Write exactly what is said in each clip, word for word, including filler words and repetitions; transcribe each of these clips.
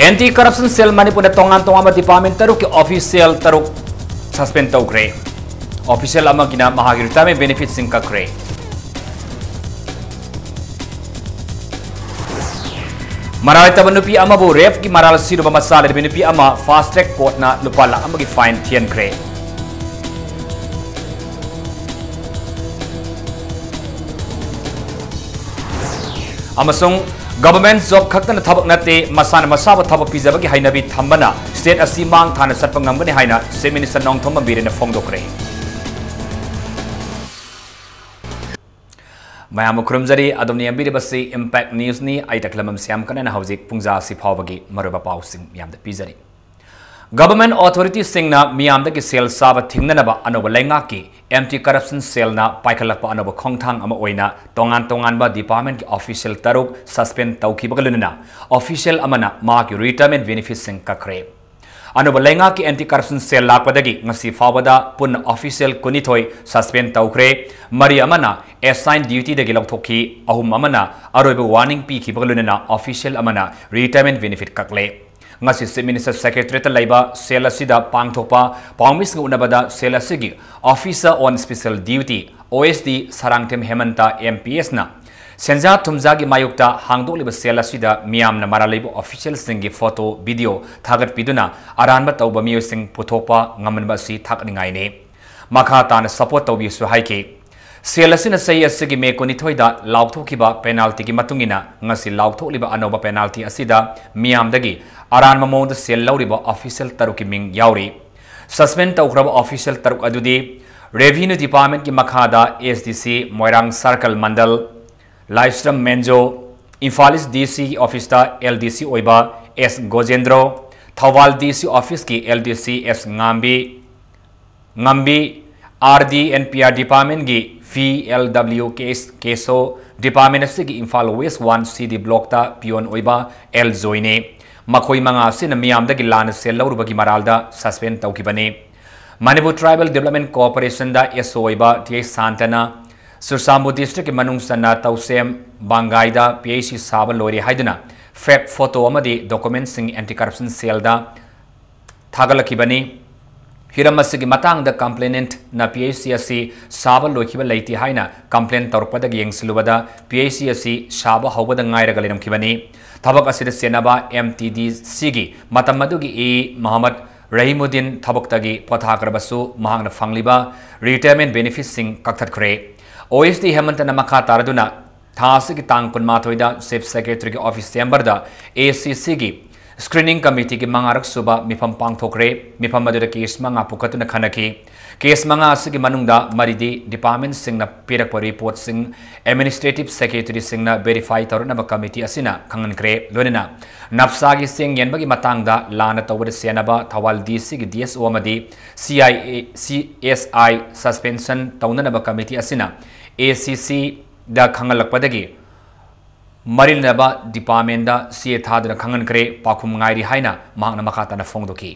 Anti corruption ꯁꯦꯜ ꯃꯅꯤꯄꯨꯔꯗ ꯇꯣꯉꯥꯟ ꯇꯣꯉꯥꯟꯕ ꯗꯤꯄꯥꯔꯠꯃꯦꯟ ꯇꯔꯨꯛꯀꯤ ꯑꯣꯐꯤꯁꯤꯌꯦꯜ ꯇꯔꯨꯛ ꯁꯁꯄꯦꯟ ꯇꯧꯈ꯭ꯔꯦ꯫ ꯑꯣꯐꯤꯁꯤꯌꯦꯜ ꯑꯃꯒꯤꯅ ꯃꯍꯥꯛꯀꯤ ꯔꯤꯇꯥꯌꯔꯃꯦꯟ ꯕꯦꯅꯤꯐꯤꯠꯁꯤꯡ ꯀꯛꯈ꯭ꯔꯦ꯫ ꯃꯔꯥꯜ ꯂꯩꯇꯕ ꯅꯨꯄꯤ ꯑꯃꯕꯨ ꯔꯦꯞꯀꯤ ꯃꯔꯥꯜ ꯁꯤꯔꯨꯕ ꯃꯆꯥ ꯂꯩꯔꯕꯤ ꯅꯨꯄꯤ ꯑꯃ ꯐꯥꯁ ꯇ꯭ꯔꯦꯛ ꯀꯣꯔꯠꯅ ꯂꯨꯄꯥ ꯂꯥꯈ ꯑꯃꯒꯤ ꯐꯥꯏꯟ ꯊꯤꯍꯟꯈ꯭ꯔꯦ꯫ ꯑꯃꯁꯨꯡ ꯒꯚꯔꯟꯃꯦꯟꯠ ꯖꯣꯕ ꯈꯛꯇꯅ ꯊꯕꯛ ꯅꯠꯇꯦ, ꯃꯁꯥꯅ ꯃꯁꯥꯕꯨ ꯊꯕꯛ ꯄꯤꯖꯕꯒꯤ ꯍꯩꯅꯕꯤ ꯊꯝꯕꯅ ꯁ꯭ꯇꯦꯠ ꯑꯁꯤ ꯃꯥꯡ ꯊꯥꯅ ꯆꯠꯄ ꯉꯝꯒꯅꯤ ꯍꯥꯏꯅ ꯆꯤꯐ ꯃꯤꯅꯤꯁꯇꯔ ꯅꯣꯡꯊꯣꯝꯕꯝ ꯕꯤꯔꯦꯟꯅ ꯐꯣꯡꯗꯣꯛꯈ꯭ꯔꯦ꯫ ꯃꯌꯥꯝꯕꯨ ꯈꯨꯔꯨꯝꯖꯔꯤ꯫ ꯑꯗꯣꯝꯅ ꯌꯦꯡꯕꯤꯔꯤꯕꯁꯤ ꯏꯝꯄꯦꯛ ꯅ꯭ꯌꯨꯁꯅꯤ꯫ ꯑꯩ ꯇꯈꯦꯂꯝꯕꯝ ꯁ꯭ꯌꯥꯝ ꯀꯅꯟꯅ ꯍꯧꯖꯤꯛ ꯄꯨꯡꯖꯥ ꯑꯁꯤ ꯐꯥꯎꯕꯒꯤ ꯃꯔꯨꯑꯣꯏꯕ ꯄꯥꯎꯁꯤꯡ ꯃꯌꯥꯝꯗ ꯄꯤꯖꯔꯤ꯫ ꯒꯚꯔꯟꯃꯦꯟꯠ ꯑꯣꯊꯣꯔꯤꯇꯤꯁꯤꯡꯅ ꯃꯤꯌꯥꯝꯗꯒꯤ ꯁꯦꯜ ꯆꯥꯕ ꯊꯤꯡꯅꯅꯕ ꯑꯅꯧꯕ ꯂꯩꯉꯥꯛꯀꯤ ꯑꯦꯟꯇꯤ ꯀꯔꯞꯁꯟ ꯁꯦꯜꯅ ꯄꯥꯏꯈꯠꯂꯛꯄ ꯑꯅꯧꯕ ꯈꯣꯡꯊꯥꯡ ꯑꯃ ꯑꯣꯏꯅ ꯇꯣꯉꯥꯟ ꯇꯣꯉꯥꯟꯕ ꯗꯤꯄꯥꯔꯠꯃꯦꯟꯠꯀꯤ ꯑꯣꯐꯤꯁꯤꯌꯦꯜ ꯇꯔꯨꯛ ꯁꯁꯄꯦꯟ ꯇꯧꯈꯤꯕꯒ ꯂꯣꯏꯅꯅ ꯑꯣꯐꯤꯁꯤꯌꯦꯜ ꯑꯃꯅ ꯃꯍꯥꯛꯀꯤ ꯔꯤꯇꯥꯌꯔꯃꯦꯟꯠ ꯕꯦꯅꯤꯐꯤꯠꯁꯤꯡ ꯀꯛꯈ꯭ꯔꯦ꯫ ꯑꯅꯧꯕ ꯂꯩꯉꯥꯛꯀꯤ ꯑꯦꯟꯇꯤ ꯀꯔꯞꯁꯟ ꯁꯦꯜ ꯂꯥꯛꯄꯗꯒꯤ ꯉꯁꯤ ꯐꯥꯎꯕꯗ ꯄꯨꯟꯅ ꯑꯣꯐꯤꯁꯤꯌꯦꯜ ꯀꯨꯟꯅꯤꯊꯣꯏ ꯁꯁꯄꯦꯟ ꯇꯧꯈ꯭ꯔꯦ꯫ ꯃꯔꯤ ꯑꯃꯅ ꯑꯦꯁꯥꯏꯟ ꯗ꯭ꯌꯨꯇꯤꯗꯒꯤ ꯂꯧꯊꯣꯛꯈꯤ, ꯑꯍꯨꯝ ꯑꯃꯅ ꯑꯔꯣꯏꯕ ꯋꯥꯔꯅꯤꯡ ꯄꯤꯈꯤꯕꯒ ꯂꯣꯏꯅꯅ ꯑꯣꯐꯤꯁꯤꯌꯦꯜ ꯑꯃꯅ ꯔꯤꯇꯥꯌꯔꯃꯦꯟꯠ ꯕꯦꯅꯤꯐꯤꯠ ꯀꯛꯂꯦ꯫ ꯉꯁꯤ ꯆꯤꯐ ꯃꯤꯅꯤꯁꯇꯔ ꯁꯦꯀ꯭ꯔꯦꯇꯔꯤꯌꯦꯠꯇ ꯂꯩꯕ ꯁꯦꯜ ꯑꯁꯤꯗ ꯄꯥꯡꯊꯣꯛꯄ ꯄꯥꯎꯃꯤꯁꯤꯡꯒ ꯎꯅꯕꯗ ꯁꯦꯜ ꯑꯁꯤꯒꯤ Officer on Special Duty, ꯑꯣ S D, Sarangthem ꯍꯦꯃꯟꯇ, M P ꯑꯦꯁꯅ ꯁꯦꯟꯖꯥ ꯊꯨꯝꯖꯥꯒꯤ ꯃꯥꯌꯣꯛꯇ ꯍꯥꯡꯗꯣꯛꯂꯤꯕ ꯁꯦꯜ ꯑꯁꯤꯗ ꯃꯤꯌꯥꯝꯅ ꯃꯔꯥꯜ ꯂꯩꯕ ꯑꯣꯐꯤꯁꯤꯌꯦꯜꯁꯤꯡꯒꯤ ꯐꯣꯇꯣ, ꯚꯤꯗꯤꯑꯣ ꯊꯥꯒꯠꯄꯤꯗꯨꯅ ꯑꯔꯥꯟꯕ ꯇꯧꯕ ꯃꯤꯑꯣꯏꯁꯤꯡ ꯄꯨꯊꯣꯛꯄ ꯉꯝꯍꯟꯕ ꯑꯁꯤ ꯊꯥꯒꯠꯅꯤꯡꯉꯥꯏꯅꯤ꯫ ꯃꯈꯥ ꯇꯥꯅ ꯁꯄꯣꯔꯠ ꯇꯧꯕꯤꯌꯨꯁꯨ ꯍꯥꯏꯈꯤ꯫ ꯁꯦꯜ ꯑꯁꯤꯅ ꯆꯍꯤ ꯑꯁꯤꯒꯤ ꯃꯦ ꯀꯨꯟꯅꯤꯊꯣꯏꯗ ꯂꯥꯎꯊꯣꯛꯈꯤꯕ ꯄꯦꯅꯥꯜꯇꯤꯒꯤ ꯃꯇꯨꯡ ꯏꯟꯅ ꯉꯁꯤ ꯂꯥꯎꯊꯣꯛꯂꯤꯕ ꯑꯅꯧꯕ ꯄꯦꯅꯥꯜꯇꯤ ꯑꯁꯤꯗ ꯃꯤꯌꯥꯝꯗꯒꯤ ꯑꯔꯥꯟꯕ ꯃꯑꯣꯡꯗ ꯁꯦꯜ ꯂꯧꯔꯤꯕ ꯑꯣꯐꯤꯁꯤꯌꯦꯜ ꯇꯔꯨꯛꯀꯤ ꯃꯤꯡ ꯌꯥꯎꯔꯤ꯫ ꯁꯁꯄꯦꯟ ꯇꯧꯈ꯭ꯔꯕ ꯑꯣꯐꯤꯁꯤꯌꯦꯜ ꯇꯔꯨꯛ ꯑꯗꯨꯗꯤ ꯔꯦꯚꯤꯅ꯭ꯌꯨ ꯗꯤꯄꯥꯔꯠꯃꯦꯟꯠꯀꯤ ꯃꯈꯥꯗ ꯑꯦꯁ ꯗꯤ ꯁꯤ ꯃꯣꯏꯔꯥꯡ ꯁꯔꯀꯜ ꯃꯟꯗꯜ ꯂꯥꯏꯁ꯭ꯔꯝ ꯃꯦꯟꯖꯣ, ꯏꯝꯐꯥꯜ ꯏꯁ ꯗꯤ ꯁꯤꯒꯤ ꯑꯣꯐꯤꯁꯇ ꯑꯦꯜ ꯗꯤ ꯁꯤ ꯑꯣꯏꯕ ꯑꯦꯁ ꯒꯣꯖꯦꯟꯗ꯭ꯔꯣ, ꯊꯧꯕꯥꯜ ꯗꯤ ꯁꯤ ꯑꯣꯐꯤꯁꯀꯤ ꯑꯦꯜ ꯗꯤ ꯁꯤ ꯑꯦꯁ ꯉꯥꯝꯕꯤ, ꯉꯝꯕꯤ, R D and P R ꯗꯤꯄꯥꯔꯠꯃꯦꯟꯠꯀꯤ V L W K S ꯀꯦꯁꯣ, ꯗꯤꯄꯥꯔꯠꯃꯦꯟꯠ ꯑꯁꯤꯒꯤ ꯏꯝꯐꯥꯜ ꯋꯦꯁ꯭ꯠ ꯋꯥꯟ ꯁꯤ ꯗꯤ ꯕ꯭ꯂꯣꯛꯇ ꯄꯤꯌꯣꯟ ꯑꯣꯏꯕ ꯑꯦꯜ ꯖꯣꯏꯅꯤ꯫ ꯃꯈꯣꯏ ꯃꯉꯥ ꯑꯁꯤꯅ ꯃꯤꯌꯥꯝꯗꯒꯤ ꯂꯥꯟꯅ ꯁꯦꯜ ꯂꯧꯔꯨꯕꯒꯤ ꯃꯔꯥꯜꯗ ꯁꯁꯄꯦꯟ ꯇꯧꯈꯤꯕꯅꯤ꯫ ꯃꯅꯤꯄꯨꯔ ꯇ꯭ꯔꯥꯏꯕꯦꯜ ꯗꯤꯕꯦꯂꯞꯃꯦꯟꯠ ꯀꯣꯑꯣꯄꯔꯦꯁꯟꯗ ꯑꯦꯁ ꯑꯣ ꯑꯣꯏꯕ ꯇꯤ ꯑꯩꯆ ꯁꯥꯟꯇꯅ ꯆꯨꯔꯆꯥꯟꯄꯨꯔ ꯗꯤꯁꯇ꯭ꯔꯤꯛꯀꯤ ꯃꯅꯨꯡ ꯆꯟꯅ ꯇꯧꯁꯦꯝ ꯕꯥꯡꯒꯥꯏꯗ ꯄꯤ ꯑꯩꯆ ꯁꯤ ꯁꯥꯕ ꯂꯣꯏꯔꯦ ꯍꯥꯏꯗꯨꯅ ꯐꯦꯛ ꯐꯣꯇꯣ ꯑꯃꯗꯤ ꯗꯣꯀꯨꯃꯦꯟꯠꯁꯤꯡ ꯑꯦꯟꯇꯤ ꯀꯔꯞꯁꯟ ꯁꯦꯜꯗ ꯊꯥꯒꯠꯂꯛꯈꯤꯕꯅꯤ꯫ ꯍꯤꯔꯝ ꯑꯁꯤꯒꯤ ꯃꯇꯥꯡꯗ ꯀꯝꯄ꯭ꯂꯦꯅꯦꯟꯠꯅ ꯄꯤ ꯑꯩꯆ ꯁꯤ ꯑꯁꯤ ꯁꯥꯕ ꯂꯣꯏꯈꯤꯕ ꯂꯩꯇꯦ ꯍꯥꯏꯅ ꯀꯝꯄ꯭ꯂꯦꯟ ꯇꯧꯔꯛꯄꯗꯒꯤ ꯌꯦꯡꯁꯤꯜꯂꯨꯕꯗ ꯄꯤ ꯑꯩꯆ ꯁꯤ ꯑꯁꯤ ꯁꯥꯕ ꯍꯧꯕꯗ ꯉꯥꯏꯔꯒ ꯂꯩꯔꯝꯈꯤꯕꯅꯤ꯫ ꯊꯕꯛ ꯑꯁꯤꯗ ꯆꯦꯟꯅꯕ ꯑꯦꯝ ꯇꯤ ꯗꯤ ꯁꯤꯒꯤ ꯃꯇꯝ ꯑꯗꯨꯒꯤ ꯏ ꯃꯣꯍꯝꯃꯗ ꯔꯍꯤꯃꯨꯗꯤꯟ ꯊꯕꯛꯇꯒꯤ ꯄꯣꯊꯥꯈ꯭ꯔꯕꯁꯨ ꯃꯍꯥꯛꯅ ꯐꯪꯂꯤꯕ ꯔꯤꯇꯥꯌꯔꯃꯦꯟꯠ ꯕꯦꯅꯤꯐꯤꯠꯁꯤꯡ ꯀꯛꯊꯠꯈ꯭ꯔꯦ꯫ ꯑꯣ ꯑꯦꯁ ꯗꯤ ꯍꯦꯃꯟꯇꯅ ꯃꯈꯥ ꯇꯥꯔꯗꯨꯅ ꯊꯥ ꯑꯁꯤꯒꯤ ꯇꯥꯡ ꯀꯨꯟꯃꯥꯊꯣꯏꯗ ꯆꯤꯐ ꯁꯦꯀ꯭ꯔꯦꯇꯔꯤꯒꯤ ꯑꯣꯐꯤꯁ ꯆꯦꯝꯕꯔꯗ ꯑꯦ ꯁꯤ ꯁꯤꯒꯤ ꯁ꯭ꯀ꯭ꯔꯤꯅꯤꯡ ꯀꯃꯤꯇꯤꯒꯤ ꯃꯉꯥꯔꯛ ꯁꯨꯕ ꯃꯤꯐꯝ ꯄꯥꯡꯊꯣꯛꯈ꯭ꯔꯦ꯫ ꯃꯤꯐꯝ ꯑꯗꯨꯗ ꯀꯦꯁ ꯃꯉꯥ ꯄꯨꯈꯠꯇꯨꯅ ꯈꯟꯅꯈꯤ꯫ ꯀꯦꯁ ꯃꯉꯥ ꯑꯁꯤꯒꯤ ꯃꯅꯨꯡꯗ ꯃꯔꯤꯗꯤ ꯗꯤꯄꯥꯔꯠꯃꯦꯟꯠꯁꯤꯡꯅ ꯄꯤꯔꯛꯄ ꯔꯤꯄꯣꯔꯠꯁꯤꯡ ꯑꯦꯗꯃꯤꯅꯤꯁꯇ꯭ꯔꯦꯇꯤꯚ ꯁꯦꯀ꯭ꯔꯦꯇꯔꯤꯁꯤꯡꯅ ꯚꯦꯔꯤꯐꯥꯏ ꯇꯧꯔꯛꯅꯕ ꯀꯃꯤꯇꯤ ꯑꯁꯤꯅ ꯈꯪꯍꯟꯈ꯭ꯔꯦ꯫ ꯂꯣꯏꯅꯅ ꯅꯞꯁꯥꯒꯤ ꯆꯦꯡ ꯌꯦꯟꯕꯒꯤ ꯃꯇꯥꯡꯗ ꯂꯥꯟꯅ ꯇꯧꯕꯗ ꯆꯦꯟꯅꯕ ꯊꯧꯕꯥꯜ ꯗꯤ ꯁꯤꯒꯤ ꯗꯤ ꯑꯦꯁ ꯑꯣ ꯑꯃꯗꯤ C I A, C S I suspension ꯇꯧꯅꯅꯕ ꯀꯃꯤꯇꯤ ꯑꯁꯤꯅ ꯑꯦ ꯁꯤ ꯁꯤꯗ ꯈꯪꯍꯜꯂꯛꯄꯗꯒꯤ ꯃꯔꯤ ꯂꯩꯅꯕ ꯗꯤꯄꯥꯔꯠꯃꯦꯟꯗ ꯆꯦ ꯊꯥꯗꯨꯅ ꯈꯪꯍꯟꯈ꯭ꯔꯦ꯫ ꯄꯥꯎꯈꯨꯝ ꯉꯥꯏꯔꯤ ꯍꯥꯏꯅ ꯃꯍꯥꯛꯅ ꯃꯈꯥ ꯇꯥꯅ ꯐꯣꯡꯗꯣꯛꯈꯤ꯫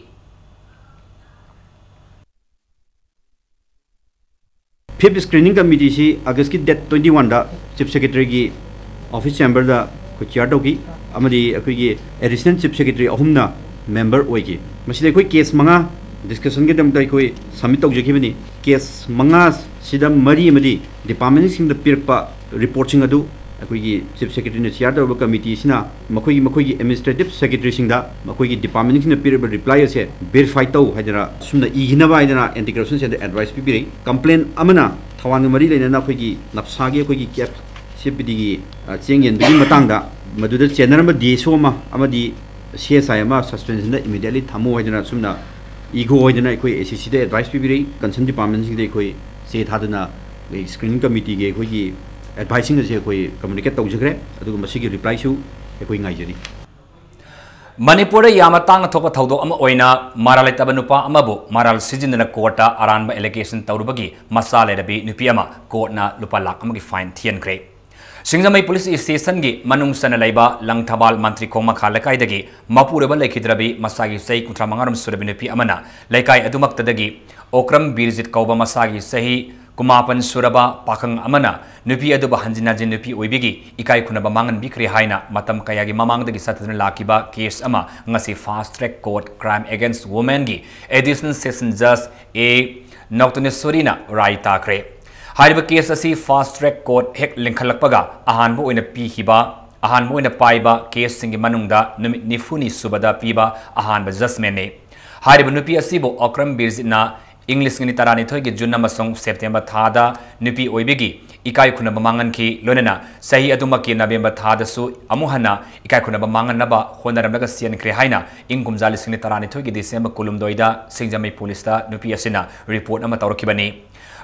ꯐꯤꯐ ꯁ꯭ꯀ꯭ꯔꯤꯅꯤꯡ ꯀꯃꯤꯇꯤꯁꯤ ꯑꯥꯒꯁꯀꯤ ꯗꯦꯠ ꯇ꯭ꯋꯦꯟꯇꯤ ꯋꯥꯟꯗ ꯆꯤꯐ ꯁꯦꯀ꯭ꯔꯦꯇꯔꯤꯒꯤ ꯑꯣꯐꯤꯁ ꯆꯦꯝꯕꯔꯗ ꯑꯩꯈꯣꯏ ꯆꯤꯌꯥꯔ ꯇꯧꯈꯤ, ꯑꯃꯗꯤ ꯑꯩꯈꯣꯏꯒꯤ ꯑꯦꯗꯤꯁꯅꯦꯜ ꯆꯤꯐ ꯁꯦꯀ꯭ꯔꯦꯇꯔꯤ ꯑꯍꯨꯝꯅ ꯃꯦꯝꯕꯔ ꯑꯣꯏꯈꯤ꯫ ꯃꯁꯤꯗ ꯑꯩꯈꯣꯏ ꯀꯦꯁ ꯃꯉꯥ ꯗꯤꯁꯀꯁꯟꯒꯤꯗꯃꯛꯇ ꯑꯩꯈꯣꯏ ꯁꯕꯃꯤꯠ ꯇꯧꯖꯈꯤꯕꯅꯤ꯫ ꯀꯦꯁ ꯃꯉꯥꯁꯤꯗ ꯃꯔꯤ ꯑꯃꯗꯤ ꯗꯤꯄꯥꯔꯠꯃꯦꯟꯁꯤꯡꯗ ꯄꯤꯔꯛꯄ ꯔꯤꯄꯣꯔꯠꯁꯤꯡ ꯑꯗꯨ ꯑꯩꯈꯣꯏꯒꯤ ꯆꯤꯐ ꯁꯦꯀ꯭ꯔꯦꯇꯔꯤꯅ ꯆꯤꯌꯥꯔ ꯇꯧꯔꯤꯕ ꯀꯃꯤꯇꯤ ꯑꯁꯤꯅ ꯃꯈꯣꯏꯒꯤ, ꯃꯈꯣꯏꯒꯤ ꯑꯦꯗꯃꯤꯅꯤꯁꯇ꯭ꯔꯦꯇꯤꯚ ꯁꯦꯀ꯭ꯔꯦꯇꯔꯤꯁꯤꯡꯗ ꯃꯈꯣꯏꯒꯤ ꯗꯤꯄꯥꯔꯠꯃꯦꯟꯁꯤꯡꯅ ꯄꯤꯔꯤꯕ ꯔꯤꯄ꯭ꯂꯥꯏ ꯑꯁꯦ ꯚꯦꯔꯤꯐꯥꯏ ꯇꯧ ꯍꯥꯏꯗꯅ ꯑꯁꯨꯝꯅ ꯏꯈꯤꯅꯕ ꯍꯥꯏꯗꯅ ꯑꯦꯟꯇꯤ ꯀꯔꯞꯁꯟ ꯁꯦꯜꯗ ꯑꯦꯗꯚꯥꯏꯁ ꯄꯤꯕꯤꯔꯛꯏ꯫ ꯀꯝꯄ꯭ꯂꯦꯟ ꯑꯃꯅ ꯊꯧꯕꯥꯜꯒ ꯃꯔꯤ ꯂꯩꯅꯅ ꯑꯩꯈꯣꯏꯒꯤ ꯅꯞꯁꯥꯒꯤ ꯑꯩꯈꯣꯏꯒꯤ ꯀꯦꯞ ꯁꯤ ꯄꯤ ꯗꯤꯒꯤ, ꯑ, ꯆꯦꯡ ꯌꯦꯟꯕꯒꯤ ꯃꯇꯥꯡꯗ ꯃꯗꯨꯗ ꯆꯦꯟꯅꯔꯝꯕ ꯗꯤ ꯑꯦꯁ ꯑꯣ ꯑꯃ ꯑꯃꯗꯤ ꯁꯤ ꯑꯦꯁ ꯑꯥꯏ ꯑꯃ ꯁꯁꯄꯦꯟꯁꯟꯗ ꯏꯃꯤꯗꯤꯌꯦꯠꯂꯤ ꯊꯝꯃꯨ ꯍꯥꯏꯗꯅ ꯑꯁꯨꯝꯅ ꯏꯈꯣ ꯍꯥꯏꯗꯅ ꯑꯩꯈꯣꯏ ꯑꯦ ꯁꯤ ꯁꯤꯗ ꯑꯦꯗꯚꯥꯏꯁ ꯄꯤꯕꯤꯔꯛꯏ꯫ ꯀꯟꯁꯔꯟ ꯗꯤꯄꯥꯔꯠꯃꯦꯟꯁꯤꯡꯗ ꯑꯩꯈꯣꯏ ꯆꯦ ꯊꯥꯗꯨꯅ ꯑꯩꯈꯣꯏ ꯁ꯭ꯀ꯭ꯔꯤꯅꯤꯡ ꯀꯃꯤꯇꯤꯒꯤ ꯑꯩꯈꯣꯏꯒꯤ ꯑꯦꯗꯚꯥꯏꯁꯁꯤꯡ ꯑꯁꯦ ꯑꯩꯈꯣꯏ ꯀꯝꯃ꯭ꯌꯨꯅꯤꯀꯦꯠ ꯇꯧꯖꯈ꯭ꯔꯦ꯫ ꯑꯗꯨꯒ ꯃꯁꯤꯒꯤ ꯔꯤꯄ꯭ꯂꯥꯏꯁꯨ ꯑꯩꯈꯣꯏ ꯉꯥꯏꯖꯔꯤ꯫ ꯃꯅꯤꯄꯨꯔꯗ ꯌꯥꯝꯅ ꯇꯥꯡꯅ ꯊꯣꯛꯄ ꯊꯧꯗꯣꯛ ꯑꯃ ꯑꯣꯏꯅ ꯃꯔꯥꯜ ꯂꯩꯇꯕ ꯅꯨꯄꯥ ꯑꯃꯕꯨ ꯃꯔꯥꯜ ꯁꯤꯖꯤꯟꯅꯗꯨꯅ ꯀꯣꯔꯠꯇ ꯑꯔꯥꯟꯕ ꯑꯦꯂꯤꯒꯦꯁꯟ ꯇꯧꯔꯨꯕꯒꯤ ꯃꯆꯥ ꯂꯩꯔꯕꯤ ꯅꯨꯄꯤ ꯑꯃ ꯀꯣꯔꯠꯅ ꯂꯨꯄꯥ ꯂꯥꯈ ꯑꯃꯒꯤ ꯐꯥꯏꯟ ꯊꯤꯍꯟꯈ꯭ꯔꯦ꯫ ꯁꯤꯡꯖꯃꯩ ꯄꯨꯂꯤꯁ ꯁ꯭ꯇꯦꯁꯟꯒꯤ ꯃꯅꯨꯡ ꯆꯟꯅ ꯂꯩꯕ ꯂꯪꯊꯕꯥꯜ ꯃꯟꯇ꯭ꯔꯤ ꯈꯣꯡꯃꯈꯥ ꯂꯩꯀꯥꯏꯗꯒꯤ ꯃꯄꯨꯔꯣꯏꯕ ꯂꯩꯈꯤꯗ꯭ꯔꯕꯤ ꯃꯆꯥꯒꯤ ꯆꯍꯤ ꯀꯨꯟꯊ꯭ꯔꯥ ꯃꯉꯥꯔꯣꯝ ꯁꯨꯔꯕꯤ ꯅꯨꯄꯤ ꯑꯃꯅ ꯂꯩꯀꯥꯏ ꯑꯗꯨꯃꯛꯇꯗꯒꯤ ꯑꯣꯀ꯭ꯔꯝ ꯕꯤꯔꯖꯤꯠ ꯀꯧꯕ ꯃꯆꯥꯒꯤ ꯆꯍꯤ ꯀꯨꯟꯃꯥꯄꯟ ꯁꯨꯔꯕ ꯄꯥꯈꯪ ꯑꯃꯅ ꯅꯨꯄꯤ ꯑꯗꯨꯕꯨ ꯍꯟꯖꯤꯟ ꯍꯟꯖꯤꯟ ꯅꯨꯄꯤ ꯑꯣꯏꯕꯤꯒꯤ ꯏꯀꯥꯏ ꯈꯨꯝꯅꯕ ꯃꯥꯡꯍꯟꯕꯤꯈ꯭ꯔꯦ ꯍꯥꯏꯅ ꯃꯇꯝ ꯀꯌꯥꯒꯤ ꯃꯃꯥꯡꯗꯒꯤ ꯆꯠꯊꯗꯨꯅ ꯂꯥꯛꯈꯤꯕ ꯀꯦꯁ ꯑꯃ ꯉꯁꯤ Fast Track Court Crime Against Womenꯒꯤ Additional Session Judge A ꯅꯣꯛꯇꯅꯦꯁꯣꯔꯤꯅ ꯔꯥꯏ ꯇꯥꯈ꯭ꯔꯦ꯫ ꯍꯥꯏꯔꯤꯕ ꯀꯦꯁ ꯑꯁꯤ Fast Track Court ꯍꯦꯛ ꯂꯤꯡꯈꯠꯂꯛꯄꯒ ꯑꯍꯥꯟꯕ ꯑꯣꯏꯅ ꯄꯤꯈꯤꯕ, ꯑꯍꯥꯟꯕ ꯑꯣꯏꯅ ꯄꯥꯏꯕ ꯀꯦꯁꯁꯤꯡꯒꯤ ꯃꯅꯨꯡꯗ ꯅꯨꯃꯤꯠ ꯅꯤꯐꯨꯅꯤ ꯁꯨꯕꯗ ꯄꯤꯕ ꯑꯍꯥꯟꯕ ꯖꯖꯃꯦꯟꯅꯤ꯫ ꯍꯥꯏꯔꯤꯕ ꯅꯨꯄꯤ ꯑꯁꯤꯕꯨ ꯑꯣꯀ꯭ꯔꯝ ꯕꯤꯔꯖꯤꯠꯅ ꯏꯪ ꯂꯤꯁꯤꯡ ꯑꯅꯤ ꯇꯔꯥꯅꯤꯊꯣꯏꯒꯤ ꯖꯨꯟ ꯑꯃꯁꯨꯡ ꯁꯦꯞꯇꯦꯝꯕꯔ ꯊꯥꯗ ꯅꯨꯄꯤ ꯑꯣꯏꯕꯤꯒꯤ ꯏꯀꯥꯏ ꯈꯨꯝꯅꯕ ꯃꯥꯡꯍꯟꯈꯤ꯫ ꯂꯣꯏꯅꯅ ꯆꯍꯤ ꯑꯗꯨꯃꯛꯀꯤ ꯅꯕꯦꯝꯕꯔ ꯊꯥꯗꯁꯨ ꯑꯃꯨꯛ ꯍꯟꯅ ꯏꯀꯥꯏ ꯈꯨꯝꯅꯕ ꯃꯥꯡꯍꯟꯅꯕ ꯍꯣꯠꯅꯔꯝꯂꯒ ꯆꯦꯟꯈ꯭ꯔꯦ ꯍꯥꯏꯅ ꯏꯪ ꯀꯨꯝꯖꯥ ꯂꯤꯁꯤꯡ ꯑꯅꯤ ꯇꯔꯥꯅꯤꯊꯣꯏꯒꯤ ꯗꯤꯁꯦꯝꯕꯔ ꯀꯨꯟꯍꯨꯝꯗꯣꯏꯗ ꯁꯤꯡꯖꯃꯩ ꯄꯨꯂꯤꯁꯇ ꯅꯨꯄꯤ ꯑꯁꯤꯅ ꯔꯤꯄꯣꯔꯠ ꯑꯃ ꯇꯧꯔꯛꯈꯤꯕꯅꯤ꯫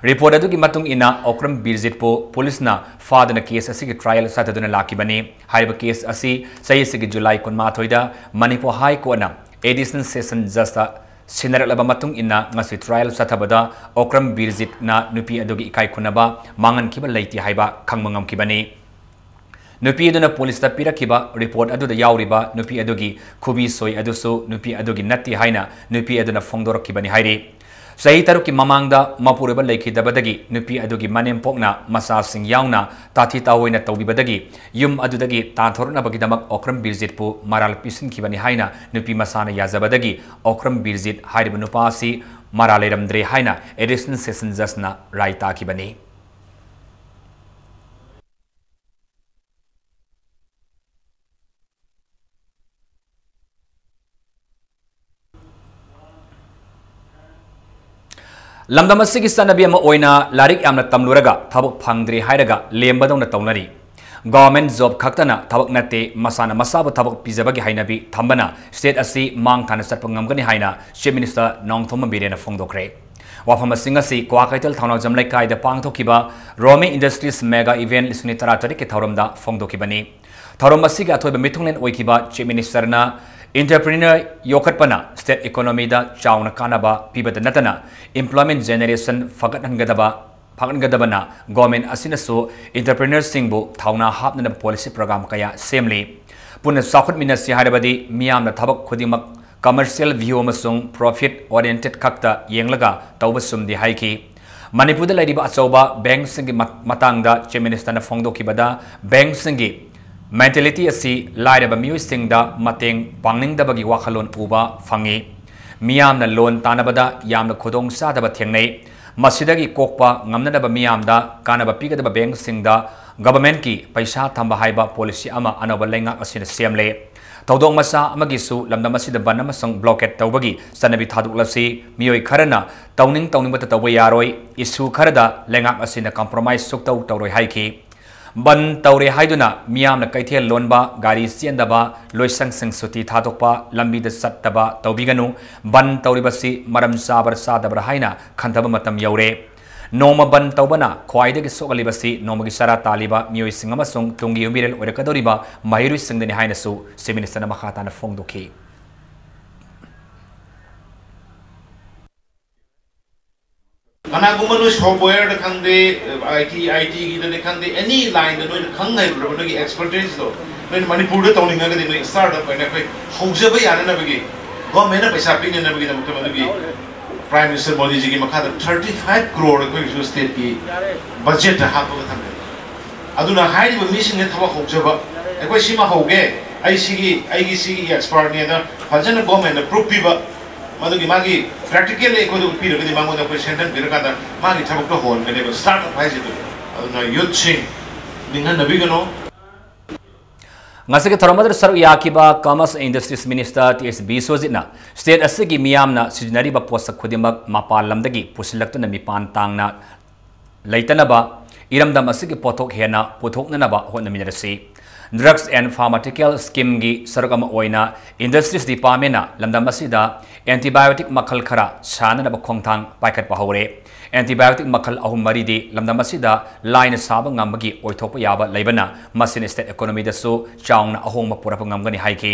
ꯔꯤꯄꯣꯔꯠ ꯑꯗꯨꯒꯤ ꯃꯇꯨꯡ ꯏꯟꯅ ꯑꯣꯀ꯭ꯔꯝ ꯕꯤꯔꯖꯤꯠꯄꯨ ꯄꯨꯂꯤꯁꯅ ꯐꯥꯗꯨꯅ ꯀꯦꯁ ꯑꯁꯤꯒꯤ ꯇ꯭ꯔꯥꯌꯦꯜ ꯆꯠꯊꯗꯨꯅ ꯂꯥꯛꯈꯤꯕꯅꯤ꯫ ꯍꯥꯏꯔꯤꯕ ꯀꯦꯁ ꯑꯁꯤ ꯆꯍꯤ ꯑꯁꯤꯒꯤ ꯖꯨꯂꯥꯏ ꯀꯨꯟꯃꯥꯊꯣꯏꯗ ꯃꯅꯤꯄꯨꯔ ꯍꯥꯏ ꯀꯣꯔꯠꯅ ꯑꯦꯗꯤꯁꯅꯦꯜ ꯁꯦꯁꯟ ꯖꯖꯇ ꯁꯤꯟꯅꯔꯛꯂꯕ ꯃꯇꯨꯡ ꯏꯟꯅ ꯉꯁꯤ ꯇ꯭ꯔꯥꯌꯦꯜ ꯆꯠꯊꯕꯗ ꯑꯣꯀ꯭ꯔꯝ ꯕꯤꯔꯖꯤꯠꯅ ꯅꯨꯄꯤ ꯑꯗꯨꯒꯤ ꯏꯀꯥꯏ ꯈꯨꯝꯅꯕ ꯃꯥꯡꯍꯟꯈꯤꯕ ꯂꯩꯇꯦ ꯍꯥꯏꯕ ꯈꯪꯕ ꯉꯝꯈꯤꯕꯅꯤ꯫ ꯅꯨꯄꯤ ꯑꯗꯨꯅ ꯄꯨꯂꯤꯁꯇ ꯄꯤꯔꯛꯈꯤꯕ ꯔꯤꯄꯣꯔꯠ ꯑꯗꯨꯗ ꯌꯥꯎꯔꯤꯕ ꯅꯨꯄꯤ ꯑꯗꯨꯒꯤ ꯈꯨꯕꯤ ꯁꯣꯏ ꯑꯗꯨꯁꯨ ꯅꯨꯄꯤ ꯑꯗꯨꯒꯤ ꯅꯠꯇꯦ ꯍꯥꯏꯅ ꯅꯨꯄꯤ ꯑꯗꯨꯅ ꯐꯣꯡꯗꯣꯔꯛꯈꯤꯕꯅꯤ ꯍꯥꯏꯔꯤ꯫ ꯆꯍꯤ ꯇꯔꯨꯛꯀꯤ ꯃꯃꯥꯡꯗ ꯃꯄꯨꯔꯣꯏꯕ ꯂꯩꯈꯤꯗꯕꯗꯒꯤ ꯅꯨꯄꯤ ꯑꯗꯨꯒꯤ ꯃꯅꯦꯝꯄꯣꯛꯅ ꯃꯆꯥꯁꯤꯡ ꯌꯥꯎꯅ ꯇꯥꯊꯤ ꯇꯥꯑꯣꯏꯅ ꯇꯧꯕꯤꯕꯗꯒꯤ ꯌꯨꯝ ꯑꯗꯨꯗꯒꯤ ꯇꯥꯟꯊꯣꯔꯛꯅꯕꯒꯤꯗꯃꯛ ꯑꯣꯀ꯭ꯔꯝ ꯕꯤꯔꯖꯤꯠꯄꯨ ꯃꯔꯥꯜ ꯄꯤꯁꯤꯟꯈꯤꯕꯅꯤ ꯍꯥꯏꯅ ꯅꯨꯄꯤ ꯃꯁꯥꯅ ꯌꯥꯖꯕꯗꯒꯤ ꯑꯣꯀ꯭ꯔꯝ ꯕꯤꯔꯖꯤꯠ ꯍꯥꯏꯔꯤꯕ ꯅꯨꯄꯥ ꯑꯁꯤ ꯃꯔꯥꯜ ꯂꯩꯔꯝꯗ꯭ꯔꯦ ꯍꯥꯏꯅ ꯑꯦꯗꯤꯁꯅꯦꯜ ꯁꯦꯁꯟ ꯖꯖꯅ ꯔꯥꯏ ꯇꯥꯈꯤꯕꯅꯤ꯫ ꯂꯝꯗꯝ ꯑꯁꯤꯒꯤ ꯆꯠꯅꯕꯤ ꯑꯃ ꯑꯣꯏꯅ ꯂꯥꯏꯔꯤꯛ ꯌꯥꯝꯅ ꯇꯝꯂꯨꯔꯒ ꯊꯕꯛ ꯐꯪꯗ꯭ꯔꯦ ꯍꯥꯏꯔꯒ ꯂꯦꯝꯕꯗꯧꯅ ꯇꯧꯅꯔꯤ꯫ ꯒꯣꯚꯔꯟꯃꯦꯟꯠ ꯖꯣꯕ ꯈꯛꯇꯅ ꯊꯕꯛ ꯅꯠꯇꯦ, ꯃꯁꯥꯅ ꯃꯁꯥꯕꯨ ꯊꯕꯛ ꯄꯤꯖꯕꯒꯤ ꯍꯩꯅꯕꯤ ꯊꯝꯕꯅ ꯁ꯭ꯇꯦꯠ ꯑꯁꯤ ꯃꯥꯡ ꯊꯥꯅ ꯆꯠꯄ ꯉꯝꯒꯅꯤ ꯍꯥꯏꯅ ꯆꯤꯐ ꯃꯤꯅꯤꯁꯇꯔ ꯅꯣꯡꯊꯣꯝꯕꯝ ꯕꯤꯔꯦꯟꯅ ꯐꯣꯡꯗꯣꯛꯈ꯭ꯔꯦ꯫ ꯋꯥꯐꯝ ꯑꯁꯤ ꯉꯁꯤ ꯀ꯭ꯋꯥꯀꯩꯊꯦꯜ ꯊꯧꯅꯥꯎꯖꯝ ꯂꯩꯀꯥꯏꯗ ꯄꯥꯡꯊꯣꯛꯈꯤꯕ ꯔꯣꯃꯤ ꯏꯟꯗꯁꯇ꯭ꯔꯤꯁ ꯃꯦꯒꯥ ꯏꯚꯦꯟꯠ ꯂꯤꯁꯤꯡ ꯑꯅꯤ ꯇꯔꯥꯇꯔꯦꯠꯀꯤ ꯊꯧꯔꯝꯗ ꯐꯣꯡꯗꯣꯛꯈꯤꯕꯅꯤ꯫ ꯊꯧꯔꯝ ꯑꯁꯤꯒꯤ ꯑꯊꯣꯏꯕ ꯃꯤꯊꯨꯡꯂꯦꯟ ꯑꯣꯏꯈꯤꯕ ꯆꯤꯐ ꯃꯤꯅꯤꯁꯇꯔꯅ entrepreneur ꯌꯣꯛꯈꯠꯄꯅ ꯁ꯭ꯇꯦꯠ ꯏꯀꯣꯅꯣꯃꯤꯗ ꯆꯥꯎꯅ ꯀꯥꯟꯅꯕ ꯄꯤꯕꯇ ꯅꯠꯇꯅ employment generation ꯐꯒꯠꯍꯟꯒꯗꯕ, ꯐꯒꯠꯍꯟꯒꯗꯕꯅ ꯒꯣꯚꯔꯟꯃꯦꯟꯠ ꯑꯁꯤꯅꯁꯨ entrepreneurꯁꯤꯡꯕꯨ ꯊꯧꯅꯥ ꯍꯥꯞꯅꯅꯕ ꯄꯣꯂꯤꯁꯤ ꯄ꯭ꯔꯣꯒ꯭ꯔꯥꯝ ꯀꯌꯥ ꯁꯦꯝꯂꯤ꯫ ꯄꯨꯟꯅ ꯆꯥꯎꯈꯠꯃꯤꯟꯅꯁꯤ ꯍꯥꯏꯔꯕꯗꯤ ꯃꯤꯌꯥꯝꯅ ꯊꯕꯛ ꯈꯨꯗꯤꯡꯃꯛ commercial view ꯑꯃꯁꯨꯡ profit oriented ꯈꯛꯇ ꯌꯦꯡꯂꯒ ꯇꯧꯕ ꯆꯨꯝꯗꯦ ꯍꯥꯏꯈꯤ꯫ ꯃꯅꯤꯄꯨꯔꯗ ꯂꯩꯔꯤꯕ ꯑꯆꯧꯕ ꯕꯦꯡꯛꯁꯤꯡꯒꯤ ꯃ-, ꯃꯇꯥꯡꯗ ꯆꯤꯐ ꯃꯤꯅꯤꯁꯇꯔꯅ ꯐꯣꯡꯗꯣꯛꯈꯤꯕꯗ, ꯕꯦꯡꯛꯁꯤꯡꯒꯤ ꯃꯦꯟꯇꯦꯂꯤꯇꯤ ꯑꯁꯤ ꯂꯥꯏꯔꯕ ꯃꯤꯑꯣꯏꯁꯤꯡꯗ ꯃꯇꯦꯡ ꯄꯥꯡꯅꯤꯡꯗꯕꯒꯤ ꯋꯥꯈꯜꯂꯣꯟ ꯎꯕ ꯐꯪꯏ꯫ ꯃꯤꯌꯥꯝꯅ ꯂꯣꯟ ꯇꯥꯅꯕꯗ ꯌꯥꯝꯅ ꯈꯨꯗꯣꯡ ꯆꯥꯗꯕ ꯊꯦꯡꯅꯩ꯫ ꯃꯁꯤꯗꯒꯤ ꯀꯣꯛꯄ ꯉꯝꯅꯅꯕ ꯃꯤꯌꯥꯝꯗ ꯀꯥꯟꯅꯕ ꯄꯤꯒꯗꯕ ꯕꯦꯡꯛꯁꯤꯡꯗ ꯒꯚꯔꯟꯃꯦꯟꯠꯀꯤ ꯄꯩꯁꯥ ꯊꯝꯕ ꯍꯥꯏꯕ ꯄꯣꯂꯤꯁꯤ ꯑꯃ ꯑꯅꯧꯕ ꯂꯩꯉꯥꯛ ꯑꯁꯤꯅ ꯁꯦꯝꯂꯦ꯫ ꯊꯧꯗꯣꯛ ꯃꯆꯥ ꯑꯃꯒꯤꯁꯨ ꯂꯝꯗꯝ ꯑꯁꯤꯗ ꯕꯟ ꯑꯃꯁꯨꯡ ꯕ꯭ꯂꯣꯀꯦꯠ ꯇꯧꯕꯒꯤ ꯆꯠꯅꯕꯤ ꯊꯥꯗꯣꯛꯂꯁꯤ꯫ ꯃꯤꯑꯣꯏ ꯈꯔꯅ ꯇꯧꯅꯤꯡ ꯇꯧꯅꯤꯡꯕꯇ ꯇꯧꯕ ꯌꯥꯔꯣꯏ꯫ ꯏꯁꯨ ꯈꯔꯗ ꯂꯩꯉꯥꯛ ꯑꯁꯤꯅ ꯀꯝꯄ꯭ꯔꯣꯃꯥꯏꯁ ꯁꯨꯛꯇꯧ ꯇꯧꯔꯣꯏ ꯍꯥꯏꯈꯤ꯫ ꯕꯟ ꯇꯧꯔꯦ ꯍꯥꯏꯗꯨꯅ ꯃꯤꯌꯥꯝꯅ ꯀꯩꯊꯦꯜ ꯂꯣꯟꯕ, ꯒꯥꯔꯤ ꯆꯦꯟꯗꯕ, ꯂꯣꯏꯁꯪꯁꯤꯡ ꯁꯨꯇꯤ ꯊꯥꯗꯣꯛꯄ, ꯂꯝꯕꯤꯗ ꯆꯠꯇꯕ ꯇꯧꯕꯤꯒꯅꯨ꯫ ꯕꯟ ꯇꯧꯔꯤꯕꯁꯤ ꯃꯔꯝ ꯆꯥꯕ꯭ꯔꯥ ꯆꯥꯗꯕ꯭ꯔꯥ ꯍꯥꯏꯅ ꯈꯟꯊꯕ ꯃꯇꯝ ꯌꯧꯔꯦ꯫ ꯅꯣꯡꯃ ꯕꯟ ꯇꯧꯕꯅ ꯈ꯭ꯋꯥꯏꯗꯒꯤ ꯁꯣꯛꯍꯜꯂꯤꯕꯁꯤ ꯅꯣꯡꯃꯒꯤ ꯆꯔꯥ ꯇꯥꯜꯂꯤꯕ ꯃꯤꯑꯣꯏꯁꯤꯡ ꯑꯃꯁꯨꯡ ꯇꯨꯡꯒꯤ ꯌꯨꯝꯕꯤꯔꯦꯜ ꯑꯣꯏꯔꯛꯀꯗꯧꯔꯤꯕ ꯃꯍꯩꯔꯣꯏꯁꯤꯡꯗꯅꯤ ꯍꯥꯏꯅꯁꯨ ꯆꯤꯐ ꯃꯤꯅꯤꯁꯇꯔꯅ ꯃꯈꯥ ꯇꯥꯅ ꯐꯣꯡꯗꯣꯛꯈꯤ꯫ ꯀꯅꯥꯒꯨꯝꯕ ꯅꯣꯏ ꯁꯣꯐꯋꯦꯌꯔꯗ ꯈꯪꯗꯦ, ꯑꯥꯏ ꯇꯤ, ꯑꯥꯏ ꯇꯤꯒꯤꯗꯅꯦ ꯈꯪꯗꯦ, ꯑꯦꯅꯤ ꯂꯥꯏꯟꯗ ꯅꯣꯏꯅ ꯈꯪ ꯍꯩꯔꯨꯔꯕ ꯅꯣꯏꯒꯤ ꯑꯦꯛꯁꯄꯔꯇꯤꯁꯇꯣ ꯅꯣꯏꯅ ꯃꯅꯤꯄꯨꯔꯗ ꯇꯧꯅꯤꯡꯉꯒꯗꯤ ꯅꯣꯏ ꯁ꯭ꯇꯥꯔꯠ ꯑꯞ ꯑꯣꯏꯅ ꯑꯩꯈꯣꯏ ꯍꯧꯖꯕ ꯌꯥꯅꯅꯕꯒꯤ ꯒꯣꯔꯃꯦꯟꯅ ꯄꯩꯁꯥ ꯄꯤꯅꯅꯕꯒꯤꯗꯃꯛꯇ ꯃꯗꯨꯒꯤ ꯄ꯭ꯔꯥꯏꯝ ꯃꯤꯅꯤꯁꯇꯔ ꯃꯣꯗꯤꯖꯤꯒꯤ ꯃꯈꯥꯗ ꯊꯥꯔꯇꯤ ꯐꯥꯏꯚ ꯀ꯭ꯔꯣꯔ ꯑꯩꯈꯣꯏꯒꯤꯁꯨ ꯁ꯭ꯇꯦꯠꯀꯤ ꯕꯖꯦꯠꯇ ꯍꯥꯞꯄꯒ ꯊꯝꯃꯦ꯫ ꯑꯗꯨꯅ ꯍꯥꯏꯔꯤꯕ ꯃꯤꯁꯤꯡꯁꯦ ꯊꯕꯛ ꯍꯧꯖꯕ, ꯑꯩꯈꯣꯏ ꯁꯤꯃ ꯍꯧꯒꯦ, ꯑꯩ ꯁꯤꯒꯤ, ꯑꯩꯒꯤ ꯁꯤꯒꯤ ꯑꯦꯛꯁꯄꯔꯠꯅꯦꯅ ꯐꯖꯅ ꯒꯣꯔꯃꯦꯟꯗ ꯄ꯭ꯔꯨꯐ ꯄꯤꯕ, ꯃꯗꯨꯒꯤ ꯃꯥꯒꯤ ꯄ꯭ꯔꯦꯛꯇꯤꯀꯦꯜꯂꯤ ꯑꯩꯈꯣꯏꯗ ꯎꯠꯄꯤꯔꯒꯗꯤ ꯃꯉꯣꯟꯗ ꯑꯩꯈꯣꯏ ꯁꯦꯟꯊꯟꯕꯤꯔꯀꯥꯟꯗ ꯃꯥꯒꯤ ꯊꯕꯛꯇꯣ ꯍꯧꯍꯟꯒꯅꯦꯕ ꯁ꯭ꯇꯥꯔꯠ ꯑꯞ ꯍꯥꯏꯁꯤꯗꯤ꯫ ꯑꯗꯨꯅ ꯌꯨꯠꯁꯤꯡ ꯅꯤꯡꯍꯟꯅꯕꯤꯒꯅꯨ꯫ ꯉꯁꯤꯒꯤ ꯊꯧꯔꯝ ꯑꯗꯨꯗ ꯁꯔꯨꯛ ꯌꯥꯈꯤꯕ commerce and industries minister T S ꯕꯤꯁ꯭ꯋꯖꯤꯠꯅ ꯁ꯭ꯇꯦꯠ ꯑꯁꯤꯒꯤ ꯃꯤꯌꯥꯝꯅ ꯁꯤꯖꯤꯟꯅꯔꯤꯕ ꯄꯣꯠꯁꯛ ꯈꯨꯗꯤꯡꯃꯛ ꯃꯄꯥꯟ ꯂꯝꯗꯒꯤ ꯄꯨꯁꯤꯜꯂꯛꯇꯨꯅ ꯃꯤꯄꯥꯟ ꯇꯥꯡꯅ ꯂꯩꯇꯅꯕ ꯏꯔꯝꯗꯝ ꯑꯁꯤꯒꯤ ꯄꯣꯠꯊꯣꯛ ꯍꯦꯟꯅ ꯄꯨꯊꯣꯛꯅꯅꯕ ꯍꯣꯠꯅꯃꯤꯟꯅꯔꯁꯤ꯫ Drugs and Pharmaceutical Schemeꯒꯤ ꯁꯔꯨꯛ ꯑꯃ ꯑꯣꯏꯅ ꯏꯟꯗꯁꯇ꯭ꯔꯤꯁ ꯗꯤꯄꯥꯔꯠꯃꯦꯟꯅ ꯂꯝꯗꯝ ꯑꯁꯤꯗ ꯑꯦꯟꯇꯤꯕꯥꯏꯑꯣꯇꯤꯛ ꯃꯈꯜ ꯈꯔ ꯁꯥꯅꯅꯕ ꯈꯣꯡꯊꯥꯡ ꯄꯥꯏꯈꯠꯄ ꯍꯧꯔꯦ꯫ ꯑꯦꯟꯇꯤꯕꯥꯏꯑꯣꯇꯤꯛ ꯃꯈꯜ ꯑꯍꯨꯝ ꯃꯔꯤꯗꯤ ꯂꯝꯗꯝ ꯑꯁꯤꯗ ꯂꯥꯏꯅ ꯁꯥꯕ ꯉꯝꯕꯒꯤ ꯑꯣꯏꯊꯣꯛꯄ ꯌꯥꯕ ꯂꯩꯕꯅ ꯃꯁꯤꯅ ꯁ꯭ꯇꯦꯠ ꯏꯀꯣꯅꯣꯃꯤꯗꯁꯨ ꯆꯥꯎꯅ ꯑꯍꯣꯡꯕ ꯄꯨꯔꯛꯄ ꯉꯝꯒꯅꯤ ꯍꯥꯏꯈꯤ꯫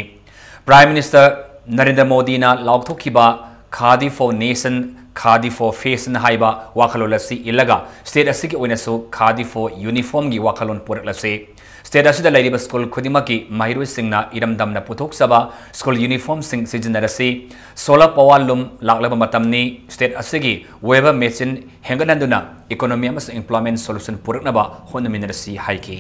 ꯄ꯭ꯔꯥꯏꯝ ꯃꯤꯅꯤꯁꯇꯔ ꯅꯔꯦꯟꯗ꯭ꯔ ꯃꯣꯗꯤꯅ ꯂꯥꯎꯊꯣꯛꯈꯤꯕ Khadi for Nation, Khadi for Fashion ꯍꯥꯏꯕ ꯋꯥꯈꯜꯂꯣꯟ ꯑꯁꯤ ꯏꯜꯂꯒ state ꯑꯁꯤꯒꯤ ꯑꯣꯏꯅꯁꯨ Khadi for Uniformꯒꯤ ꯋꯥꯈꯜꯂꯣꯟ ꯄꯨꯔꯛꯂꯁꯤ꯫ State ꯑꯁꯤꯗ ꯂꯩꯔꯤꯕ school ꯈꯨꯗꯤꯡꯃꯛꯀꯤ ꯃꯍꯩꯔꯣꯏꯁꯤꯡꯅ ꯏꯔꯝꯗꯝꯅ ꯄꯨꯊꯣꯛꯆꯕ school uniformꯁꯤꯡ ꯁꯤꯖꯤꯟꯅꯔꯁꯤ꯫ Solar power loom ꯂꯥꯛꯂꯕ ꯃꯇꯝꯅꯤ꯫ State ꯑꯁꯤꯒꯤ weaving machine ꯍꯦꯟꯒꯠꯍꯟꯗꯨꯅ economy ꯑꯃꯁꯨꯡ employment solution ꯄꯨꯔꯛꯅꯕ ꯍꯣꯠꯅꯃꯤꯟꯅꯔꯁꯤ ꯍꯥꯏꯈꯤ꯫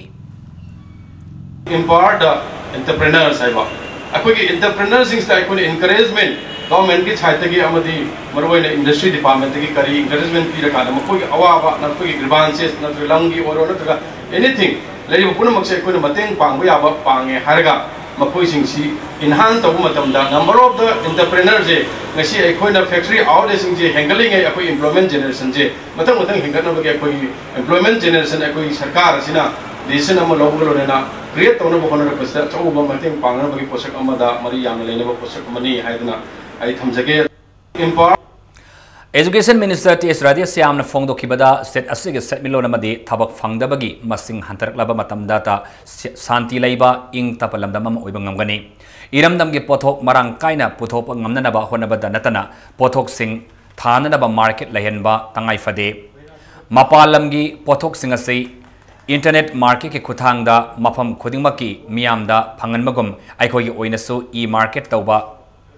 Empower the entrepreneurs ꯍꯥꯏꯕ, ꯑꯩꯈꯣꯏꯒꯤ entrepreneurꯁꯤꯡꯁꯤꯗ ꯑꯩꯈꯣꯏꯅ encouragement governmentꯀꯤ sideꯇꯒꯤ ꯑꯃꯗꯤ ꯃꯔꯨꯑꯣꯏꯅ industry departmentꯇꯒꯤ ꯀꯔꯤ encouragement ꯄꯤꯔꯀꯥꯟꯗ ꯃꯈꯣꯏꯒꯤ ꯑꯋꯥꯕ, ꯃꯈꯣꯏꯒꯤ grievances ꯅꯠꯇ꯭ꯔꯒ ꯂꯝꯒꯤ ꯑꯣꯏꯔꯣ ꯅꯠꯇ꯭ꯔꯒ anything ꯂꯩꯔꯤꯕ ꯄꯨꯝꯅꯃꯛꯁꯦ ꯑꯩꯈꯣꯏꯅ ꯃꯇꯦꯡ ꯄꯥꯡꯕ ꯌꯥꯕ ꯄꯥꯡꯉꯦ ꯍꯥꯏꯔꯒ ꯃꯈꯣꯏꯁꯤꯡꯁꯤ enhance ꯇꯧꯕ ꯃꯇꯝꯗ number of the entrepreneurꯁꯦ ꯉꯁꯤ ꯑꯩꯈꯣꯏꯅ factory outletꯁꯤꯡꯁꯦ ꯍꯦꯟꯒꯠꯂꯤꯉꯩ ꯑꯩꯈꯣꯏ employment generationꯁꯦ ꯃꯊꯪ ꯃꯊꯪ ꯍꯦꯟꯒꯠꯅꯕꯒꯤ ꯑꯩꯈꯣꯏꯒꯤ employment generation ꯑꯩꯈꯣꯏꯒꯤ ꯁꯔꯀꯥꯔ ꯑꯁꯤꯅ decision ꯑꯃ ꯂꯧꯕꯒ ꯂꯣꯏꯅꯅ create ꯇꯧꯅꯕ ꯍꯣꯠꯅꯔꯛꯄꯁꯤꯗ ꯑꯆꯧꯕ ꯃꯇꯦꯡ ꯄꯥꯡꯅꯕꯒꯤ ꯄꯣꯠꯁꯛ ꯑꯃꯗ ꯃꯔꯤ ꯌꯥꯝꯅ ꯂꯩꯅꯕ ꯄꯣꯠꯁꯛ ꯑꯃꯅꯤ ꯍꯥꯏꯗꯨꯅ ꯑꯩ ꯊꯝꯖꯒꯦ꯫ Empower Education Minister ꯇꯤ ꯑꯦꯁ ꯔꯥꯙꯦꯁ꯭ꯌꯥꯝꯅ ꯐꯣꯡꯗꯣꯛꯈꯤꯕꯗ state ꯑꯁꯤꯒꯤ ꯁꯦꯟꯃꯤꯠꯂꯣꯟ ꯑꯃꯗꯤ ꯊꯕꯛ ꯐꯪꯗꯕꯒꯤ ꯃꯁꯤꯡ ꯍꯟꯊꯔꯛꯂꯕ ꯃꯇꯝꯗꯇ ꯁ-, ꯁꯥꯟꯇꯤ ꯂꯩꯕ ꯏꯪ ꯇꯞꯄ ꯂꯝꯗꯝ ꯑꯃ ꯑꯣꯏꯕ ꯉꯝꯒꯅꯤ꯫ ꯏꯔꯝꯗꯝꯒꯤ ꯄꯣꯠꯊꯣꯛ ꯃꯔꯥꯡ ꯀꯥꯏꯅ ꯄꯨꯊꯣꯛꯄ ꯉꯝꯅꯅꯕ ꯍꯣꯠꯅꯕꯗ ꯅꯠꯇꯅ ꯄꯣꯠꯊꯣꯛꯁꯤꯡ ꯊꯥꯅꯅꯕ market ꯂꯩꯍꯟꯕ ꯇꯉꯥꯏ ꯐꯗꯦ꯫ ꯃꯄꯥꯟ ꯂꯝꯒꯤ ꯄꯣꯠꯊꯣꯛꯁꯤꯡ ꯑꯁꯤ internet marketꯀꯤ ꯈꯨꯠꯊꯥꯡꯗ ꯃꯐꯝ ꯈꯨꯗꯤꯡꯃꯛꯀꯤ ꯃꯤꯌꯥꯝꯗ ꯐꯪꯍꯟꯕꯒꯨꯝ ꯑꯩꯈꯣꯏꯒꯤ ꯑꯣꯏꯅꯁꯨ e-market ꯇꯧꯕ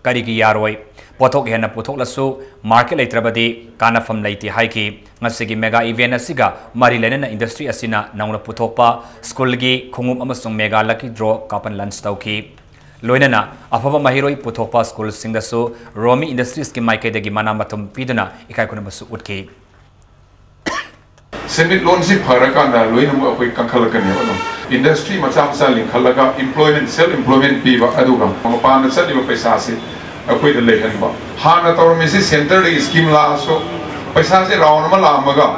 ꯀꯔꯤꯒꯤ ꯌꯥꯔꯣꯏ? ꯄꯣꯠꯊꯣꯛ ꯍꯦꯟꯅ ꯄꯨꯊꯣꯛꯂꯁꯨ market ꯂꯩꯇ꯭ꯔꯕꯗꯤ ꯀꯥꯟꯅꯐꯝ ꯂꯩꯇꯦ ꯍꯥꯏꯈꯤ꯫ ꯉꯁꯤꯒꯤ mega event ꯑꯁꯤꯒ ꯃꯔꯤ ꯂꯩꯅꯅ industry ꯑꯁꯤꯅ ꯅꯧꯅ ꯄꯨꯊꯣꯛꯄ schoolꯒꯤ ꯈꯣꯡꯎꯞ ꯑꯃꯁꯨꯡ mega lucky draw coupon launch ꯇꯧꯈꯤ꯫ ꯂꯣꯏꯅꯅ ꯑꯐꯕ ꯃꯍꯩꯔꯣꯏ ꯄꯨꯊꯣꯛꯄ schoolꯁꯤꯡꯗꯁꯨ Romi Industriesꯀꯤ ꯃꯥꯏꯀꯩꯗꯒꯤ ꯃꯅꯥ ꯃꯊꯨꯝ ꯄꯤꯗꯨꯅ ꯏꯀꯥꯏ ꯈꯨꯝꯅꯕꯁꯨ ꯎꯠꯈꯤ꯫ ꯁꯦꯟꯃꯤꯠꯂꯣꯟꯁꯤ ꯐꯔꯀꯥꯟꯗ ꯂꯣꯏꯅꯃꯛ ꯑꯩꯈꯣꯏ ꯀꯟꯈꯠꯂꯛꯀꯅꯦꯕ꯫ ꯑꯗꯨꯝ industry ꯃꯆꯥ ꯃꯆꯥ ꯂꯤꯡꯈꯠꯂꯒ employment, self employment ꯄꯤꯕ, ꯑꯗꯨꯒ ꯃꯄꯥꯟꯗ ꯆꯠꯂꯤꯕ ꯄꯩꯁꯥꯁꯤ ꯑꯩꯈꯣꯏꯗ ꯂꯩꯍꯟꯕ꯫ ꯍꯥꯟꯅ ꯇꯧꯔꯝꯃꯤꯁꯤ centreꯗꯒꯤ scheme ꯂꯥꯛꯑꯁꯨ ꯄꯩꯁꯥꯁꯦ round ꯑꯃ ꯂꯥꯛꯑꯝꯃꯒ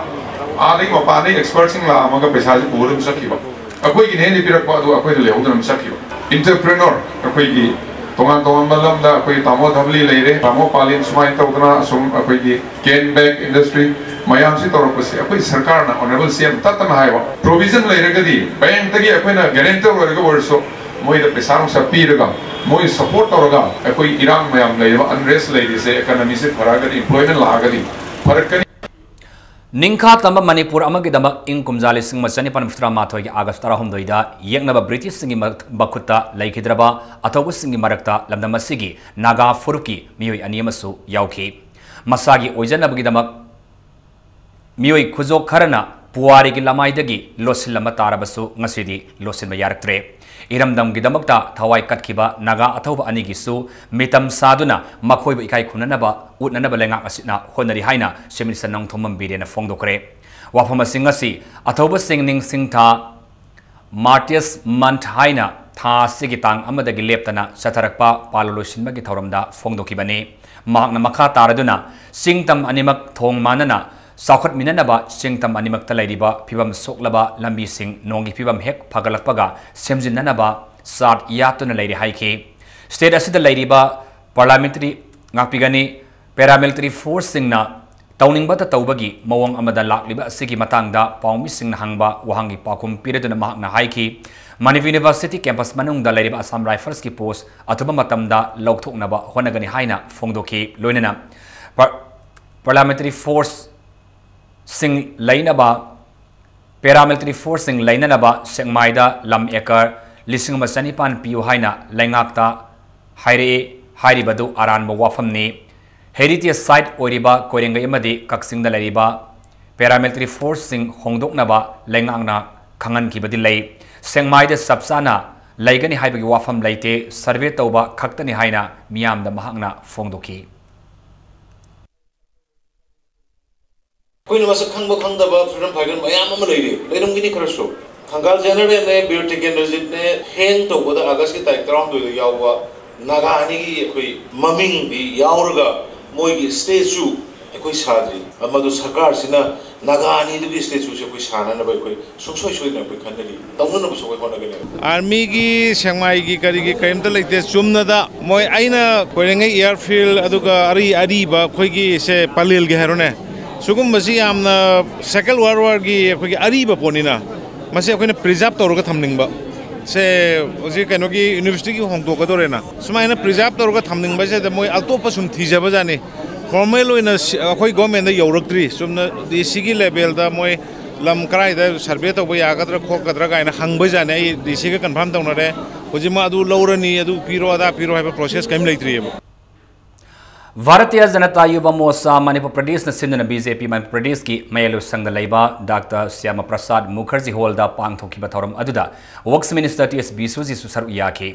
ꯑꯥꯗꯒꯤ ꯃꯄꯥꯟꯗꯒꯤ expertꯁꯤꯡ ꯂꯥꯛꯑꯝꯃꯒ ꯄꯩꯁꯥꯁꯦ ꯄꯨꯔ ꯑꯗꯨꯝ ꯆꯠꯈꯤꯕ꯫ ꯑꯩꯈꯣꯏꯒꯤꯅꯦꯅ ꯄꯤꯔꯛꯄ ꯑꯗꯨ ꯑꯩꯈꯣꯏꯗ ꯂꯩꯍꯧꯗꯅ ꯑꯗꯨꯝ ꯆꯠꯈꯤꯕ꯫ Entrepreneur ꯑꯩꯈꯣꯏꯒꯤ ꯇꯣꯉꯥꯟ ꯇꯣꯉꯥꯟꯕ ꯂꯝꯗ ꯑꯩꯈꯣꯏ ꯇꯥꯃꯣ ꯙꯕꯂꯤ ꯂꯩꯔꯦ, ꯇꯥꯃꯣ ꯄꯥꯂꯤꯟ ꯁꯨꯃꯥꯏꯅ ꯇꯧꯗꯅ ꯑꯁꯨꯝ ꯑꯩꯈꯣꯏꯒꯤ can bag industry ꯃꯌꯥꯝꯁꯤ ꯇꯧꯔꯛꯄꯁꯦ ꯑꯩꯈꯣꯏ ꯁꯔꯀꯥꯔꯅ, honourable C M ꯇꯠꯇꯅ ꯍꯥꯏꯕ, provision ꯂꯩꯔꯒꯗꯤ bankꯇꯒꯤ ꯑꯩꯈꯣꯏꯅ guarantor ꯑꯣꯏꯔꯒ ꯑꯣꯏꯔꯁꯨ ꯃꯣꯏꯗ ꯄꯩꯁꯥ ꯅꯨꯡꯁꯥ ꯄꯤꯔꯒ, ꯃꯣꯏ ꯁꯄꯣꯔꯠ ꯇꯧꯔꯒ, ꯑꯩꯈꯣꯏ ꯏꯔꯥꯡ ꯃꯌꯥꯝ ꯂꯩꯔꯤꯕ ꯑꯟꯔꯦꯁ ꯂꯩꯔꯤꯁꯦ, ꯏꯀꯣꯅꯣꯃꯤꯁꯦ ꯐꯔꯛꯑꯒꯗꯤ, ꯏꯝꯄ꯭ꯂꯣꯏꯃꯦꯟ ꯂꯥꯛꯑꯒꯗꯤ ꯐꯔꯛꯀꯅꯤ꯫ ꯅꯤꯡꯈꯥ ꯇꯝꯕ ꯃꯅꯤꯄꯨꯔ ꯑꯃꯒꯤꯗꯃꯛ ꯏꯪ ꯀꯨꯝꯖꯥ ꯂꯤꯁꯤꯡ ꯑꯃ ꯆꯅꯤꯄꯥꯟ ꯍꯨꯝꯐꯨꯇꯔꯥ ꯃꯥꯊꯣꯏꯒꯤ ꯑꯥꯒꯁ ꯇꯔꯥꯍꯨꯝꯗꯣꯏꯗ ꯌꯦꯛꯅꯕ ꯕ꯭ꯔꯤꯇꯤꯁꯁꯤꯡꯒꯤ ꯃ-, ꯃꯈꯨꯠꯇ ꯂꯩꯈꯤꯗ꯭ꯔꯕ ꯑꯊꯧꯕꯁꯤꯡꯒꯤ ꯃꯔꯛꯇ ꯂꯝꯗꯝ ꯑꯁꯤꯒꯤ ꯅꯥꯒꯥ ꯐꯨꯔꯨꯞꯀꯤ ꯃꯤꯑꯣꯏ ꯑꯅꯤ ꯑꯃꯁꯨ ꯌꯥꯎꯈꯤ꯫ ꯃꯁꯥꯒꯤ ꯑꯣꯏꯖꯅꯕꯒꯤꯗꯃꯛ ꯃꯤꯑꯣꯏ ꯈꯨꯖꯣꯛ ꯈꯔꯅ ꯄꯨꯋꯥꯔꯤꯒꯤ ꯂꯃꯥꯏꯗꯒꯤ ꯂꯣꯠꯁꯤꯜꯂꯝꯕ ꯇꯥꯔꯕꯁꯨ, ꯉꯁꯤꯗꯤ ꯂꯣꯠꯁꯤꯟꯕ ꯌꯥꯔꯛꯇ꯭ꯔꯦ꯫ ꯏꯔꯝꯗꯝꯒꯤꯗꯃꯛꯇ ꯊꯋꯥꯏ ꯀꯠꯈꯤꯕ ꯅꯥꯒꯥ ꯑꯊꯧꯕ ꯑꯅꯤꯒꯤꯁꯨ ꯃꯤꯇꯝ ꯁꯥꯗꯨꯅ ꯃꯈꯣꯏꯕꯨ ꯏꯀꯥꯏ ꯈꯨꯝꯅꯅꯕ ꯎꯠꯅꯅꯕ ꯂꯩꯉꯥꯛ ꯑꯁꯤꯅ ꯍꯣꯠꯅꯔꯤ ꯍꯥꯏꯅ Chief Minister ꯅꯣꯡꯊꯣꯝꯕꯝ ꯕꯤꯔꯦꯟꯅ ꯐꯣꯡꯗꯣꯛꯈ꯭ꯔꯦ꯫ ꯋꯥꯐꯝ ꯑꯁꯤ ꯉꯁꯤ ꯑꯊꯧꯕꯁꯤꯡ ꯅꯤꯡꯁꯤꯡ ꯊꯥ, Martyrs Month ꯍꯥꯏꯅ ꯊꯥ ꯑꯁꯤꯒꯤ ꯇꯥꯡ ꯑꯃꯗꯒꯤ ꯂꯦꯞꯇꯅ ꯆꯠꯊꯔꯛꯄ ꯄꯥꯂꯟ ꯂꯣꯏꯁꯤꯟꯕꯒꯤ ꯊꯧꯔꯝꯗ ꯐꯣꯡꯗꯣꯛꯈꯤꯕꯅꯤ꯫ ꯃꯍꯥꯛꯅ ꯃꯈꯥ ꯇꯥꯔꯗꯨꯅ, ꯆꯤꯡ ꯇꯝ ꯑꯅꯤꯃꯛ ꯊꯣꯡ ꯃꯥꯟꯅꯅ ꯆꯥꯎꯈꯠꯃꯤꯟꯅꯅꯕ, ꯆꯤꯡ ꯇꯝ ꯑꯅꯤꯃꯛꯇ ꯂꯩꯔꯤꯕ ꯐꯤꯕꯝ ꯁꯣꯛꯂꯕ ꯂꯝꯕꯤꯁꯤꯡ ꯅꯣꯡꯒꯤ ꯐꯤꯕꯝ ꯍꯦꯛ ꯐꯒꯠꯂꯛꯄꯒ ꯁꯦꯝꯖꯤꯟꯅꯅꯕ ꯆꯥꯔꯠ ꯌꯥꯠꯇꯨꯅ ꯂꯩꯔꯦ ꯍꯥꯏꯈꯤ꯫ State ꯑꯁꯤꯗ ꯂꯩꯔꯤꯕ parliamentary, ꯉꯥꯛꯄꯤꯒꯅꯤ, paramilitary forceꯁꯤꯡꯅ ꯇꯧꯅꯤꯡꯕꯇ ꯇꯧꯕꯒꯤ ꯃꯑꯣꯡ ꯑꯃꯗ ꯂꯥꯛꯂꯤꯕ ꯑꯁꯤꯒꯤ ꯃꯇꯥꯡꯗ ꯄꯥꯎꯃꯤꯁꯤꯡꯅ ꯍꯪꯕ ꯋꯥꯍꯪꯒꯤ ꯄꯥꯎꯈꯨꯝ ꯄꯤꯔꯗꯨꯅ ꯃꯍꯥꯛꯅ ꯍꯥꯏꯈꯤ, ꯃꯅꯤꯄꯨꯔ University campus ꯃꯅꯨꯡꯗ ꯂꯩꯔꯤꯕ Assam Riflesꯀꯤ post ꯑꯊꯨꯕ ꯃꯇꯝꯗ ꯂꯧꯊꯣꯛꯅꯕ ꯍꯣꯠꯅꯒꯅꯤ ꯍꯥꯏꯅ ꯐꯣꯡꯗꯣꯛꯈꯤ꯫ ꯂꯣꯏꯅꯅ ꯄ-, parliamentary force ꯁꯤꯡ ꯂꯩꯅꯕ, paramilitary forceꯁꯤꯡ ꯂꯩꯅꯅꯕ ꯁꯦꯛꯃꯥꯏꯗ ꯂꯝ acre ꯂꯤꯁꯤꯡ ꯑꯃ ꯆꯅꯤꯄꯥꯟ ꯄꯤꯌꯨ ꯍꯥꯏꯅ ꯂꯩꯉꯥꯛꯇ ꯍꯥꯏꯔꯛꯏ꯫ ꯍꯥꯏꯔꯤꯕꯗꯨ ꯑꯔꯥꯟꯕ ꯋꯥꯐꯝꯅꯤ꯫ Heritage site ꯑꯣꯏꯔꯤꯕ ꯀꯣꯏꯔꯦꯡꯒꯩ ꯑꯃꯗꯤ ꯀꯛꯆꯤꯡꯗ ꯂꯩꯔꯤꯕ paramilitary forceꯁꯤꯡ ꯍꯣꯡꯗꯣꯛꯅꯕ ꯂꯩꯉꯥꯛꯅ ꯈꯪꯍꯟꯈꯤꯕꯗꯤ ꯂꯩ꯫ ꯁꯦꯛꯃꯥꯏꯗ ꯆꯞ ꯆꯥꯅ ꯂꯩꯒꯅꯤ ꯍꯥꯏꯕꯒꯤ ꯋꯥꯐꯝ ꯂꯩꯇꯦ, survey ꯇꯧꯕ ꯈꯛꯇꯅꯤ ꯍꯥꯏꯅ ꯃꯤꯌꯥꯝꯗ ꯃꯍꯥꯛꯅ ꯐꯣꯡꯗꯣꯛꯈꯤ꯫ ꯑꯩꯈꯣꯏꯅ ꯃꯁꯛ ꯈꯪꯕ ꯈꯪꯗꯕ freedom fighter ꯃꯌꯥꯝ ꯑꯃ ꯂꯩꯔꯤ, ꯂꯩꯔꯝꯒꯅꯤ ꯈꯔꯁꯨ꯫ ꯊꯪꯒꯥꯜ ꯖꯦꯅꯔꯦꯜꯅꯦ, ꯕꯤꯔ ꯇꯤꯀꯦꯟꯗ꯭ꯔꯖꯤꯠꯅꯦ, hang ꯇꯧꯕꯗ ꯑꯥꯒꯁꯀꯤ ꯇꯥꯔꯤꯛ ꯇꯔꯥꯍꯨꯝꯗꯣꯏꯗ ꯌꯥꯎꯕ ꯅꯥꯒꯥ ꯑꯅꯤꯒꯤ ꯑꯩꯈꯣꯏ ꯃꯃꯤꯡꯗꯤ ꯌꯥꯎꯔꯒ ꯃꯣꯏꯒꯤ statue ꯑꯩꯈꯣꯏ ꯁꯥꯗ꯭ꯔꯤ꯫ ꯃꯗꯨ ꯁꯔꯀꯥꯔꯁꯤꯅ ꯅꯥꯒꯥ ꯑꯅꯤꯗꯨꯒꯤ statueꯁꯦ ꯑꯩꯈꯣꯏ ꯁꯥꯅꯅꯕ ꯑꯩꯈꯣꯏ ꯁꯨꯡꯁꯣꯏ ꯁꯣꯏꯗꯅ ꯑꯩꯈꯣꯏ ꯈꯟꯅꯔꯤ, ꯇꯧꯅꯅꯕꯁꯨ ꯑꯩꯈꯣꯏ ꯍꯣꯠꯅꯒꯅꯤ꯫ Armyꯒꯤ, ꯁꯦꯛꯃꯥꯏꯒꯤ, ꯀꯔꯤꯒꯤ ꯀꯔꯤꯝꯇ ꯂꯩꯇꯦ꯫ ꯆꯨꯝꯅꯗ ꯃꯣꯏ ꯑꯩꯅ ꯀꯣꯏꯔꯦꯡꯒꯩ airfield ꯑꯗꯨꯒ ꯑꯔꯤ-, ꯑꯔꯤꯕ ꯑꯩꯈꯣꯏꯒꯤ ꯁꯦ ꯄꯂꯦꯜꯒꯤ ꯍꯥꯏꯔꯣꯅꯦ, ꯁꯤꯒꯨꯝꯕꯁꯤ ꯌꯥꯝꯅ Second World Warꯒꯤ ꯑꯩꯈꯣꯏꯒꯤ ꯑꯔꯤꯕ ꯄꯣꯠꯅꯤꯅ ꯃꯁꯤ ꯑꯩꯈꯣꯏꯅ preserve ꯇꯧꯔꯒ ꯊꯝꯅꯤꯡꯕ꯫ ꯁꯦ ꯍꯧꯖꯤꯛ ꯀꯩꯅꯣꯒꯤ ꯌꯨꯅꯤꯚꯔꯁꯤꯇꯤꯒꯤ ꯍꯣꯡꯗꯣꯛꯀꯗꯧꯔꯦꯅ ꯁꯨꯃꯥꯏꯅ ꯄ꯭ꯔꯤꯖꯥꯕ ꯇꯧꯔꯒ ꯊꯝꯅꯤꯡꯕꯁꯤꯗ ꯃꯣꯏ ꯑꯇꯣꯞꯄ ꯁꯨꯝ ꯊꯤꯖꯕꯖꯥꯠꯅꯤ꯫ ꯐꯣꯔꯃꯦꯜ ꯑꯣꯏꯅ ꯁꯤ- ꯑꯩꯈꯣꯏ ꯒꯣꯔꯃꯦꯟꯗ ꯌꯧꯔꯛꯇ꯭ꯔꯤ꯫ ꯆꯨꯝꯅ ꯗꯤ ꯁꯤꯒꯤ ꯂꯦꯚꯦꯜꯗ ꯃꯣꯏ ꯂꯝ ꯀꯗꯥꯏꯗ ꯁꯔꯚꯦ ꯇꯧꯕ ꯌꯥꯒꯗ꯭ꯔꯥ ꯈꯣꯠꯀꯗ꯭ꯔꯥ ꯀꯥꯏꯅ ꯍꯪꯕꯖꯥꯠꯅꯤ꯫ ꯑꯩ ꯗꯤ ꯁꯤꯒ ꯀꯟꯐꯥꯔꯝ ꯇꯧꯅꯔꯦ꯫ ꯍꯧꯖꯤꯛꯃꯛ ꯑꯗꯨ ꯂꯧꯔꯅꯤ, ꯑꯗꯨ ꯄꯤꯔꯣ, ꯑꯗꯥ ꯄꯤꯔꯣ ꯍꯥꯏꯕ ꯄ꯭ꯔꯣꯁꯦꯁ ꯀꯔꯤꯝ ꯂꯩꯇ꯭ꯔꯤꯑꯕ꯫ ꯚꯥꯔꯇꯤꯌ ꯖꯅꯇꯥ ꯌꯨꯚ ꯃꯣꯔꯆꯥ ꯃꯅꯤꯄꯨꯔ ꯄ꯭ꯔꯗꯦꯁꯅ ꯁꯤꯟꯗꯨꯅ ꯕꯤ ꯖꯦ ꯄꯤ ꯃꯅꯤꯄꯨꯔ ꯄ꯭ꯔꯗꯦꯁꯀꯤ ꯃꯌꯥꯏ ꯂꯣꯏꯁꯪꯗ ꯂꯩꯕ ꯗꯥꯛꯇꯔ ꯁ꯭ꯌꯥꯃ ꯄ꯭ꯔꯁꯥꯗ ꯃꯨꯈꯔꯖꯤ ꯍꯣꯜꯗ ꯄꯥꯡꯊꯣꯛꯈꯤꯕ ꯊꯧꯔꯝ ꯑꯗꯨꯗ ꯋꯔꯛꯁ ꯃꯤꯅꯤꯁꯇꯔ ꯇꯤ ꯑꯦꯁ ꯕꯤꯁ꯭ꯋꯖꯤꯠꯁꯨ ꯁꯔꯨꯛ ꯌꯥꯈꯤ꯫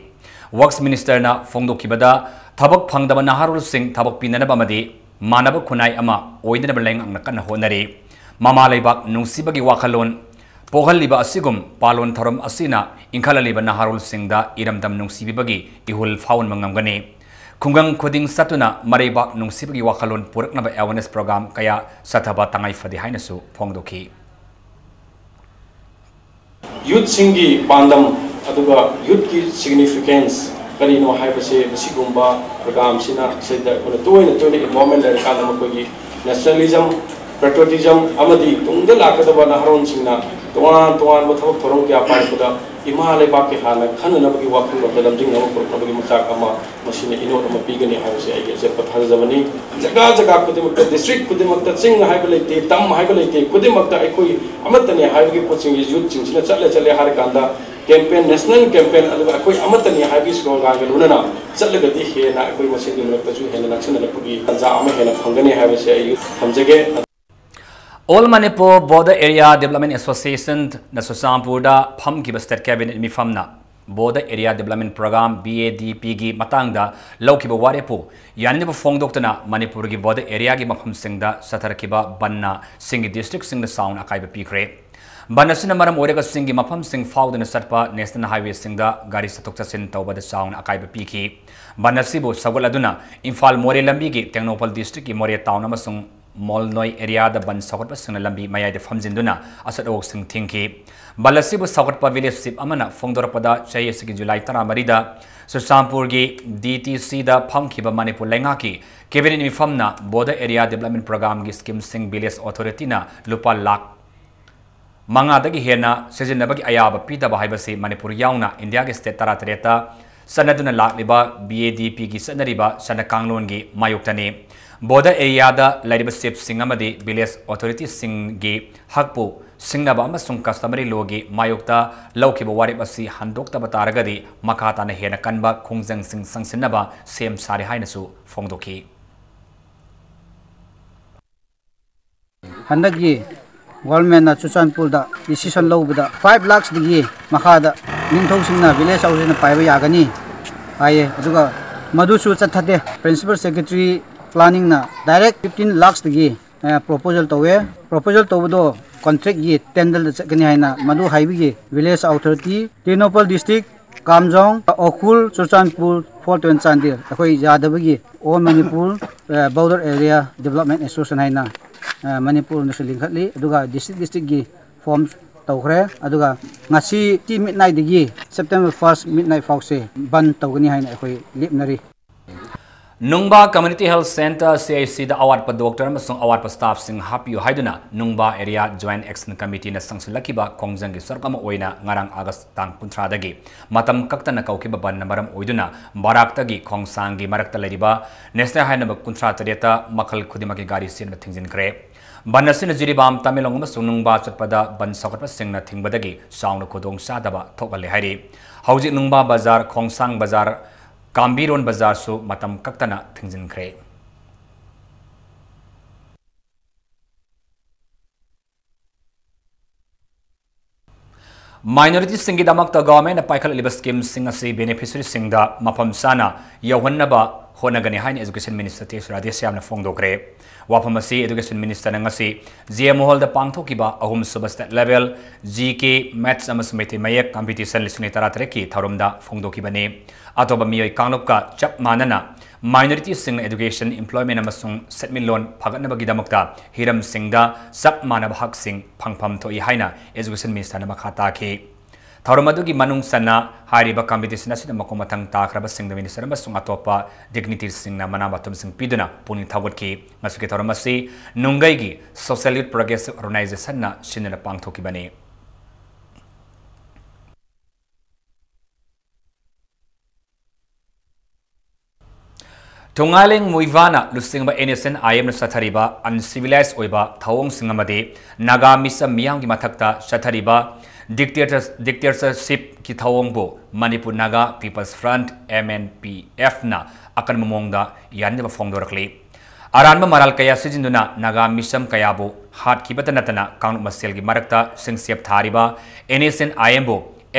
ꯋꯔꯛꯁ ꯃꯤꯅꯤꯁꯇꯔꯅ ꯐꯣꯡꯗꯣꯛꯈꯤꯕꯗ ꯊꯕꯛ ꯐꯪꯗꯕ ꯅꯍꯥꯔꯣꯜꯁꯤꯡ ꯊꯕꯛ ꯄꯤꯅꯅꯕ ꯑꯃꯗꯤ ꯃꯥꯟꯅꯕ ꯈꯨꯟꯅꯥꯏ ꯑꯃ ꯑꯣꯏꯅꯅꯕ ꯂꯩꯉꯥꯛꯅ ꯀꯟꯅ ꯍꯣꯠꯅꯔꯤ꯫ ꯃꯃꯥ ꯂꯩꯕꯥꯛ ꯅꯨꯡꯁꯤꯕꯒꯤ ꯋꯥꯈꯜꯂꯣꯟ ꯄꯣꯛꯍꯜꯂꯤꯕ ꯑꯁꯤꯒꯨꯝ ꯄꯥꯂꯣꯟ ꯊꯧꯔꯝ ꯑꯁꯤꯅ ꯏꯟꯈꯠꯍꯜꯂꯤꯕ ꯅꯍꯥꯔꯣꯜꯁꯤꯡꯗ ꯏꯔꯝꯗꯝ ꯅꯨꯡꯁꯤꯕꯤꯕꯒꯤ ꯏꯍꯨꯜ ꯐꯥꯎꯍꯟꯕ ꯉꯝꯒꯅꯤ꯫ ꯈꯨꯡꯒꯪ ꯈꯨꯗꯤꯡ ꯆꯠꯇꯨꯅ ꯃꯔꯩꯕꯥꯛ ꯅꯨꯡꯁꯤꯕꯒꯤ ꯋꯥꯈꯜꯂꯣꯟ ꯄꯨꯔꯛꯅꯕ ꯑꯦꯋꯥꯔꯅꯦꯁ ꯄ꯭ꯔꯣꯒ꯭ꯔꯥꯝ ꯀꯌꯥ ꯆꯠꯊꯕ ꯇꯉꯥꯏ ꯐꯗꯦ ꯍꯥꯏꯅꯁꯨ ꯐꯣꯡꯗꯣꯛꯈꯤ꯫ ꯌꯨꯠꯁꯤꯡꯒꯤ ꯄꯥꯟꯗꯝ ꯑꯗꯨꯒ ꯌꯨꯠꯀꯤ ꯁꯤꯒꯅꯤꯐꯤꯀꯦꯟꯁ ꯀꯔꯤꯅꯣ ꯍꯥꯏꯕꯁꯦ ꯃꯁꯤꯒꯨꯝꯕ ꯄ꯭ꯔꯣꯒ꯭ꯔꯥꯝꯁꯤꯅ ꯁꯤꯗ ꯑꯩꯈꯣꯏꯅ ꯇꯣꯏꯅ ꯇꯣꯏꯅ ꯏꯟꯚꯣꯜꯚꯃꯦꯟ ꯂꯩꯔꯀꯥꯟꯗ ꯃꯈꯣꯏꯒꯤ ꯅꯦꯁꯅꯦꯂꯤꯖꯝ, ꯄꯦꯇ꯭ꯔꯣꯇꯤꯖꯝ ꯑꯃꯗꯤ ꯇꯨꯡꯗ ꯂꯥꯛꯀꯗꯕ ꯅꯍꯥꯔꯣꯜꯁꯤꯡꯅ ꯇꯣꯉꯥꯟ ꯇꯣꯉꯥꯟꯕ ꯊꯕꯛ ꯊꯧꯔꯝ ꯀꯌꯥ ꯄꯥꯡꯊꯣꯛꯄꯗ ꯏꯃꯥ ꯂꯩꯕꯥꯛꯀꯤ ꯍꯥꯟꯅ ꯈꯟꯅꯅꯕꯒꯤ ꯋꯥꯈꯜꯂꯣꯟꯗ ꯂꯝꯖꯤꯡꯅꯕ ꯄꯨꯔꯛꯅꯕꯒꯤ ꯃꯆꯥꯛ ꯑꯃ ꯃꯁꯤꯅ ꯏꯅꯣꯠ ꯑꯃ ꯄꯤꯒꯅꯤ ꯍꯥꯏꯕꯁꯦ ꯑꯩꯒꯤ ꯑꯆꯦꯠꯄ ꯊꯥꯖꯖꯕꯅꯤ꯫ ꯖꯒꯥ ꯖꯒꯥ ꯈꯨꯗꯤꯡꯃꯛꯇ, ꯗꯤꯁꯇ꯭ꯔꯤꯛ ꯈꯨꯗꯤꯡꯃꯛꯇ, ꯆꯤꯡ ꯍꯥꯏꯕ ꯂꯩꯇꯦ, ꯇꯝ ꯍꯥꯏꯕ ꯂꯩꯇꯦ, ꯈꯨꯗꯤꯡꯃꯛꯇ ꯑꯩꯈꯣꯏ ꯑꯃꯠꯇꯅꯦ ꯍꯥꯏꯕꯒꯤ ꯄꯣꯠꯁꯤꯡꯁꯤ ꯌꯨꯠꯁꯤꯡꯁꯤꯅ ꯆꯠꯂꯦ ꯆꯠꯂꯦ ꯍꯥꯏꯔꯀꯥꯟꯗ ꯀꯦꯝꯄꯦꯟ, ꯅꯦꯁꯅꯦꯜ ꯀꯦꯝꯄꯦꯟ, ꯑꯗꯨꯒ ꯑꯩꯈꯣꯏ ꯑꯃꯠꯇꯅꯤ ꯍꯥꯏꯕꯒꯤ ꯁ꯭ꯂꯣꯒꯥꯟꯒ ꯂꯣꯏꯅꯅ ꯆꯠꯂꯒꯗꯤ ꯍꯦꯟꯅ ꯑꯩꯈꯣꯏ ꯃꯁꯦꯟꯒꯤ ꯃꯔꯛꯇꯁꯨ ꯍꯦꯟꯅ ꯅꯛꯁꯤꯟꯅꯔꯛꯄꯒꯤ ꯇꯥꯟꯖꯥ ꯑꯃ ꯍꯦꯟꯅ ꯐꯪꯒꯅꯤ ꯍꯥꯏꯕꯁꯦ ꯑꯩ ꯊꯝꯖꯒꯦ꯫ All Manipur Border Area Development Association ꯅ ꯆꯨꯔꯆꯥꯟꯄꯨꯔꯗ ꯐꯝꯈꯤꯕ State Cabinet ꯃꯤꯐꯝꯅ Border Area Development Program, B A D P ꯒꯤ ꯃꯇꯥꯡꯗ ꯂꯧꯈꯤꯕ ꯋꯥꯔꯦꯞꯄꯨ ꯌꯥꯅꯤꯡꯗꯕ ꯐꯣꯡꯗꯣꯛꯇꯨꯅ ꯃꯅꯤꯄꯨꯔꯒꯤ border area ꯒꯤ ꯃꯐꯝꯁꯤꯡꯗ ꯆꯠꯊꯔꯛꯈꯤꯕ ꯕꯟꯅ ꯆꯤꯡꯒꯤ district ꯁꯤꯡꯗ ꯆꯥꯎꯅ ꯑꯀꯥꯏꯕ ꯄꯤꯈ꯭ꯔꯦ꯫ ꯕꯟ ꯑꯁꯤꯅ ꯃꯔꯝ ꯑꯣꯏꯔꯒ ꯆꯤꯡꯒꯤ ꯃꯐꯝꯁꯤꯡ ꯐꯥꯎꯗꯨꯅ ꯆꯠꯄ national highway ꯁꯤꯡꯗ ꯒꯥꯔꯤ ꯆꯠꯊꯣꯛ ꯆꯠꯁꯤꯟ ꯇꯧꯕꯗ ꯆꯥꯎꯅ ꯑꯀꯥꯏꯕ ꯄꯤꯈꯤ꯫ ꯕꯟ ꯑꯁꯤꯕꯨ ꯁꯧꯒꯠꯂꯗꯨꯅ ꯏꯝꯐꯥꯜ ꯃꯣꯔꯦ ꯂꯝꯕꯤꯒꯤ ꯇꯦꯡꯅꯧꯄꯜ district ꯀꯤ ꯃꯣꯔꯦ town ꯑꯃꯁꯨꯡ ꯃꯣꯜꯅꯣꯏ area ꯗ ꯕꯟ ꯁꯧꯒꯠꯄꯁꯤꯡꯅ ꯂꯝꯕꯤ ꯃꯌꯥꯏꯗ ꯐꯝꯖꯤꯟꯗꯨꯅ ꯑꯆꯠ ꯑꯋꯣꯛꯁꯤꯡ ꯊꯤꯡꯈꯤ꯫ ꯕꯟ ꯑꯁꯤꯕꯨ ꯁꯧꯒꯠꯄ village chief ꯑꯃꯅ ꯐꯣꯡꯗꯣꯔꯛꯄꯗ, ꯆꯍꯤ ꯑꯁꯤꯒꯤ ꯖꯨꯂꯥꯏ ꯇꯔꯥꯃꯔꯤꯗ ꯆꯨꯔꯆꯥꯟꯄꯨꯔꯒꯤ D T C ꯗ ꯐꯝꯈꯤꯕ ꯃꯅꯤꯄꯨꯔ ꯂꯩꯉꯥꯛꯀꯤ Cabinet ꯃꯤꯐꯝꯅ Border Area Development Program ꯒꯤ scheme ꯁꯤꯡ village authority ꯅ ꯂꯨꯄꯥ ꯂꯥꯈ ꯃꯉꯥꯗꯒꯤ ꯍꯦꯟꯅ ꯁꯤꯖꯤꯟꯅꯕꯒꯤ ꯑꯌꯥꯕ ꯄꯤꯗꯕ ꯍꯥꯏꯕꯁꯤ ꯃꯅꯤꯄꯨꯔ ꯌꯥꯎꯅ ꯏꯟꯗꯤꯌꯥꯒꯤ state ꯇꯔꯥꯇꯔꯦꯠꯇ ꯆꯠꯅꯗꯨꯅ ꯂꯥꯛꯂꯤꯕ B A D P ꯒꯤ ꯆꯠꯅꯔꯤꯕ ꯆꯠꯅ ꯀꯥꯡꯂꯣꯟꯒꯤ ꯃꯥꯌꯣꯛꯇꯅꯤ꯫ Border areaꯗ ꯂꯩꯔꯤꯕ chiefꯁꯤꯡ ꯑꯃꯗꯤ village authorityꯁꯤꯡꯒꯤ ꯍꯛꯄꯨ ꯁꯤꯡꯅꯕ ꯑꯃꯁꯨꯡ customary lawꯒꯤ ꯃꯥꯌꯣꯛꯇ ꯂꯧꯈꯤꯕ ꯋꯥꯔꯦꯞ ꯑꯁꯤ ꯍꯟꯗꯣꯛꯇꯕ ꯇꯥꯔꯒꯗꯤ ꯃꯈꯥ ꯇꯥꯅ ꯍꯦꯟꯅ ꯀꯟꯕ ꯈꯣꯡꯖꯪꯁꯤꯡ ꯆꯪꯁꯤꯟꯅꯕ ꯁꯦꯝ ꯁꯥꯔꯦ ꯍꯥꯏꯅꯁꯨ ꯐꯣꯡꯗꯣꯛꯈꯤ꯫ ꯍꯟꯗꯛꯀꯤ governmentꯅ ꯆꯨꯔꯆꯥꯟꯄꯨꯔꯗ decision ꯂꯧꯕꯗ five lakhsꯗꯒꯤ ꯃꯈꯥꯗ ꯅꯤꯡꯊꯧꯁꯤꯡꯅ village houseꯅ ꯄꯥꯏꯕ ꯌꯥꯒꯅꯤ ꯍꯥꯏꯌꯦ꯫ ꯑꯗꯨꯒ ꯃꯗꯨꯁꯨ ꯆꯠꯊꯗꯦ꯫ Principal Secretary Planningꯅ direct fifteen lakhsꯗꯒꯤ proposal ꯇꯧꯋꯦ꯫ Proposal ꯇꯧꯕꯗꯣ contractꯀꯤ tenderꯗ ꯆꯠꯀꯅꯤ ꯍꯥꯏꯅ ꯃꯗꯨ ꯍꯥꯏꯕꯒꯤ village authority, Tengnoupal district, Kamjong, Ukhrul, Churachandpur, Phultuen, Chandel ꯑꯩꯈꯣꯏ ꯌꯥꯗꯕꯒꯤ All Manipur Border Area Development Association ꯍꯥꯏꯅ ꯃꯅꯤꯄꯨꯔꯅꯁꯨ ꯂꯤꯡꯈꯠꯂꯤ꯫ ꯑꯗꯨꯒ district districtꯀꯤ form ꯇꯧꯈ꯭ꯔꯦ꯫ ꯑꯗꯨꯒ ꯉꯁꯤ midnightꯗꯒꯤ September first midnight ꯐꯥꯎꯁꯦ ꯕꯟ ꯇꯧꯒꯅꯤ ꯍꯥꯏꯅ ꯑꯩꯈꯣꯏ ꯂꯦꯞꯅꯔꯤ꯫ ꯅꯨꯡꯕꯥ Community Health Centre, C H Cꯗ ꯑꯋꯥꯠꯄ doctor ꯑꯃꯁꯨꯡ ꯑꯋꯥꯠꯄ staffꯁꯤꯡ ꯍꯥꯞꯄꯤꯌꯨ ꯍꯥꯏꯗꯨꯅ ꯅꯨꯡꯕꯥ Area Joint Action Committeeꯅ ꯆꯪꯁꯤꯜꯂꯛꯈꯤꯕ ꯈꯣꯡꯖꯪꯒꯤ ꯁꯔꯨꯛ ꯑꯃ ꯑꯣꯏꯅ ꯉꯔꯥꯡ August ꯇꯥꯡ ꯀꯨꯟꯊ꯭ꯔꯥꯗꯒꯤ ꯃꯇꯝ ꯀꯛꯇꯅ ꯀꯧꯈꯤꯕ ꯕꯟꯅ ꯃꯔꯝ ꯑꯣꯏꯗꯨꯅ ꯕꯔꯥꯛꯇꯒꯤ ꯈꯣꯡꯁꯥꯡꯒꯤ ꯃꯔꯛꯇ ꯂꯩꯔꯤꯕ National Highway number ꯀꯨꯟꯊ꯭ꯔꯥ ꯇꯔꯦꯠꯇ ꯃꯈꯜ ꯈꯨꯗꯤꯡꯃꯛꯀꯤ ꯒꯥꯔꯤ ꯆꯦꯟꯕ ꯊꯤꯡꯖꯤꯟꯈ꯭ꯔꯦ꯫ ꯕꯟ ꯑꯁꯤꯅ ꯖꯤꯔꯤꯕꯥꯝ, ꯇꯃꯦꯡꯂꯣꯡ ꯑꯃꯁꯨꯡ ꯅꯨꯡꯕꯥ ꯆꯠꯄꯗ ꯕꯟ ꯁꯧꯒꯠꯄꯁꯤꯡꯅ ꯊꯤꯡꯕꯗꯒꯤ ꯆꯥꯎꯅ ꯈꯨꯗꯣꯡꯆꯥꯗꯕ ꯊꯣꯛꯍꯜꯂꯦ ꯍꯥꯏꯔꯤ꯫ ꯍꯧꯖꯤꯛ ꯅꯨꯡꯕꯥ ꯕꯖꯥꯔ, ꯈꯣꯡꯁꯥꯡ ꯕꯖꯥꯔ, ꯀꯥꯝꯕꯤꯔꯣꯟ ꯕꯖꯥꯔꯁꯨ ꯃꯇꯝ ꯀꯛꯇꯅ ꯊꯤꯡꯖꯤꯟꯈ꯭ꯔꯦ꯫ Minorityꯁꯤꯡꯒꯤꯗꯃꯛꯇ governmentꯅ ꯄꯥꯏꯈꯠꯂꯛꯂꯤꯕ schemeꯁꯤꯡ ꯑꯁꯤ beneficiaryꯁꯤꯡꯗ ꯃꯐꯝ ꯆꯥꯅ ꯌꯧꯍꯟꯅꯕ ꯍꯣꯠꯅꯒꯅꯤ ꯍꯥꯏꯅ Education Minister Tesu Radheshyamꯅ ꯐꯣꯡꯗꯣꯛꯈ꯭ꯔꯦ꯫ ꯋꯥꯐꯝ ꯑꯁꯤ Education Ministerꯅ ꯉꯁꯤ J M Hallꯗ ꯄꯥꯡꯊꯣꯛꯈꯤꯕ ꯑꯍꯨꯝꯁꯨꯕ state level G K, Maths ꯑꯃꯁꯨꯡ ꯃꯩꯇꯩ ꯃꯌꯦꯛ competition ꯂꯤꯁꯤꯡ ꯑꯅꯤ ꯇꯔꯥꯇꯔꯦꯠꯀꯤ ꯊꯧꯔꯝꯗ ꯐꯣꯡꯗꯣꯛꯈꯤꯕꯅꯤ꯫ ꯑꯇꯣꯞꯄ ꯃꯤꯑꯣꯏ ꯀꯥꯡꯂꯨꯞꯀ ꯆꯞ ꯃꯥꯟꯅꯅ minorityꯁꯤꯡꯅ education, employment ꯑꯃꯁꯨꯡ ꯁꯦꯟꯃꯤꯠꯂꯣꯟ ꯐꯒꯠꯅꯕꯒꯤꯗꯃꯛꯇ ꯍꯤꯔꯝꯁꯤꯡꯗ ꯆꯞ ꯃꯥꯟꯅꯕ ꯍꯛꯁꯤꯡ ꯐꯪꯐꯝ ꯊꯣꯛꯏ ꯍꯥꯏꯅ Education Ministerꯅ ꯃꯈꯥ ꯇꯥꯈꯤ꯫ ꯊꯧꯔꯝ ꯑꯗꯨꯒꯤ ꯃꯅꯨꯡ ꯆꯟꯅ ꯍꯥꯏꯔꯤꯕ competition ꯑꯁꯤꯗ ꯃꯈꯣꯡ ꯃꯊꯪ ꯇꯥꯈ꯭ꯔꯕꯁꯤꯡꯗ minister ꯑꯃꯁꯨꯡ ꯑꯇꯣꯞꯄ dignitaryꯁꯤꯡꯅ ꯃꯅꯥ ꯃꯊꯨꯝꯁꯤꯡ ꯄꯤꯗꯨꯅ ꯄꯨꯛꯅꯤꯡ ꯊꯧꯒꯠꯈꯤ꯫ ꯃꯁꯤꯒꯤ ꯊꯧꯔꯝ ꯑꯁꯤ ꯅꯨꯡꯒꯩꯒꯤ Social Youth Progressive Organizationꯅ ꯁꯤꯟꯗꯨꯅ ꯄꯥꯡꯊꯣꯛꯈꯤꯕꯅꯤ꯫ ꯊꯣꯡꯉꯥꯏꯂꯦꯡ ꯃꯨꯏꯚꯥꯅ ꯂꯨꯆꯤꯡꯕ NSCN-IMꯅ ꯆꯠꯊꯔꯤꯕ uncivilized ꯑꯣꯏꯕ ꯊꯧꯑꯣꯡꯁꯤꯡ ꯑꯃꯗꯤ ꯅꯥꯒꯥ ꯃꯤꯆꯝ ꯃꯤꯌꯥꯝꯒꯤ ꯃꯊꯛꯇ ꯆꯠꯊꯔꯤꯕ dictator-, dictatorshipꯀꯤ ꯊꯧꯑꯣꯡꯕꯨ Manipur Naga People's Front, MNPFꯅ ꯑꯀꯟꯕ ꯃꯑꯣꯡꯗ ꯌꯥꯅꯤꯡꯗꯕ ꯐꯣꯡꯗꯣꯔꯛꯂꯤ꯫ ꯑꯔꯥꯟꯕ ꯃꯔꯥꯜ ꯀꯌꯥ ꯁꯤꯖꯤꯟꯗꯨꯅ ꯅꯥꯒꯥ ꯃꯤꯆꯝ ꯀꯌꯥꯕꯨ ꯍꯥꯠꯈꯤꯕꯇ ꯅꯠꯇꯅ ꯀꯥꯡꯂꯨꯞ ꯃꯁꯦꯜꯒꯤ ꯃꯔꯛꯇ ꯁꯤꯡꯆꯦꯞ ꯊꯥꯔꯤꯕ NSCN-IMꯕꯨ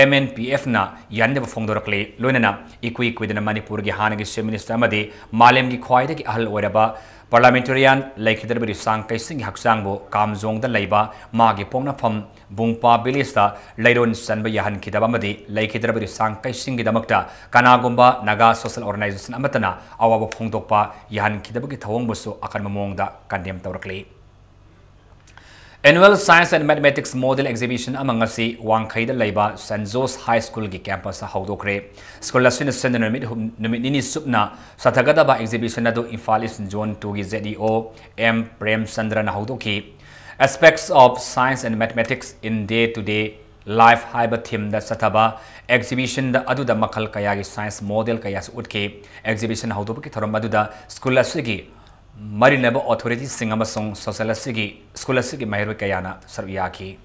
MNPFꯅ ꯌꯥꯅꯤꯡꯗꯕ ꯐꯣꯡꯗꯣꯔꯛꯂꯤ꯫ ꯂꯣꯏꯅꯅ ꯏꯀꯨꯏ ꯀꯨꯏꯗꯅ ꯃꯅꯤꯄꯨꯔꯒꯤ ꯍꯥꯟꯅꯒꯤ Chief Minister ꯑꯃꯗꯤ ꯃꯥꯂꯦꯝꯒꯤ ꯈ꯭ꯋꯥꯏꯗꯒꯤ ꯑꯍꯜ ꯑꯣꯏꯔꯕ parliamentarian ꯂꯩꯈꯤꯗ꯭ꯔꯕ ꯔꯤꯁꯥꯡ ꯀꯩꯁꯤꯡꯒꯤ ꯍꯛꯆꯥꯡꯕꯨ ꯀꯥꯝꯖꯣꯡꯗ ꯂꯩꯕ ꯃꯥꯒꯤ ꯄꯣꯛꯅꯐꯝ ꯕꯨꯡꯄꯥ villageꯇ ꯂꯩꯔꯣꯟ ꯆꯟꯕ ꯌꯥꯍꯟꯈꯤꯗꯕ ꯑꯃꯗꯤ ꯂꯩꯈꯤꯗ꯭ꯔꯕ ꯔꯤꯁꯥꯡ ꯀꯩꯁꯤꯡꯒꯤꯗꯃꯛꯇ ꯀꯅꯥꯒꯨꯝꯕ Naga social organization ꯑꯃꯠꯇꯅ ꯑꯋꯥꯕ ꯐꯣꯡꯗꯣꯛꯄ ꯌꯥꯍꯟꯈꯤꯗꯕꯒꯤ ꯊꯧꯑꯣꯡꯕꯨꯁꯨ ꯑꯀꯟꯕ ꯃꯑꯣꯡꯗ condemn ꯇꯧꯔꯛꯂꯤ꯫ Annual Science and Mathematics Model Exhibition ꯑꯃ ꯉꯁꯤ ꯋꯥꯡꯈꯩꯗ ꯂꯩꯕ Saint Joseph's High Schoolꯒꯤ campusꯇ ꯍꯧꯗꯣꯛꯈ꯭ꯔꯦ꯫ School ꯑꯁꯤꯅ ꯁꯤꯟꯗꯨꯅ ꯅꯨꯃꯤꯠ ꯍꯨꯝ-, ꯅꯨꯃꯤꯠ ꯅꯤꯅꯤ ꯆꯨꯞꯅ ꯆꯠꯊꯒꯗꯕ exhibition ꯑꯗꯨ Imphal East Zone twoꯒꯤ ZEO M ꯄ꯭ꯔꯦꯝꯆꯟꯗ꯭ꯔꯅ ꯍꯧꯗꯣꯛꯈꯤ꯫ Aspects of Science and Mathematics in Day-to-Day Life ꯍꯥꯏꯕ themeꯗ ꯆꯠꯊꯕ exhibitionꯗ ꯑꯗꯨꯗ ꯃꯈꯜ ꯀꯌꯥꯒꯤ science model ꯀꯌꯥꯁꯨ ꯎꯠꯈꯤ꯫ Exhibition ꯍꯧꯗꯣꯛꯄꯒꯤ ꯊꯧꯔꯝ ꯑꯗꯨꯗ school ꯑꯁꯤꯒꯤ ꯃꯔꯤ ꯂꯩꯅꯕ authorityꯁꯤꯡ ꯑꯃꯁꯨꯡ social ꯑꯁꯤꯒꯤ, school ꯑꯁꯤꯒꯤ ꯃꯍꯩꯔꯣꯏ ꯀꯌꯥꯅ ꯁꯔꯨꯛ ꯌꯥꯈꯤ꯫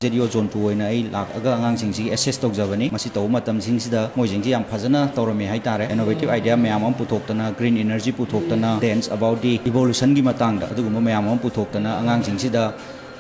ZEO Zone two ꯑꯣꯏꯅ ꯑꯩ ꯂꯥꯛꯑꯒ ꯑꯉꯥꯡꯁꯤꯡꯁꯤꯒꯤ assess ꯇꯧꯖꯕꯅꯤ꯫ ꯃꯁꯤ ꯇꯧꯕ ꯃꯇꯝꯁꯤꯡꯁꯤꯗ ꯃꯣꯏꯁꯤꯡꯁꯤ ꯌꯥꯝ ꯐꯖꯅ ꯇꯧꯔꯝꯃꯦ ꯍꯥꯏꯇꯥꯔꯦ꯫ Innovative idea ꯃꯌꯥꯝ ꯑꯃ ꯄꯨꯊꯣꯛꯇꯅ, green energy ꯄꯨꯊꯣꯛꯇꯅ, dance about the evolutionꯒꯤ ꯃꯇꯥꯡꯗ ꯑꯗꯨꯒꯨꯝꯕ ꯃꯌꯥꯝ ꯑꯃ ꯄꯨꯊꯣꯛꯇꯅ ꯑꯉꯥꯡꯁꯤꯡꯁꯤꯗ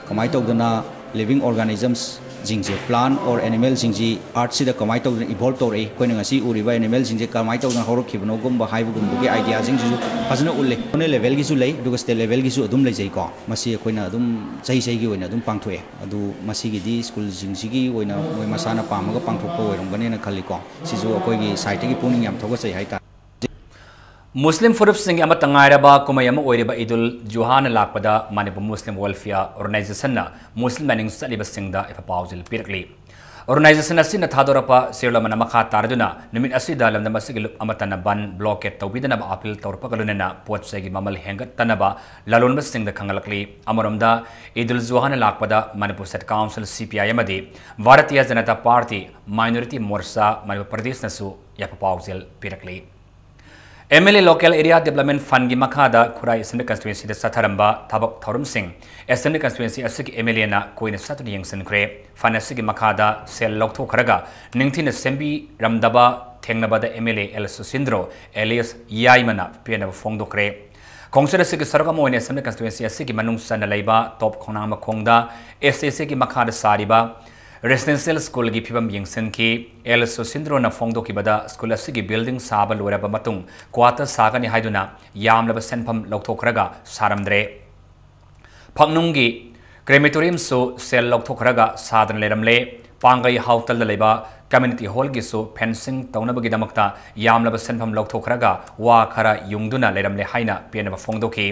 ꯀꯃꯥꯏꯅ ꯇꯧꯗꯅ living organisms ꯁꯤꯡꯁꯦ, plant or animal ꯁꯤꯡꯁꯤ earth ꯁꯤꯗ ꯀꯃꯥꯏꯅ ꯇꯧꯗꯅ evolve ꯇꯧꯔꯛꯏ, ꯑꯩꯈꯣꯏꯅ ꯉꯁꯤ ꯎꯔꯤꯕ animal ꯁꯤꯡꯁꯦ ꯀꯃꯥꯏꯅ ꯇꯧꯗꯅ ꯍꯧꯔꯛꯈꯤꯕꯅꯣꯒꯨꯝꯕ ꯍꯥꯏꯕꯒꯨꯝꯕꯒꯤ idea ꯁꯤꯡꯁꯤꯁꯨ ꯐꯖꯅ ꯎꯠꯂꯦ꯫ National level ꯒꯤꯁꯨ ꯂꯩ, ꯑꯗꯨꯒ state level ꯒꯤꯁꯨ ꯑꯗꯨꯝ ꯂꯩꯖꯩꯀꯣ꯫ ꯃꯁꯤ ꯑꯩꯈꯣꯏꯅ ꯑꯗꯨꯝ ꯆꯍꯤ ꯆꯍꯤꯒꯤ ꯑꯣꯏꯅ ꯑꯗꯨꯝ ꯄꯥꯡꯊꯣꯛꯑꯦ꯫ ꯑꯗꯨ ꯃꯁꯤꯒꯤꯗꯤ school ꯁꯤꯡꯁꯤꯒꯤ ꯑꯣꯏꯅ ꯃꯣꯏ ꯃꯁꯥꯅ ꯄꯥꯝꯃꯒ ꯄꯥꯡꯊꯣꯛꯄ ꯑꯣꯏꯔꯝꯒꯅꯦꯅ ꯈꯜꯂꯤꯀꯣ꯫ ꯁꯤꯁꯨ ꯑꯩꯈꯣꯏꯒꯤ side ꯇꯒꯤ ꯄꯨꯛꯅꯤꯡ ꯌꯥꯝ ꯊꯧꯒꯠꯆꯩ ꯍꯥꯏꯇꯥꯔꯦ꯫ ꯃꯨꯁꯂꯤꯝ ꯐꯨꯔꯨꯞꯁꯤꯡꯒꯤ ꯑꯃꯠꯇ ꯉꯥꯏꯔꯕ ꯀꯨꯝꯍꯩ ꯑꯃ ꯑꯣꯏꯔꯤꯕ ꯏꯗꯨꯜ ꯖꯨꯍꯥꯅ ꯂꯥꯛꯄꯗ ꯃꯅꯤꯄꯨꯔ ꯃꯨꯁꯂꯤꯝ ꯋꯦꯜꯐꯤꯌꯔ ꯑꯣꯔꯒꯅꯥꯏꯖꯦꯁꯟꯅ ꯃꯨꯁꯂꯤꯝ ꯂꯥꯏꯅꯤꯡ ꯆꯠꯂꯤꯕꯁꯤꯡꯗ ꯌꯥꯏꯐ ꯄꯥꯎꯖꯦꯜ ꯄꯤꯔꯛꯂꯤ꯫ ꯑꯣꯔꯒꯅꯥꯏꯖꯦꯁꯟ ꯑꯁꯤꯅ ꯊꯥꯗꯣꯔꯛꯄ ꯁꯤꯔꯣꯜ ꯑꯃꯅ ꯃꯈꯥ ꯇꯥꯔꯗꯨꯅ ꯅꯨꯃꯤꯠ ꯑꯁꯤꯗ ꯂꯝꯗꯝ ꯑꯁꯤꯒꯤ ꯂꯨꯞ ꯑꯃꯠꯇꯅ ꯕꯟ, blockade ꯇꯧꯕꯤꯗꯅꯕ ꯑꯥꯄꯤꯜ ꯇꯧꯔꯛꯄꯒ ꯂꯣꯏꯅꯅ ꯄꯣꯠ ꯆꯩꯒꯤ ꯃꯃꯜ ꯍꯦꯟꯒꯠꯇꯅꯕ ꯂꯂꯣꯟꯕꯁꯤꯡꯗ ꯈꯪꯍꯜꯂꯛꯂꯤ꯫ ꯑꯃꯔꯣꯝꯗ ꯏꯗꯨꯜ ꯖꯨꯍꯥꯅ ꯂꯥꯛꯄꯗ ꯃꯅꯤꯄꯨꯔ ꯁ꯭ꯇꯦꯠ ꯀꯥꯎꯟꯁꯤꯜ, ꯁꯤ ꯄꯤ ꯑꯥꯏ, ꯑꯃꯗꯤ ꯚꯥꯔꯇꯤꯌ ꯖꯅꯇꯥ ꯄꯥꯔꯇꯤ, ꯃꯥꯏꯅꯣꯔꯤꯇꯤ ꯃꯣꯔꯆꯥ, ꯃꯅꯤꯄꯨꯔ ꯄ꯭ꯔꯗꯦꯁꯅꯁꯨ ꯌꯥꯏꯐ ꯄꯥꯎꯖꯦꯜ ꯄꯤꯔꯛꯂꯤ꯫ M L A Local Area Development Fund ꯒꯤ ꯃꯈꯥꯗ ꯈꯨꯔꯥꯏ Assembly Constituency ꯗ ꯆꯠꯊꯔꯝꯕ ꯊꯕꯛ ꯊꯧꯔꯝꯁꯤꯡ Assembly Constituency ꯑꯁꯤꯒꯤ ꯑꯦꯝ ꯑꯦꯜ ꯑꯦꯅ ꯀꯣꯏꯅ ꯆꯠꯇꯨꯅ ꯌꯦꯡꯁꯤꯟꯈ꯭ꯔꯦ꯫ Fund ꯑꯁꯤꯒꯤ ꯃꯈꯥꯗ ꯁꯦꯜ ꯂꯧꯊꯣꯛꯈ꯭ꯔꯒ ꯅꯤꯡꯊꯤꯅ ꯁꯦꯝꯕꯤꯔꯝꯗꯕ ꯊꯦꯡꯅꯕꯗ M L A L Susindro alias ꯌꯥꯏꯃꯅ ꯄꯦꯟꯅꯕ ꯐꯣꯡꯗꯣꯛꯈ꯭ꯔꯦ꯫ ꯈꯣꯡꯆꯠ ꯑꯁꯤꯒꯤ ꯁꯔꯨꯛ ꯑꯃ ꯑꯣꯏꯅ Assembly Constituency ꯑꯁꯤꯒꯤ ꯃꯅꯨꯡ ꯆꯟꯅ ꯂꯩꯕ ꯇꯣꯞ ꯈꯣꯡꯅꯥꯡ ꯃꯈꯣꯡꯗ ꯑꯦꯁ ꯑꯦ ꯁꯤꯒꯤ ꯃꯈꯥꯗ ꯁꯥꯔꯤꯕ residential school ꯒꯤ ꯐꯤꯕꯝ ꯌꯦꯡꯁꯤꯟꯈꯤ꯫ ꯑꯦꯜ ꯁꯨꯁꯤꯟꯗ꯭ꯔꯣꯅ ꯐꯣꯡꯗꯣꯛꯈꯤꯕꯗ, school ꯑꯁꯤꯒꯤ building ꯁꯥꯕ ꯂꯣꯏꯔꯕ ꯃꯇꯨꯡ quarter ꯁꯥꯒꯅꯤ ꯍꯥꯏꯗꯨꯅ ꯌꯥꯝꯂꯕ ꯁꯦꯟꯐꯝ ꯂꯧꯊꯣꯛꯈ꯭ꯔꯒ ꯁꯥꯔꯝꯗ꯭ꯔꯦ꯫ ꯐꯛꯅꯨꯡꯒꯤ crematorium ꯁꯨ ꯁꯦꯜ ꯂꯧꯊꯣꯛꯈ꯭ꯔꯒ ꯁꯥꯗꯅ ꯂꯩꯔꯝꯂꯦ꯫ ꯄꯥꯡꯒꯩ ꯍꯥꯎꯇꯜꯗ ꯂꯩꯕ community hall ꯒꯤꯁꯨ fencing ꯇꯧꯅꯕꯒꯤꯗꯃꯛꯇ ꯌꯥꯝꯂꯕ ꯁꯦꯟꯐꯝ ꯂꯧꯊꯣꯛꯈ꯭ꯔꯒ ꯋꯥ ꯈꯔ ꯌꯨꯡꯗꯨꯅ ꯂꯩꯔꯝꯂꯦ ꯍꯥꯏꯅ ꯄꯦꯟꯅꯕ ꯐꯣꯡꯗꯣꯛꯈꯤ꯫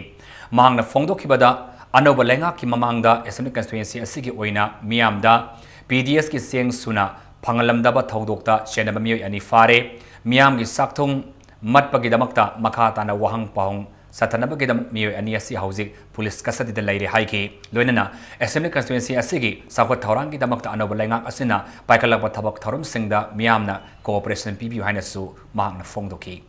ꯃꯍꯥꯛꯅ ꯐꯣꯡꯗꯣꯛꯈꯤꯕꯗ, ꯑꯅꯧꯕ ꯂꯩꯉꯥꯛꯀꯤ ꯃꯃꯥꯡꯗ Assembly Constituency ꯑꯁꯤꯒꯤ ꯑꯣꯏꯅ ꯃꯤꯌꯥꯝꯗ ꯄꯤ ꯗꯤ ꯑꯦꯁ ꯀꯤ ꯆꯦꯡ ꯁꯨꯅ ꯐꯪꯍꯜꯂꯝꯗꯕ ꯊꯧꯗꯣꯛꯇ ꯆꯦꯟꯅꯕ ꯃꯤꯑꯣꯏ ꯑꯅꯤ ꯐꯥꯔꯦ꯫ ꯃꯤꯌꯥꯝꯒꯤ ꯆꯥꯛꯊꯨꯡ ꯃꯠꯄꯒꯤꯗꯃꯛꯇ ꯃꯈꯥ ꯇꯥꯅ ꯋꯥꯍꯪ ꯄꯥꯎꯍꯪ ꯆꯠꯊꯅꯕꯒꯤꯗꯃꯛ ꯃꯤꯑꯣꯏ ꯑꯅꯤ ꯑꯁꯤ ꯍꯧꯖꯤꯛ police custody ꯗ ꯂꯩꯔꯦ ꯍꯥꯏꯈꯤ꯫ ꯂꯣꯏꯅꯅ Assembly Constituency ꯑꯁꯤꯒꯤ ꯆꯥꯎꯈꯠ ꯊꯧꯔꯥꯡꯒꯤꯗꯃꯛꯇ ꯑꯅꯧꯕ ꯂꯩꯉꯥꯛ ꯑꯁꯤꯅ ꯄꯥꯏꯈꯠꯂꯛꯄ ꯊꯕꯛ ꯊꯧꯔꯝꯁꯤꯡꯗ ꯃꯤꯌꯥꯝꯅ cooperation ꯄꯤꯕꯤꯌꯨ ꯍꯥꯏꯅꯁꯨ ꯃꯍꯥꯛꯅ ꯐꯣꯡꯗꯣꯛꯈꯤ꯫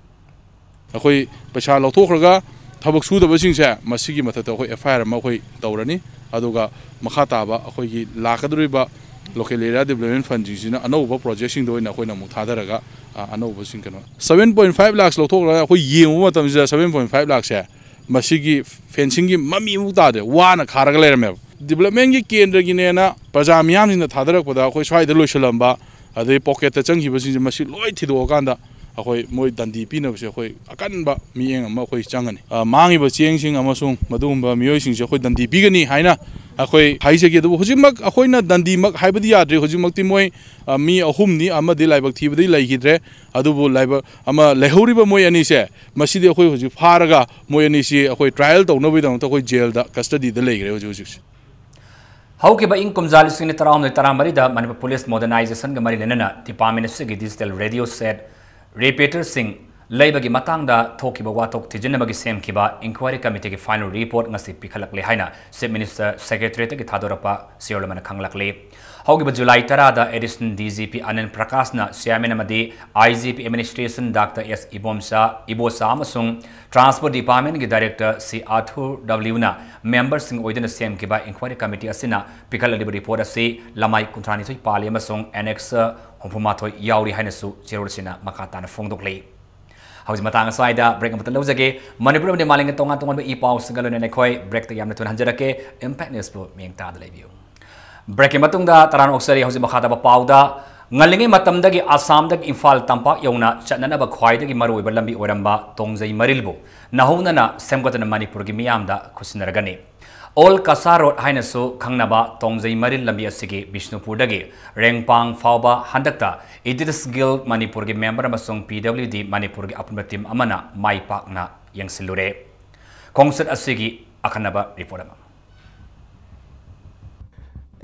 ꯑꯩꯈꯣꯏ ꯄꯩꯁꯥ ꯂꯧꯊꯣꯛꯈ꯭ꯔꯒ ꯊꯕꯛ ꯁꯨꯗꯕꯁꯤꯡꯁꯦ ꯃꯁꯤꯒꯤ ꯃꯊꯛꯇ ꯑꯩꯈꯣꯏ ꯑꯦꯐ ꯑꯥꯏ ꯑꯥꯔ ꯑꯃ ꯑꯩꯈꯣꯏ ꯇꯧꯔꯅꯤ꯫ ꯑꯗꯨꯒ ꯃꯈꯥ ꯇꯥꯕ ꯑꯩꯈꯣꯏꯒꯤ ꯂꯥꯛꯀꯗꯧꯔꯤꯕ Local Area Development Fund ꯁꯤꯡꯁꯤꯅ ꯑꯅꯧꯕ project ꯁꯤꯡꯗ ꯑꯣꯏꯅ ꯑꯩꯈꯣꯏꯅ ꯑꯃꯨꯛ ꯊꯥꯗꯔꯒ, ꯑ, ꯑꯅꯧꯕꯁꯤꯡ ꯀꯩꯅꯣ, seven point five lakhs ꯂꯧꯊꯣꯛꯈ꯭ꯔꯒ ꯑꯩꯈꯣꯏ ꯌꯦꯡꯉꯨꯕ ꯃꯇꯝꯁꯤꯗ seven point five lakhs ꯁꯦ ꯃꯁꯤꯒꯤ fencing ꯒꯤ ꯃꯃꯤ ꯑꯃꯨꯛ ꯇꯥꯗꯦ, ꯋꯥꯅ ꯈꯥꯔꯒ ꯂꯩꯔꯝꯃꯦꯕ꯫ ꯗꯤꯕ꯭ꯂꯞꯃꯦꯟꯒꯤ ꯀꯦꯟꯗ꯭ꯔꯒꯤꯅꯦꯅ ꯄ꯭ꯔꯖꯥ ꯃꯤꯌꯥꯝꯁꯤꯡꯅ ꯊꯥꯗꯔꯛꯄꯗ ꯑꯩꯈꯣꯏ ꯁ꯭ꯋꯥꯏꯗ ꯂꯣꯏꯁꯤꯜꯂꯝꯕ, ꯑꯗꯩ ꯄꯣꯀꯦꯠꯇ ꯆꯪꯈꯤꯕꯁꯤꯡꯁꯦ ꯃꯁꯤ ꯂꯣꯏ ꯊꯤꯗꯣꯛꯑꯀꯥꯟꯗ ꯑꯩꯈꯣꯏ ꯃꯣꯏ ꯗꯟꯗꯤ ꯄꯤꯅꯕꯁꯦ ꯑꯩꯈꯣꯏ ꯑꯀꯟꯕ ꯃꯤꯠꯌꯦꯡ ꯑꯃ ꯑꯩꯈꯣꯏ ꯆꯪꯒꯅꯤ꯫ ꯑ, ꯃꯥꯡꯉꯤꯕ ꯆꯦꯡꯁꯤꯡ ꯑꯃꯁꯨꯡ ꯃꯗꯨꯒꯨꯝꯕ ꯃꯤꯑꯣꯏꯁꯤꯡꯁꯦ ꯑꯩꯈꯣꯏ ꯗꯟꯗꯤ ꯄꯤꯒꯅꯤ ꯍꯥꯏꯅ ꯑꯩꯈꯣꯏ ꯍꯥꯏꯖꯒꯦ꯫ ꯑꯗꯨꯕꯨ ꯍꯧꯖꯤꯛꯃꯛ ꯑꯩꯈꯣꯏꯅ ꯗꯟꯗꯤꯃꯛ ꯍꯥꯏꯕꯗꯤ ꯌꯥꯗ꯭ꯔꯤ꯫ ꯍꯧꯖꯤꯛꯃꯛꯇꯤ ꯃꯣꯏ, ꯑ, ꯃꯤ ꯑꯍꯨꯝꯅꯤ ꯑꯃꯗꯤ ꯂꯥꯏꯕꯛ ꯊꯤꯕꯗꯤ ꯂꯩꯈꯤꯗ꯭ꯔꯦ꯫ ꯑꯗꯨꯕꯨ ꯂꯥꯏꯕꯛ ꯑꯃ ꯂꯩꯍꯧꯔꯤꯕ ꯃꯣꯏ ꯑꯅꯤꯁꯦ, ꯃꯁꯤꯗꯤ ꯑꯩꯈꯣꯏ ꯍꯧꯖꯤꯛ ꯐꯥꯔꯒ ꯃꯣꯏ ꯑꯅꯤꯁꯤ ꯑꯩꯈꯣꯏ ꯇ꯭ꯔꯥꯏꯌꯦꯜ ꯇꯧꯅꯕꯒꯤꯗꯃꯛꯇ ꯑꯩꯈꯣꯏ ꯖꯦꯜꯗ ꯀꯁꯇꯗꯤꯗ ꯂꯩꯈ꯭ꯔꯦ ꯍꯧꯖꯤꯛ ꯍꯧꯖꯤꯛꯁꯦ꯫ ꯍꯧꯈꯤꯕ ꯏꯪ ꯀꯨꯝꯖꯥ ꯂꯤꯁꯤꯡ ꯑꯅꯤ ꯇꯔꯥꯍꯨꯝꯗꯣꯏ ꯇꯔꯥꯃꯔꯤꯗ ꯃꯅꯤꯄꯨꯔ ꯄꯨꯂꯤꯁ ꯃꯣꯗꯔꯅꯥꯏꯖꯦꯁꯟꯒ ꯃꯔꯤ ꯂꯩꯅꯅ ꯗꯤꯄꯥꯔꯠꯃꯦꯟ ꯑꯁꯤꯒꯤ ꯗꯤꯖꯤꯇꯦꯜ ꯔꯦꯗꯤꯑꯣ ꯁꯦꯠ ꯔꯤꯄꯤꯇꯔꯁꯤꯡ ꯂꯩꯕꯒꯤ ꯃꯇꯥꯡꯗ ꯊꯣꯛꯈꯤꯕ ꯋꯥꯊꯣꯛ ꯊꯤꯖꯤꯟꯅꯕꯒꯤ ꯁꯦꯝꯈꯤꯕ ꯏꯟꯀ꯭ꯋꯥꯏꯔꯤ ꯀꯃꯤꯇꯤꯒꯤ ꯐꯥꯏꯅꯦꯜ ꯔꯤꯄꯣꯔꯠ ꯉꯁꯤ ꯄꯤꯈꯠꯂꯛꯂꯦ ꯍꯥꯏꯅ ꯆꯤꯐ ꯃꯤꯅꯤꯁꯇꯔ ꯁꯦꯀ꯭ꯔꯦꯇꯔꯤꯌꯦꯠꯇꯒꯤ ꯊꯥꯗꯣꯔꯛꯄ ꯆꯦꯔꯣꯜ ꯑꯃꯅ ꯈꯪꯂꯛꯂꯤ꯫ ꯍꯧꯈꯤꯕ ꯖꯨꯂꯥꯏ ꯇꯔꯥꯗ additional D G P ꯑꯅꯟ ꯄ꯭ꯔꯀꯥꯁꯅ chairman ꯑꯃꯗꯤ ꯑꯥꯏ ꯖꯤ ꯄꯤ ꯑꯦꯗꯃꯤꯅꯤꯁꯇ꯭ꯔꯦꯁꯟ ꯗꯥꯛꯇꯔ ꯑꯦꯁ ꯏꯕꯣꯝꯆꯥ, ꯏꯕꯣꯆꯥ ꯑꯃꯁꯨꯡ ꯇ꯭ꯔꯥꯟꯁꯄꯣꯔꯠ ꯗꯤꯄꯥꯔꯠꯃꯦꯟꯒꯤ ꯗꯥꯏꯔꯦꯛꯇꯔ ꯁꯤ ꯑꯥꯊꯨꯔ ꯗꯕ꯭ꯂꯤꯎꯅ ꯃꯦꯝꯕꯔꯁꯤꯡ ꯑꯣꯏꯗꯨꯅ ꯁꯦꯝꯈꯤꯕ ꯏꯟꯀ꯭ꯋꯥꯏꯔꯤ ꯀꯃꯤꯇꯤ ꯑꯁꯤꯅ ꯄꯤꯈꯠꯂꯛꯂꯤꯕ ꯔꯤꯄꯣꯔꯠ ꯑꯁꯤ ꯂꯃꯥꯏ ꯀꯨꯟꯊ꯭ꯔꯥꯅꯤꯊꯣꯏ ꯄꯥꯜꯂꯤ ꯑꯃꯁꯨꯡ ꯑꯦꯅꯦꯛꯁ ꯍꯨꯝꯐꯨꯃꯥꯊꯣꯏ ꯌꯥꯎꯔꯤ ꯍꯥꯏꯅꯁꯨ ꯆꯦꯔꯣꯜ ꯑꯁꯤꯅ ꯃꯈꯥ ꯇꯥꯅ ꯐꯣꯡꯗꯣꯛꯂꯤ꯫ ꯍꯧꯖꯤꯛ ꯃꯇꯥꯡ ꯑꯁ꯭ꯋꯥꯏꯗ ꯕ꯭ꯔꯦꯛ ꯑꯃꯇ ꯂꯧꯖꯒꯦ꯫ ꯃꯅꯤꯄꯨꯔ ꯑꯃꯗꯤ ꯃꯥꯂꯦꯝꯒꯤ ꯇꯣꯉꯥꯟ ꯇꯣꯉꯥꯟꯕ ꯏ ꯄꯥꯎꯁꯤꯡꯒ ꯂꯣꯏꯅꯅ ꯑꯩꯈꯣꯏ ꯕ꯭ꯔꯦꯛꯇ ꯌꯥꯝꯅ ꯊꯨꯅ ꯍꯟꯖꯔꯛꯀꯦ꯫ ꯏꯝꯄꯦꯛ ꯅ꯭ꯌꯨꯁꯄꯨ ꯃꯤꯠꯌꯦꯡ ꯇꯥꯗ ꯂꯩꯕꯤꯌꯨ꯫ ꯕ꯭ꯔꯦꯛꯀꯤ ꯃꯇꯨꯡꯗ ꯇꯔꯥꯝꯅ ꯑꯣꯛꯆꯔꯤ꯫ ꯍꯧꯖꯤꯛ ꯃꯈꯥ ꯇꯥꯕ ꯄꯥꯎꯗ, ꯉꯜꯂꯤꯉꯩ ꯃꯇꯝꯗꯒꯤ ꯑꯁꯥꯝꯗꯒꯤ ꯏꯝꯐꯥꯜ ꯇꯝꯄꯥꯛ ꯌꯧꯅ ꯆꯠꯅꯅꯕ ꯈ꯭ꯋꯥꯏꯗꯒꯤ ꯃꯔꯨꯑꯣꯏꯕ ꯂꯝꯕꯤ ꯑꯣꯏꯔꯝꯕ ꯇꯣꯡꯖꯩ ꯃꯔꯤꯜꯕꯨ ꯅꯧꯍꯧꯅꯅ ꯁꯦꯝꯒꯠꯇꯨꯅ ꯃꯅꯤꯄꯨꯔꯒꯤ ꯃꯤꯌꯥꯝꯗ ꯈꯨꯠꯁꯤꯟꯅꯔꯒꯅꯤ꯫ ꯑꯣꯜ ꯀꯁꯥ ꯔꯣꯗ ꯍꯥꯏꯅꯁꯨ ꯈꯪꯅꯕ ꯇꯣꯡꯖꯩ ꯃꯔꯤꯜ ꯂꯝꯕꯤ ꯑꯁꯤꯒꯤ ꯕꯤꯁꯅꯨꯄꯨꯔꯗꯒꯤ ꯔꯦꯡꯄꯥꯡ ꯐꯥꯎꯕ ꯍꯟꯗꯛꯇ ꯏꯗꯤꯇꯁ ꯒꯤꯜ ꯃꯅꯤꯄꯨꯔꯒꯤ ꯃꯦꯝꯕꯔ ꯑꯃꯁꯨꯡ ꯄꯤ ꯗꯕ꯭ꯂꯤꯎ ꯗꯤ ꯃꯅꯤꯄꯨꯔꯒꯤ ꯑꯄꯨꯟꯕ ꯇꯤꯝ ꯑꯃꯅ ꯃꯥꯏ ꯄꯥꯛꯅ ꯌꯦꯡꯁꯤꯜꯂꯨꯔꯦ꯫ ꯈꯣꯡꯆꯠ ꯑꯁꯤꯒꯤ ꯑꯈꯟꯅꯕ ꯔꯤꯄꯣꯔꯠ ꯑꯃ꯫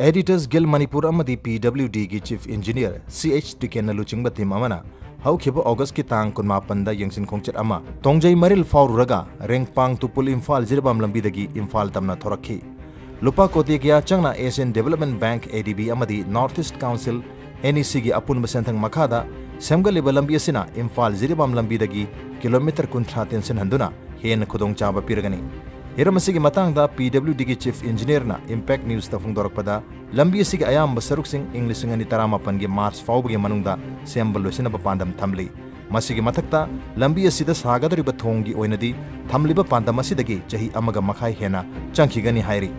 ꯑꯦꯗꯤꯇꯔꯁ ꯒꯤꯜ ꯃꯅꯤꯄꯨꯔ ꯑꯃꯗꯤ ꯄꯤ ꯗꯕ꯭ꯂꯤꯎ ꯗꯤꯒꯤ ꯆꯤꯐ ꯏꯟꯖꯤꯅꯤꯌꯔ ꯁꯤ ꯑꯩꯆ ꯇꯤꯀꯦꯟꯅ ꯂꯨꯆꯤꯡꯕ ꯇꯤꯝ ꯑꯃꯅ ꯍꯧꯈꯤꯕ ꯑꯣꯒꯁꯀꯤ ꯇꯥꯡ ꯀꯨꯟꯃꯥꯄꯟꯗ ꯌꯦꯡꯁꯤꯟ ꯈꯣꯡꯆꯠ ꯑꯃ ꯇꯣꯡꯖꯩ ꯃꯔꯤꯜ ꯐꯥꯎꯔꯨꯔꯒ ꯔꯦꯡꯄꯥꯡ ꯇꯨꯄꯨꯜ ꯏꯝꯐꯥꯜ ꯖꯤꯔꯤꯕꯥꯝ ꯂꯝꯕꯤꯗꯒꯤ ꯏꯝꯐꯥꯜ ꯇꯝꯅ ꯊꯣꯔꯛꯈꯤ꯫ ꯂꯨꯄꯥ ꯀꯣꯇꯤ ꯀꯌꯥ ꯆꯪꯅ ꯑꯦꯁꯤꯌꯥꯟ ꯗꯤꯕꯦꯂꯞꯃꯦꯟ ꯕꯦꯡꯛ, ꯑꯦ ꯗꯤ ꯕꯤ, ꯑꯃꯗꯤ north east council, N E ꯁꯤꯒꯤ ꯑꯄꯨꯟꯕ ꯁꯦꯟꯊꯪ ꯃꯈꯥꯗ ꯁꯦꯝꯒꯠꯂꯤꯕ ꯂꯝꯕꯤ ꯑꯁꯤꯅ ꯏꯝꯐꯥꯜ ꯖꯤꯔꯤꯕꯥꯝ ꯂꯝꯕꯤꯗꯒꯤ ꯀꯤꯂꯣꯃꯤꯇꯔ ꯀꯨꯟꯊ꯭ꯔꯥ ꯇꯦꯟꯁꯤꯟꯍꯟꯗꯨꯅ ꯍꯦꯟꯅ ꯈꯨꯗꯣꯡꯆꯥꯕ ꯄꯤꯔꯒꯅꯤ꯫ ꯍꯤꯔꯝ ꯑꯁꯤꯒꯤ ꯃꯇꯥꯡꯗ ꯄꯤ ꯗꯕ꯭ꯂꯤꯎ ꯗꯤꯒꯤ ꯆꯤꯐ ꯏꯟꯖꯤꯅꯤꯌꯔꯅ ꯏꯝꯄꯦꯛ ꯅ꯭ꯌꯨꯁꯇ ꯐꯣꯡꯗꯣꯔꯛꯄꯗ, ꯂꯝꯕꯤ ꯑꯁꯤꯒꯤ ꯑꯌꯥꯝꯕ ꯁꯔꯨꯛꯁꯤꯡ ꯏꯪ ꯂꯤꯁꯤꯡ ꯑꯅꯤ ꯇꯔꯥꯃꯥꯄꯟꯒꯤ ꯃꯥꯔꯆ ꯐꯥꯎꯕꯒꯤ ꯃꯅꯨꯡꯗ ꯁꯦꯝꯕ ꯂꯣꯏꯁꯤꯟꯅꯕ ꯄꯥꯟꯗꯝ ꯊꯝꯂꯤ꯫ ꯃꯁꯤꯒꯤ ꯃꯊꯛꯇ, ꯂꯝꯕꯤ ꯑꯁꯤꯗ ꯁꯥꯒꯗꯧꯔꯤꯕ ꯊꯣꯡꯒꯤ ꯑꯣꯏꯅꯗꯤ ꯊꯝꯂꯤꯕ ꯄꯥꯟꯗꯝ ꯑꯁꯤꯗꯒꯤ ꯆꯍꯤ ꯑꯃꯒ ꯃꯈꯥꯏ ꯍꯦꯟꯅ ꯆꯪꯈꯤꯒꯅꯤ ꯍꯥꯏꯔꯤ꯫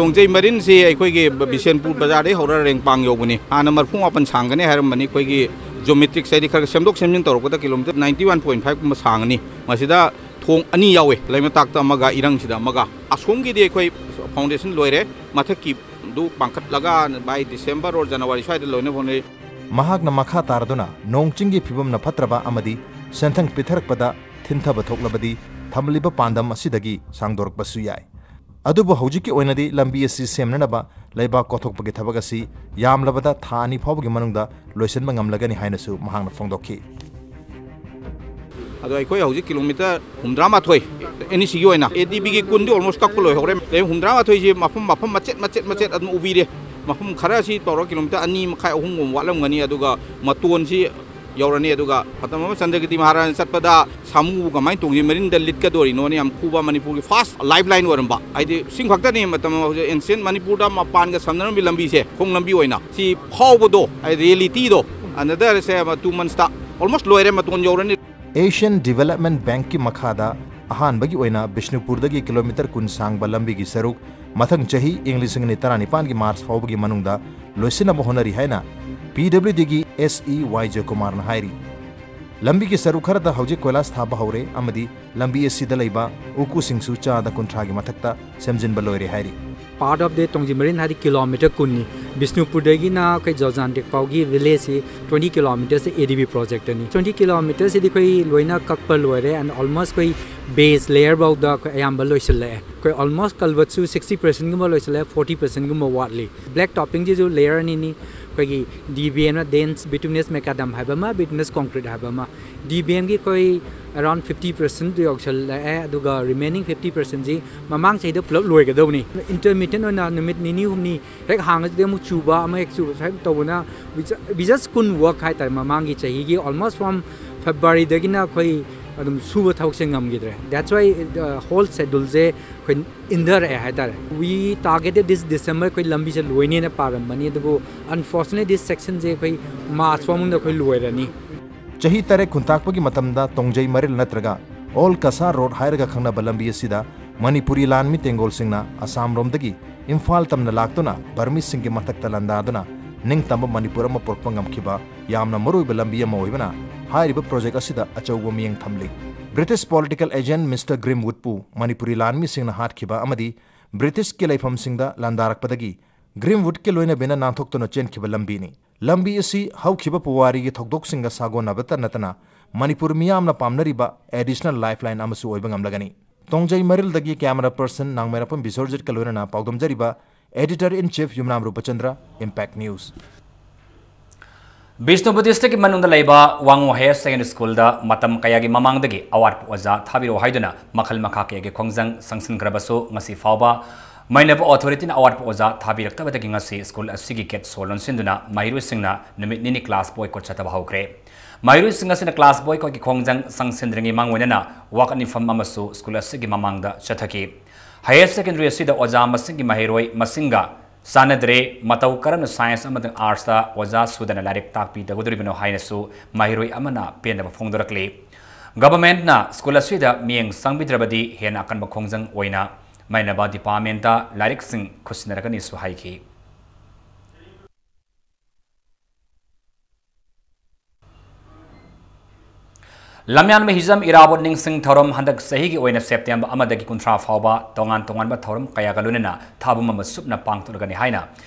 ꯇꯣꯡꯖꯩ ꯃꯔꯤꯟꯁꯤ ꯑꯩꯈꯣꯏꯒꯤ ꯕꯤꯁꯦꯟꯄꯨꯔ ꯕꯖꯥꯔꯗꯒꯤ ꯍꯧꯔ ꯔꯦꯡꯄꯥꯡ ꯌꯧꯕꯅꯤ꯫ ꯍꯥꯟꯅ ꯃꯔꯐꯨ ꯃꯥꯄꯟ ꯁꯥꯡꯒꯅꯤ ꯍꯥꯏꯔꯝꯕꯅꯤ꯫ ꯑꯩꯈꯣꯏꯒꯤ ꯖꯣꯃꯦꯇ꯭ꯔꯤꯛꯁ ꯍꯥꯏꯗꯤ ꯈꯔ ꯁꯦꯝꯗꯣꯛ ꯁꯦꯝꯖꯤꯟ ꯇꯧꯔꯛꯄꯗ kilometre ninety one point five ꯀꯨꯝꯕ ꯁꯥꯡꯒꯅꯤ꯫ ꯃꯁꯤꯗ ꯊꯣꯡ ꯑꯅꯤ ꯌꯥꯎꯋꯦ, ꯂꯩꯃꯇꯥꯛꯇ ꯑꯃꯒ ꯏꯔꯪꯁꯤꯗ ꯑꯃꯒ꯫ ꯑꯁꯣꯝꯒꯤꯗꯤ ꯑꯩꯈꯣꯏ ꯐꯥꯎꯟꯗꯦꯁꯟ ꯂꯣꯏꯔꯦ, ꯃꯊꯛꯀꯤꯗꯨ ꯄꯥꯡꯈꯠꯂꯒ by December or January ꯁ꯭ꯋꯥꯏꯗ ꯂꯣꯏꯅ ꯍꯣꯠꯅꯩ꯫ ꯃꯍꯥꯛꯅ ꯃꯈꯥ ꯇꯥꯔꯗꯨꯅ ꯅꯣꯡ ꯆꯤꯡꯒꯤ ꯐꯤꯕꯝꯅ ꯐꯠꯇ꯭ꯔꯕ ꯑꯃꯗꯤ ꯁꯦꯟꯊꯪ ꯄꯤꯊꯔꯛꯄꯗ ꯊꯤꯟꯊꯕ ꯊꯣꯛꯂꯕꯗꯤ ꯊꯝꯂꯤꯕ ꯄꯥꯟꯗꯝ ꯑꯁꯤꯗꯒꯤ ꯁꯥꯡꯗꯣꯔꯛꯄꯁꯨ ꯌꯥꯏ꯫ ꯑꯗꯨꯕꯨ ꯍꯧꯖꯤꯛꯀꯤ ꯑꯣꯏꯅꯗꯤ ꯂꯝꯕꯤ ꯑꯁꯤ ꯁꯦꯝꯅꯅꯕ ꯂꯩꯕꯥꯛ ꯀꯣꯊꯣꯛꯄꯒꯤ ꯊꯕꯛ ꯑꯁꯤ ꯌꯥꯝꯂꯕꯗ ꯊꯥ ꯑꯅꯤ ꯐꯥꯎꯕꯒꯤ ꯃꯅꯨꯡꯗ ꯂꯣꯏꯁꯤꯟꯕ ꯉꯝꯂꯒꯅꯤ ꯍꯥꯏꯅꯁꯨ ꯃꯍꯥꯛꯅ ꯐꯣꯡꯗꯣꯛꯈꯤ꯫ ꯑꯗꯣ ꯑꯩꯈꯣꯏ ꯍꯧꯖꯤꯛ ꯀꯤꯂꯣꯃꯤꯇꯔ ꯍꯨꯝꯗ꯭ꯔꯥ ꯃꯥꯊꯣꯏ, ꯑꯦꯟ ꯏ ꯁꯤꯒꯤ ꯑꯣꯏꯅ, ꯑꯦ ꯗꯤ ꯕꯤꯒꯤ ꯀꯨꯟꯗꯤ almost ꯀꯛꯄ ꯂꯣꯏꯍꯧꯔꯦ꯫ ꯂꯩ ꯍꯨꯝꯗ꯭ꯔꯥ ꯃꯥꯊꯣꯏꯁꯤ ꯃꯐꯝ, ꯃꯐꯝ ꯃꯆꯦꯠ ꯃꯆꯦꯠ ꯃꯆꯦꯠ ꯑꯗꯨꯝ ꯎꯕꯤꯔꯦ꯫ ꯃꯐꯝ ꯈꯔꯁꯤ ꯇꯧꯔꯒ ꯀꯤꯂꯣꯃꯤꯇꯔ ꯑꯅꯤ ꯃꯈꯥꯏ, ꯑꯍꯨꯝꯒꯨꯝꯕ ꯋꯥꯠꯂꯝꯒꯅꯤ꯫ ꯑꯗꯨꯒ ꯃꯇꯣꯟꯁꯤ ꯌꯧꯔꯅꯤ꯫ ꯑꯗꯨꯒ ꯃꯇꯝ ꯑꯃ ꯆꯟꯗ꯭ꯔꯒꯗꯤ ꯃꯍꯥꯔꯥꯖꯅ ꯆꯠꯄꯗ ꯁꯥꯃꯨꯕꯨ ꯀꯃꯥꯏꯅ ꯇꯣꯡꯁꯤ ꯃꯔꯤꯟꯗ ꯂꯤꯠꯀꯗꯣꯔꯤꯅꯣꯅ ꯌꯥꯝ ꯈꯨꯕ ꯃꯅꯤꯄꯨꯔꯒꯤ first lifeline ꯑꯣꯏꯔꯝꯕ, ꯍꯥꯏꯗꯤ ꯁꯤꯡ ꯈꯛꯇꯅꯤ ꯃꯇꯝ ꯍꯧꯖꯤꯛ ancient ꯃꯅꯤꯄꯨꯔꯗ ꯃꯄꯥꯟꯒ ꯁꯝꯅꯔꯝꯃꯤ ꯂꯝꯕꯤꯁꯦ, ꯈꯣꯡ ꯂꯝꯕꯤ ꯑꯣꯏꯅ꯫ ꯁꯤ ꯐꯥꯎꯕꯗꯣ, ꯍꯥꯏꯗꯤ reality ꯗꯣ, another ꯁꯦ two months ꯇ almost ꯂꯣꯏꯔꯦ, ꯃꯇꯣꯟ ꯌꯧꯔꯅꯤ꯫ Asian Development Bank ꯀꯤ ꯃꯈꯥꯗ ꯑꯍꯥꯟꯕꯒꯤ ꯑꯣꯏꯅ ꯕꯤꯁꯅꯨꯄꯨꯔꯗꯒꯤ ꯀꯤꯂꯣꯃꯤꯇꯔ ꯀꯨꯟ ꯁꯥꯡꯕ ꯂꯝꯕꯤꯒꯤ ꯁꯔꯨꯛ ꯃꯊꯪ ꯆꯍꯤ ꯏꯪ ꯂꯤꯁꯤꯡ ꯑꯅꯤ ꯇꯔꯥꯅꯤꯄꯥꯟꯒꯤ ꯃꯥꯔꯆ ꯐꯥꯎꯕꯒꯤ ꯃꯅꯨꯡꯗ ꯂꯣꯏꯁꯤꯟꯅꯕ ꯍꯣꯠꯅꯔꯤ ꯍꯥꯏꯅ ꯄꯤ ꯗꯕ꯭ꯂꯤꯎ ꯗꯤꯒꯤ ꯑꯦꯁ ꯏ ꯋꯥꯏ ꯖꯌꯀꯨꯃꯥꯔꯅ ꯍꯥꯏꯔꯤ꯫ ꯂꯝꯕꯤꯒꯤ ꯁꯔꯨꯛ ꯈꯔꯗ ꯍꯧꯖꯤꯛ ꯀꯣꯏꯂꯥꯁ ꯊꯥꯕ ꯍꯧꯔꯦ ꯑꯃꯗꯤ ꯂꯝꯕꯤ ꯑꯁꯤꯗ ꯂꯩꯕ ꯎꯀꯨꯁꯤꯡꯁꯨ ꯆꯥꯗ ꯀꯨꯟꯊ꯭ꯔꯥꯒꯤ ꯃꯊꯛꯇ ꯁꯦꯝꯖꯤꯟꯕ ꯂꯣꯏꯔꯦ ꯍꯥꯏꯔꯤ꯫ Part of the ꯇꯣꯡꯖꯩ ꯃꯔꯤꯟ ꯍꯥꯏꯗꯤ ꯀꯤꯂꯣꯃꯤꯇꯔ ꯀꯨꯟꯅꯤ꯫ ꯕꯤꯁꯅꯨꯄꯨꯔꯗꯒꯤꯅ ꯑꯩꯈꯣꯏ ꯖꯣꯖꯥꯟꯇꯦꯛ ꯐꯥꯎꯒꯤ village ꯁꯤ twenty kilometres ꯁꯤ ꯑꯦ ꯗꯤ ꯕꯤ project ꯇꯅꯤ꯫ Twenty kilometres ꯁꯤꯗꯤ ꯑꯩꯈꯣꯏ ꯂꯣꯏꯅ ꯀꯛꯄ ꯂꯣꯏꯔꯦ and almost ꯑꯩꯈꯣꯏ base layer ꯐꯥꯎꯗ ꯑꯩꯈꯣꯏ ꯑꯌꯥꯝꯕ ꯂꯣꯏꯁꯤꯜꯂꯛꯑꯦ꯫ ꯑꯩꯈꯣꯏ almost culvert ꯁꯨ sixty percent ꯒꯨꯝꯕ ꯂꯣꯏꯁꯤꯜꯂꯛꯑꯦ, forty percent ꯒꯨꯝꯕ ꯋꯥꯠꯂꯤ꯫ Black topping ꯁꯤꯁꯨ layer ꯑꯅꯤꯅꯤ꯫ ꯑꯩꯈꯣꯏꯒꯤ D B M ꯅ, dense bituminous macadam ꯍꯥꯏꯕ ꯑꯃ, bituminous concrete ꯍꯥꯏꯕ ꯑꯃ꯫ D B M ꯒꯤ ꯑꯩꯈꯣꯏ around fifty percent ꯌꯧꯁꯜꯂꯛꯑꯦ, ꯑꯗꯨꯒ remaining fifty percent ꯁꯤ ꯃꯃꯥꯡ ꯆꯍꯤꯗ ꯄꯨꯂꯞ ꯂꯣꯏꯒꯗꯧꯕꯅꯤ꯫ Intermittent ꯑꯣꯏꯅ ꯅꯨꯃꯤꯠ ꯅꯤꯅꯤ ꯍꯨꯝꯅꯤ ꯍꯦꯛ ꯍꯥꯡꯉꯁꯤꯗꯤ ꯑꯃꯨꯛ ꯆꯨꯕ, ꯑꯃ ꯍꯦꯛ ꯆꯨꯕ, ꯁꯨꯃꯥꯏꯅ ꯇꯧꯕꯅ we ju-, we just couldn't work ꯍꯥꯏꯇꯥꯔꯦ꯫ ꯃꯃꯥꯡꯒꯤ ꯆꯍꯤꯒꯤ almost from February ꯗꯒꯤꯅ ꯑꯩꯈꯣꯏ ꯑꯗꯨꯝ ꯁꯨꯕ ꯊꯕꯛꯁꯦ ꯉꯝꯈꯤꯗ꯭ꯔꯦ꯫ That's why the whole schedule ꯁꯦ ꯑꯩꯈꯣꯏ ꯏꯟꯊꯔꯛꯑꯦ ꯍꯥꯏꯇꯥꯔꯦ꯫ We targeted this December ꯑꯩꯈꯣꯏ ꯂꯝꯕꯤꯁꯦ ꯂꯣꯏꯅꯦꯅ ꯄꯥꯔꯝꯕꯅꯤ, ꯑꯗꯨꯕꯨ unfortunately this section ꯁꯦ ꯑꯩꯈꯣꯏ ꯃꯥꯔꯆ ꯐꯥꯎ ꯃꯅꯨꯡꯗ ꯑꯩꯈꯣꯏ ꯂꯣꯏꯔꯅꯤ꯫ ꯆꯍꯤ ꯇꯔꯦꯠ ꯈꯨꯟꯇꯥꯛꯄꯒꯤ ꯃꯇꯝꯗ ꯇꯣꯡꯖꯩ ꯃꯔꯤꯜ ꯅꯠꯇ꯭ꯔꯒ Old Kasa Road ꯍꯥꯏꯔꯒ ꯈꯪꯅꯕ ꯂꯝꯕꯤ ꯑꯁꯤꯗ ꯃꯅꯤꯄꯨꯔꯤ ꯂꯥꯟꯃꯤ ꯇꯦꯡꯒꯣꯜꯁꯤꯡꯅ ꯑꯁꯥꯝꯔꯣꯝꯗꯒꯤ ꯏꯝꯐꯥꯜ ꯇꯝꯅ ꯂꯥꯛꯇꯨꯅ ꯕꯔꯃꯤꯁꯤꯡꯒꯤ ꯃꯊꯛꯇ ꯂꯥꯟꯗꯥꯗꯨꯅ ꯅꯤꯡꯇꯝꯕ ꯃꯅꯤꯄꯨꯔ ꯑꯃ ꯄꯨꯔꯛꯄ ꯉꯝꯈꯤꯕ ꯌꯥꯝꯅ ꯃꯔꯨꯑꯣꯏꯕ ꯂꯝꯕꯤ ꯑꯃ ꯑꯣꯏꯕꯅ, ꯍꯥꯏꯔꯤꯕ ꯄ꯭ꯔꯣꯖꯦꯛ ꯑꯁꯤꯗ ꯑꯆꯧꯕ ꯃꯤꯠꯌꯦꯡ ꯊꯝꯂꯤ꯫ ꯕ꯭ꯔꯤꯇꯤꯁ ꯄꯣꯂꯤꯇꯤꯀꯦꯜ ꯑꯦꯖꯦꯟꯠ ꯃꯤꯁꯇꯔ ꯒ꯭ꯔꯤꯝꯋꯨꯗꯄꯨ ꯃꯅꯤꯄꯨꯔꯤ ꯂꯥꯟꯃꯤꯁꯤꯡꯅ ꯍꯥꯠꯈꯤꯕ ꯑꯃꯗꯤ ꯕ꯭ꯔꯤꯇꯤꯁꯀꯤ ꯂꯩꯐꯝꯁꯤꯡꯗ ꯂꯥꯟꯗꯥꯔꯛꯄꯗꯒꯤ ꯒ꯭ꯔꯤꯝꯋꯨꯗꯀꯤ ꯂꯣꯏꯅꯕꯤꯅ ꯅꯥꯟꯊꯣꯛꯇꯨꯅ ꯆꯦꯟꯈꯤꯕ ꯂꯝꯕꯤꯅꯤ꯫ ꯂꯝꯕꯤ ꯑꯁꯤ ꯍꯧꯈꯤꯕ ꯄꯨꯋꯥꯔꯤꯒꯤ ꯊꯧꯗꯣꯛꯁꯤꯡꯒ ꯁꯥꯒꯣꯟꯅꯕꯇ ꯅꯠꯇꯅ ꯃꯅꯤꯄꯨꯔ ꯃꯤꯌꯥꯝꯅ ꯄꯥꯝꯅꯔꯤꯕ additional lifeline ꯑꯃꯁꯨ ꯑꯣꯏꯕ ꯉꯝꯂꯒꯅꯤ꯫ ꯇꯣꯡꯖꯩ ꯃꯔꯤꯜꯗꯒꯤ camera person ꯅꯥꯡꯃꯩꯔꯥꯛꯄꯝ ꯕꯤꯁ꯭ꯋꯔꯖꯤꯠꯀ ꯂꯣꯏꯅꯅ ꯄꯥꯎꯗꯝꯖꯔꯤꯕ editor in chief Yumnam ꯔꯨꯄꯆꯟꯗ꯭ꯔ, Impact News꯫ Bishnupur districtꯀꯤ ꯃꯅꯨꯡꯗ ꯂꯩꯕ ꯋꯥꯉꯨ Higher Secondary Schoolꯗ ꯃꯇꯝ ꯀꯌꯥꯒꯤ ꯃꯃꯥꯡꯗꯒꯤ ꯑꯋꯥꯠꯄ ꯑꯣꯖꯥ ꯊꯥꯕꯤꯔꯛꯎ ꯍꯥꯏꯗꯨꯅ ꯃꯈꯜ ꯃꯈꯥ ꯀꯌꯥꯒꯤ ꯈꯣꯡꯖꯪ ꯆꯪꯁꯤꯟꯈ꯭ꯔꯕꯁꯨ, ꯉꯁꯤ ꯐꯥꯎꯕ ꯃꯩꯅꯕ authorityꯅ ꯑꯋꯥꯠꯄ ꯑꯣꯖꯥ ꯊꯥꯕꯤꯔꯛꯇꯕꯗꯒꯤ ꯉꯁꯤ school ꯑꯁꯤꯒꯤ gate ꯁꯣ ꯂꯣꯟꯁꯤꯟꯗꯨꯅ ꯃꯍꯩꯔꯣꯏꯁꯤꯡꯅ ꯅꯨꯃꯤꯠ ꯅꯤꯅꯤ class boycott ꯆꯠꯊꯕ ꯍꯧꯈ꯭ꯔꯦ꯫ ꯃꯍꯩꯔꯣꯏꯁꯤꯡ ꯑꯁꯤꯅ class boycottꯀꯤ ꯈꯣꯡꯖꯪ ꯆꯪꯁꯤꯟꯗ꯭ꯔꯤꯉꯩ ꯃꯥꯡꯑꯣꯏꯅꯅ walk-in ꯃꯤꯐꯝ ꯑꯃꯁꯨ school ꯑꯁꯤꯒꯤ ꯃꯃꯥꯡꯗ ꯆꯠꯊꯈꯤ꯫ Higher Secondary ꯑꯁꯤꯗ ꯑꯣꯖꯥ ꯃꯁꯤꯡꯒꯤ ꯃꯍꯩꯔꯣꯏ ꯃꯁꯤꯡꯒ ꯆꯥꯟꯅꯗ꯭ꯔꯦ, ꯃꯇꯧ ꯀꯔꯝꯅ Science ꯑꯃꯗꯤ Artsꯇ ꯑꯣꯖꯥ ꯁꯨꯗꯅ ꯂꯥꯏꯔꯤꯛ ꯇꯥꯛꯄꯤꯒꯗꯧꯔꯤꯕꯅꯣ ꯍꯥꯏꯅꯁꯨ ꯃꯍꯩꯔꯣꯏ ꯑꯃꯅ ꯄꯦꯟꯗꯕ ꯐꯣꯡꯗꯣꯔꯛꯂꯤ꯫ Governmentꯅ school ꯑꯁꯤꯗ ꯃꯤꯠꯌꯦꯡ ꯆꯪꯕꯤꯗ꯭ꯔꯕꯗꯤ ꯍꯦꯟꯅ ꯑꯀꯟꯕ ꯈꯣꯡꯖꯪ ꯑꯣꯏꯅ ꯃꯩꯅꯕ departmentꯇ ꯂꯥꯏꯔꯤꯛꯁꯤꯡ ꯈꯨꯠꯁꯤꯟꯅꯔꯛꯀꯅꯤꯁꯨ ꯍꯥꯏꯈꯤ꯫ ꯂꯝꯌꯥꯟꯕ ꯍꯤꯖꯝ ꯏꯔꯥꯕꯣꯠ ꯅꯤꯡꯁꯤꯡ ꯊꯧꯔꯝ ꯍꯟꯗꯛ ꯆꯍꯤꯒꯤ ꯑꯣꯏꯅ September ꯑꯃꯗꯒꯤ ꯀꯨꯟꯊ꯭ꯔꯥ ꯐꯥꯎꯕ ꯇꯣꯉꯥꯟ ꯇꯣꯉꯥꯟꯕ ꯊꯧꯔꯝ ꯀꯌꯥꯒ ꯂꯣꯏꯅꯅ ꯊꯥꯕꯨꯝ ꯑꯃ ꯆꯨꯞꯅ ꯄꯥꯡꯊꯣꯛꯂꯒꯅꯤ ꯍꯥꯏꯅ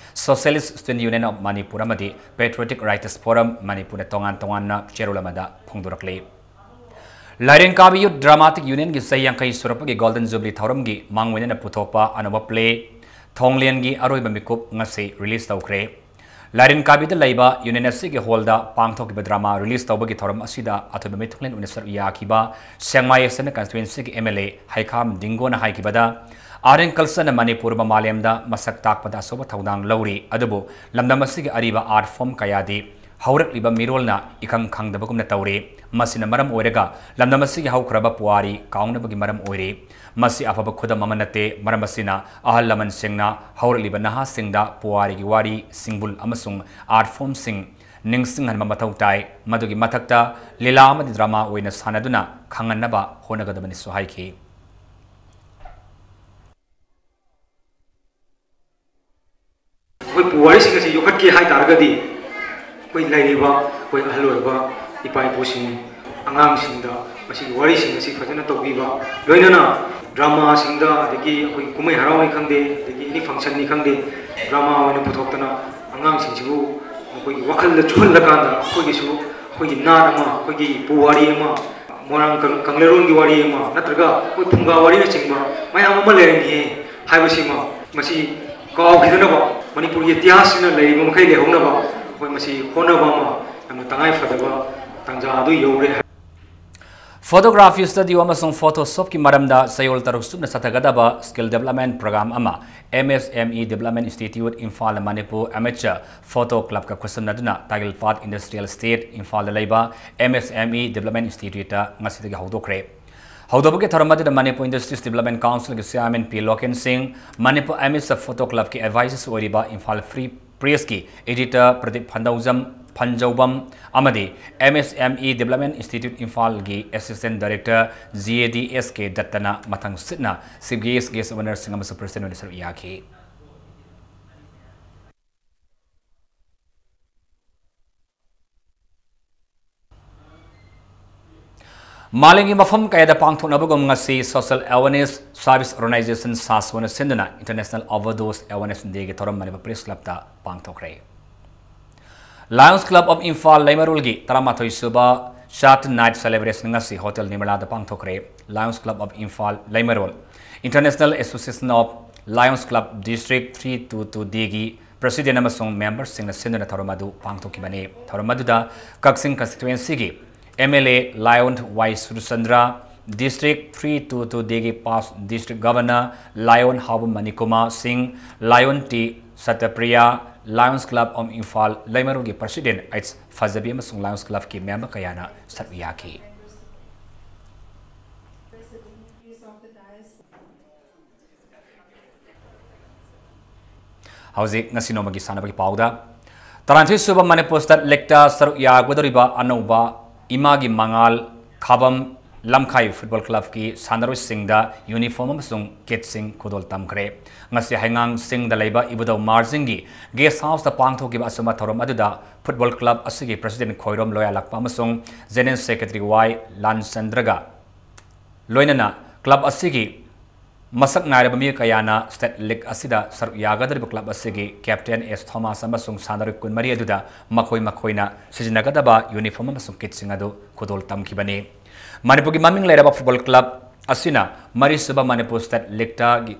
Socialist Student Union of Manipur ꯑꯃꯗꯤ Patriotic Writers Forum ꯃꯅꯤꯄꯨꯔꯅ ꯇꯣꯉꯥꯟ ꯇꯣꯉꯥꯟꯅ ꯆꯦꯔꯣꯜ ꯑꯃꯗ ꯐꯣꯡꯗꯣꯔꯛꯂꯤ꯫ ꯂꯥꯏꯔꯦꯟ ꯀꯥꯕꯤ Youth Dramatic Unionꯒꯤ ꯆꯍꯤ ꯌꯥꯡꯈꯩ ꯁꯨꯔꯛꯄꯒꯤ Golden Jubilee ꯊꯧꯔꯝꯒꯤ ꯃꯥꯡꯑꯣꯏꯅꯅ ꯄꯨꯊꯣꯛꯄ ꯑꯅꯧꯕ play ꯊꯣꯡꯂꯦꯟꯒꯤ ꯑꯔꯣꯏꯕ ꯃꯤꯀꯨꯞ ꯉꯁꯤ release ꯇꯧꯈ꯭ꯔꯦ꯫ ꯂꯥꯏꯔꯦꯟ ꯀꯥꯕꯤꯗ ꯂꯩꯕ union ꯑꯁꯤꯒꯤ hallꯗ ꯄꯥꯡꯊꯣꯛꯈꯤꯕ drama release ꯇꯧꯕꯒꯤ ꯊꯧꯔꯝ ꯑꯁꯤꯗ ꯑꯊꯣꯏꯕ ꯃꯤꯊꯨꯡꯂꯦꯟ ꯑꯣꯏꯅ ꯁꯔꯨꯛ ꯌꯥꯈꯤꯕ ꯁꯦꯛꯃꯥꯏ Assembly Constituencyꯒꯤ MLA ꯍꯩꯈꯥꯝ ꯗꯤꯡꯒꯣꯅ ꯍꯥꯏꯈꯤꯕꯗ, Art and Cultureꯅ ꯃꯅꯤꯄꯨꯔꯕꯨ ꯃꯥꯂꯦꯝꯗ ꯃꯁꯛ ꯇꯥꯛꯄꯗ ꯑꯆꯧꯕ ꯊꯧꯗꯥꯡ ꯂꯧꯔꯤ, ꯑꯗꯨꯕꯨ ꯂꯝꯗꯝ ꯑꯁꯤꯒꯤ ꯑꯔꯤꯕ art form ꯀꯌꯥꯗꯤ ꯍꯧꯔꯛꯂꯤꯕ ꯃꯤꯔꯣꯜꯅ ꯏꯈꯪ ꯈꯪꯗꯕꯒꯨꯝꯅ ꯇꯧꯔꯤ꯫ ꯃꯁꯤꯅ ꯃꯔꯝ ꯑꯣꯏꯔꯒ ꯂꯝꯗꯝ ꯑꯁꯤꯒꯤ ꯍꯧꯈ꯭ꯔꯕ ꯄꯨꯋꯥꯔꯤ ꯀꯥꯎꯅꯕꯒꯤ ꯃꯔꯝ ꯑꯣꯏꯔꯤ꯫ ꯃꯁꯤ ꯑꯐꯕ ꯈꯨꯗꯝ ꯑꯃ ꯅꯠꯇꯦ, ꯃꯔꯝ ꯑꯁꯤꯅ ꯑꯍꯜ ꯂꯃꯟꯁꯤꯡꯅ ꯍꯧꯔꯛꯂꯤꯕ ꯅꯍꯥꯁꯤꯡꯗ ꯄꯨꯋꯥꯔꯤꯒꯤ ꯋꯥꯔꯤ, ꯁꯤꯡꯕꯨꯜ ꯑꯃꯁꯨꯡ art formꯁꯤꯡ ꯅꯤꯡꯁꯤꯡꯍꯟꯕ ꯃꯊꯧ ꯇꯥꯏ꯫ ꯃꯗꯨꯒꯤ ꯃꯊꯛꯇ ꯂꯤꯂꯥ ꯑꯃꯗꯤ drama ꯑꯣꯏꯅ ꯁꯥꯟꯅꯗꯨꯅ ꯈꯪꯍꯟꯅꯕ ꯍꯣꯠꯅꯒꯗꯕꯅꯤꯁꯨ ꯍꯥꯏꯈꯤ꯫ ꯑꯩꯈꯣꯏ ꯄꯨꯋꯥꯔꯤꯁꯤꯡ ꯑꯁꯤ ꯌꯣꯛꯈꯠꯀꯦ ꯍꯥꯏ ꯇꯥꯔꯒꯗꯤ ꯑꯩꯈꯣꯏ ꯂꯩꯔꯤꯕ ꯑꯩꯈꯣꯏ ꯑꯍꯜ ꯑꯣꯏꯔꯕ ꯏꯄꯥ ꯏꯄꯨꯁꯤꯡ ꯑꯉꯥꯡꯁꯤꯡꯗ ꯃꯁꯤꯒꯤ ꯋꯥꯔꯤꯁꯤꯡ ꯑꯁꯤ ꯐꯖꯅ ꯇꯧꯕꯤꯕ, ꯂꯣꯏꯅꯅ ꯗ꯭ꯔꯃꯥꯁꯤꯡꯗ, ꯑꯗꯒꯤ ꯑꯩꯈꯣꯏꯒꯤ ꯀꯨꯝꯍꯩ ꯍꯔꯥꯎꯅꯤ ꯈꯪꯗꯦ, ꯑꯗꯒꯤ ꯑꯦꯅꯤ ꯐꯪꯁꯟꯅꯤ ꯈꯪꯗꯦ, ꯗ꯭ꯔꯃꯥ ꯑꯣꯏꯅ ꯄꯨꯊꯣꯛꯇꯅ ꯑꯉꯥꯡꯁꯤꯡꯁꯤꯕꯨ ꯃꯈꯣꯏꯒꯤ ꯋꯥꯈꯜꯗ ꯆꯨꯍꯜꯂꯀꯥꯟꯗ ꯑꯩꯈꯣꯏꯒꯤꯁꯨ ꯑꯩꯈꯣꯏꯒꯤ ꯅꯥꯠ ꯑꯃ, ꯑꯩꯈꯣꯏꯒꯤ ꯄꯨꯋꯥꯔꯤ ꯑꯃ, ꯃꯣꯏꯔꯥꯡ ꯀꯪ-, ꯀꯪꯂꯩꯔꯣꯟꯒꯤ ꯋꯥꯔꯤ ꯑꯃ, ꯅꯠꯇ꯭ꯔꯒ ꯑꯩꯈꯣꯏ ꯐꯨꯡꯒꯥ ꯋꯥꯔꯤꯅꯆꯤꯡꯕ ꯃꯌꯥꯝ ꯑꯃ ꯂꯩꯔꯝꯃꯤꯌꯦ ꯍꯥꯏꯕꯁꯤꯃ, ꯃꯁꯤ ꯀꯥꯎꯈꯤꯗꯅꯕ, ꯃꯅꯤꯄꯨꯔꯒꯤ ꯏꯇꯤꯍꯥꯁꯁꯤꯅ ꯂꯩꯔꯤꯕ ꯃꯈꯩ ꯂꯩꯍꯧꯅꯕ ꯑꯩꯈꯣꯏ ꯃꯁꯤ ꯍꯣꯠꯅꯕ ꯑꯃ ꯌꯥꯝꯅ ꯇꯉꯥꯏ ꯐꯗꯕ ꯇꯥꯟꯖꯥ ꯑꯗꯨ ꯌꯧꯔꯦ ꯍꯥꯏ꯫ Photography studio ꯑꯃꯁꯨꯡ Photoshopꯀꯤ ꯃꯔꯝꯗ ꯆꯌꯣꯜ ꯇꯔꯨꯛ ꯆꯨꯞꯅ ꯆꯠꯊꯒꯗꯕ skill development program ꯑꯃ M S M E Development Institute Imphal Manipur Amateur Photo Clubꯀ ꯈꯨꯠꯁꯝꯅꯗꯨꯅ ꯇꯥꯏꯒꯜ ꯄꯥꯠ Industrial Estate ꯏꯝꯐꯥꯜꯗ ꯂꯩꯕ M S M E Development Instituteꯇ ꯉꯁꯤꯗꯒꯤ ꯍꯧꯗꯣꯛꯈ꯭ꯔꯦ꯫ ꯍꯧꯗꯣꯛꯄꯒꯤ ꯊꯧꯔꯝ ꯑꯗꯨꯗ Manipur Industries Development Councilꯒꯤ Chairman P local ꯁꯤꯡ, ꯃꯅꯤꯄꯨꯔ Amateur Photo Clubꯀꯤ advisors ꯑꯣꯏꯔꯤꯕ ꯏꯝꯐꯥꯜ Free Pressꯀꯤ editor ꯄ꯭ꯔꯗꯤꯞ ꯐꯟꯗꯧꯖꯝ, ꯐꯟꯖꯧꯕꯝ ꯑꯃꯗꯤ M S M E Development Institute ꯏꯝꯐꯥꯜꯒꯤ Assistant Director G A D S K ꯗꯠꯇꯅ ꯃꯊꯪ ꯁꯤꯠꯅ chief guest, guest of honourꯁꯤꯡ ꯑꯃꯁꯨꯡ president ꯑꯣꯏꯅ ꯁꯔꯨꯛ ꯌꯥꯈꯤ꯫ ꯃꯥꯂꯦꯝꯒꯤ ꯃꯐꯝ ꯀꯌꯥꯗ ꯄꯥꯡꯊꯣꯛꯅꯕꯒꯨꯝ ꯉꯁꯤ Social Awareness Service Organisation, ꯁꯥꯁꯣꯅ ꯁꯤꯟꯗꯨꯅ International Overdose Awareness Dayꯒꯤ ꯊꯧꯔꯝ Manipur Press Clubꯇ ꯄꯥꯡꯊꯣꯛꯈ꯭ꯔꯦ꯫ Lions Club of Imphal ꯂꯩꯃꯔꯣꯜꯒꯤ ꯇꯔꯥꯃꯥꯊꯣꯏ ꯁꯨꯕ Charity Night Celebration ꯉꯁꯤ Hotel ꯅꯤꯔꯃꯂꯥꯗ ꯄꯥꯡꯊꯣꯛꯈ꯭ꯔꯦ꯫ Lions Club of Imphal ꯂꯩꯃꯔꯣꯜ, International Association of Lions Club District three two two Dꯒꯤ president ꯑꯃꯁꯨꯡ memberꯁꯤꯡꯅ ꯁꯤꯟꯗꯨꯅ ꯊꯧꯔꯝ ꯑꯗꯨ ꯄꯥꯡꯊꯣꯛꯈꯤꯕꯅꯤ꯫ ꯊꯧꯔꯝ ꯑꯗꯨꯗ ꯀꯛꯆꯤꯡ constituencyꯒꯤ M L A Lion Y Surchandra, District three two two Dꯒꯤ past District Governor Lion ꯍꯥꯎꯕꯝ Manikumar ꯁꯤꯡ, Lion T ꯁꯇ꯭ꯌꯄ꯭ꯔꯤꯌꯥ, Lions Club of Imphal ꯂꯩꯃꯔꯣꯜꯒꯤ president H ꯐꯖꯕꯤ ꯑꯃꯁꯨꯡ Lions Clubꯀꯤ member ꯀꯌꯥꯅ ꯁꯔꯨꯛ ꯌꯥꯈꯤ꯫ ꯍꯧꯖꯤꯛ ꯉꯁꯤ ꯅꯣꯡꯃꯒꯤ ꯁꯥꯟꯅꯕꯒꯤ ꯄꯥꯎꯗ, ꯇꯔꯥꯅꯤꯊꯣꯏ ꯁꯨꯕ Manipur State Leagueꯇ ꯁꯔꯨꯛ ꯌꯥꯒꯗꯧꯔꯤꯕ ꯑꯅꯧꯕ ꯏꯃꯥꯒꯤ ꯃꯉꯥꯜ, ꯈꯥꯕꯝ ꯂꯝꯈꯥꯏ ꯐꯨꯠꯕꯣꯜ ꯀ꯭ꯂꯕꯀꯤ ꯁꯥꯟꯅꯔꯣꯏꯁꯤꯡꯗ ꯌꯨꯅꯤꯐꯣꯔꯝ ꯑꯃꯁꯨꯡ ꯀꯤꯠꯁꯤꯡ ꯈꯨꯗꯣꯜ ꯇꯝꯈ꯭ꯔꯦ꯫ ꯉꯁꯤ ꯍꯩꯉꯥꯡ ꯆꯤꯡꯗ ꯂꯩꯕ ꯏꯕꯨꯙꯧ ꯃꯥꯔꯖꯤꯡꯒꯤ ꯒꯦꯁ ꯍꯥꯎꯁꯇ ꯄꯥꯡꯊꯣꯛꯈꯤꯕ ꯑꯆꯨꯝꯕ ꯊꯧꯔꯝ ꯑꯗꯨꯗ ꯐꯨꯠꯕꯣꯜ ꯀ꯭ꯂꯕ ꯑꯁꯤꯒꯤ ꯄ꯭ꯔꯁꯤꯗꯦꯟ ꯈꯣꯏꯔꯣꯝ ꯂꯣꯌꯥꯂꯛꯄ ꯑꯃꯁꯨꯡ ꯖꯦꯅꯔꯦꯜ ꯁꯦꯀ꯭ꯔꯦꯇꯔꯤ ꯋꯥꯏ ꯂꯥꯟꯆꯟꯗ꯭ꯔꯒ ꯂꯣꯏꯅꯅ ꯀ꯭ꯂꯕ ꯑꯁꯤꯒꯤ ꯃꯁꯛ ꯅꯥꯏꯔꯕ ꯃꯤꯑꯣꯏ ꯀꯌꯥꯅ ꯁ꯭ꯇꯦꯠ ꯂꯤꯒ ꯑꯁꯤꯗ ꯁꯔꯨꯛ ꯌꯥꯒꯗꯧꯔꯤꯕ ꯀ꯭ꯂꯕ ꯑꯁꯤꯒꯤ ꯀꯦꯞꯇꯦꯟ ꯑꯦꯁ ꯊꯣꯃꯥꯁ ꯑꯃꯁꯨꯡ ꯁꯥꯟꯅꯔꯣꯏ ꯀꯨꯟꯃꯔꯤ ꯑꯗꯨꯗ ꯃꯈꯣꯏ ꯃꯈꯣꯏꯅ ꯁꯤꯖꯤꯟꯅꯒꯗꯕ ꯌꯨꯅꯤꯐꯣꯔꯝ ꯑꯃꯁꯨꯡ ꯀꯤꯠꯁꯤꯡ ꯑꯗꯨ ꯈꯨꯗꯣꯜ ꯇꯝꯈꯤꯕꯅꯤ꯫ ꯃꯅꯤꯄꯨꯔꯒꯤ ꯃꯃꯤꯡ ꯂꯩꯔꯕ ꯐꯨꯠꯕꯣꯜ ꯀ꯭ꯂꯕ ꯑꯁꯤꯅ ꯃꯔꯤꯁꯨꯕ ꯃꯅꯤꯄꯨꯔ ꯁ꯭ꯇꯦꯠ ꯂꯤꯒꯇꯒꯤ,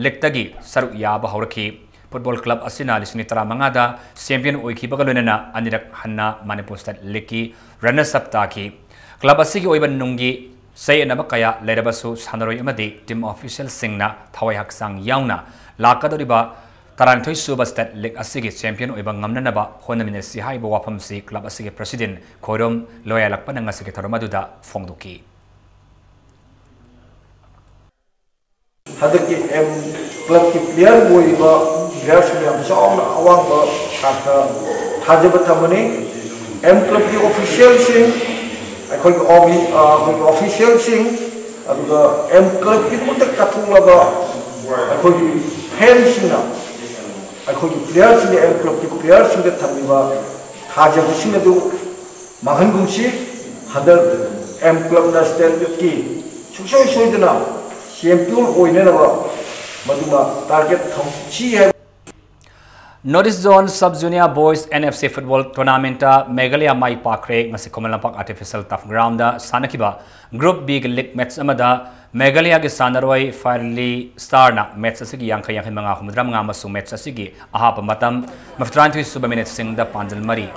ꯂꯤꯒꯇꯒꯤ ꯁꯔꯨꯛ ꯌꯥꯕ ꯍꯧꯔꯛꯈꯤ꯫ ꯐꯨꯠꯕꯣꯜ ꯀ꯭ꯂꯕ ꯑꯁꯤꯅ ꯂꯤꯁꯤꯡ ꯑꯅꯤ ꯇꯔꯥꯃꯉꯥꯗ ꯆꯦꯝꯄꯤꯌꯟ ꯑꯣꯏꯈꯤꯕꯒ ꯂꯣꯏꯅꯅ ꯑꯅꯤꯔꯛ ꯍꯟꯅ ꯃꯅꯤꯄꯨꯔ ꯁ꯭ꯇꯦꯠ ꯂꯤꯒꯀꯤ ꯔꯅꯔꯁ ꯑꯞ ꯇꯥꯈꯤ꯫ ꯀ꯭ꯂꯕ ꯑꯁꯤꯒꯤ ꯑꯣꯏꯕ ꯅꯨꯡꯒꯤ ꯆꯌꯦꯠꯅꯕ ꯀꯌꯥ ꯂꯩꯔꯕꯁꯨ ꯁꯥꯟꯅꯔꯣꯏ ꯑꯃꯗꯤ ꯇꯤꯝ ꯑꯣꯐꯤꯁꯤꯌꯦꯜꯁꯤꯡꯅ ꯊꯋꯥꯏ ꯍꯛꯆꯥꯡ ꯌꯥꯎꯅ ꯂꯥꯛꯀꯗꯧꯔꯤꯕ ꯇꯔꯥꯅꯤꯊꯣꯏ ꯁꯨꯕ ꯁ꯭ꯇꯦꯠ ꯂꯤꯒ ꯑꯁꯤꯒꯤ ꯆꯦꯝꯄꯤꯌꯟ ꯑꯣꯏꯕ ꯉꯝꯅꯅꯕ ꯍꯣꯠꯅꯃꯤꯟꯅꯁꯤ ꯍꯥꯏꯕ ꯋꯥꯐꯝꯁꯤ ꯀ꯭ꯂꯕ ꯑꯁꯤꯒꯤ ꯄ꯭ꯔꯁꯤꯗꯦꯟ ꯈꯣꯏꯔꯣꯝ ꯂꯣꯌꯥꯂꯛꯄꯅ ꯉꯁꯤꯒꯤ ꯊꯧꯔꯝ ꯑꯗꯨꯗ ꯐꯣꯡꯗꯣꯛꯈꯤ꯫ ꯍꯟꯗꯛꯀꯤ ꯑꯦꯝ ꯀ꯭ꯂꯕꯀꯤ ꯄ꯭ꯂꯦꯌꯔ ꯑꯣꯏꯔꯤꯕ ꯄ꯭ꯂꯦꯌꯔꯁꯤꯡ ꯌꯥꯝ ꯆꯥꯎꯅ ꯑꯋꯥꯡꯕ ꯊꯥꯛꯇ ꯊꯥꯖꯕ ꯊꯝꯕꯅꯤ꯫ ꯑꯦꯝ ꯀ꯭ꯂꯕꯀꯤ ꯑꯣꯐꯤꯁꯤꯌꯦꯜꯁꯤꯡ, ꯑꯩꯈꯣꯏꯒꯤ ꯑꯣꯐꯤ-, ꯑ, ꯑꯩꯈꯣꯏꯒꯤ ꯑꯣꯐꯤꯁꯤꯌꯦꯜꯁꯤꯡ, ꯑꯗꯨꯒ ꯑꯦꯝ ꯀ꯭ꯂꯕꯀꯤꯗꯃꯛꯇ ꯀꯠꯊꯣꯛꯂꯕ ꯑꯩꯈꯣꯏꯒꯤ ꯐꯦꯟꯁꯤꯡꯅ ꯑꯩꯈꯣꯏꯒꯤ ꯄ꯭ꯂꯦꯌꯔꯁꯤꯡꯗ, ꯑꯦꯝ ꯀ꯭ꯂꯕꯀꯤ ꯄ꯭ꯂꯦꯌꯔꯁꯤꯡꯗ ꯊꯝꯂꯤꯕ ꯊꯥꯖꯕꯁꯤꯡ ꯑꯗꯨ ꯃꯥꯡꯍꯟꯒꯨꯝꯁꯤ꯫ ꯍꯟꯗꯛ ꯑꯦꯝ ꯀ꯭ꯂꯕꯅ ꯁ꯭ꯇꯦꯠ ꯂꯤꯒꯀꯤ ꯁꯨꯡꯁꯣꯏ ꯁꯣꯏꯗꯅ ꯆꯦꯝꯄꯤꯌꯟ ꯑꯣꯏꯅꯅꯕ ꯃꯗꯨꯃ ꯇꯥꯔꯒꯦꯠ ꯊꯝꯁꯤ ꯍꯥꯏꯕ꯫ North East Zone Sub Junior Boys N F C Football Tournamentꯇ Meghalaya ꯃꯥꯏ ꯄꯥꯛꯈ꯭ꯔꯦ꯫ ꯉꯁꯤ ꯈꯨꯃꯟ ꯂꯝꯄꯥꯛ Artificial Turf Groundꯗ ꯁꯥꯟꯅꯈꯤꯕ Group Bꯒꯤ league match ꯑꯃꯗ ꯃꯦꯘꯥꯂꯌꯥꯒꯤ ꯁꯥꯟꯅꯔꯣꯏ ꯐꯥꯏꯔꯂꯤ ꯁ꯭ꯇꯥꯔꯅ match ꯑꯁꯤꯒꯤ ꯌꯥꯡꯈꯩ, ꯌꯥꯡꯈꯩ ꯃꯉꯥ, ꯍꯨꯝꯐꯨꯇꯔꯥ ꯃꯉꯥ ꯑꯃꯁꯨꯡ match ꯑꯁꯤꯒꯤ ꯑꯍꯥꯞꯄ ꯃꯇꯝ ꯃꯔꯤꯐꯨꯇꯔꯥꯅꯤꯊꯣꯏ ꯁꯨꯕ minute ꯁꯤꯡꯗ ꯄꯥꯟꯖꯜ ꯃꯔꯤ,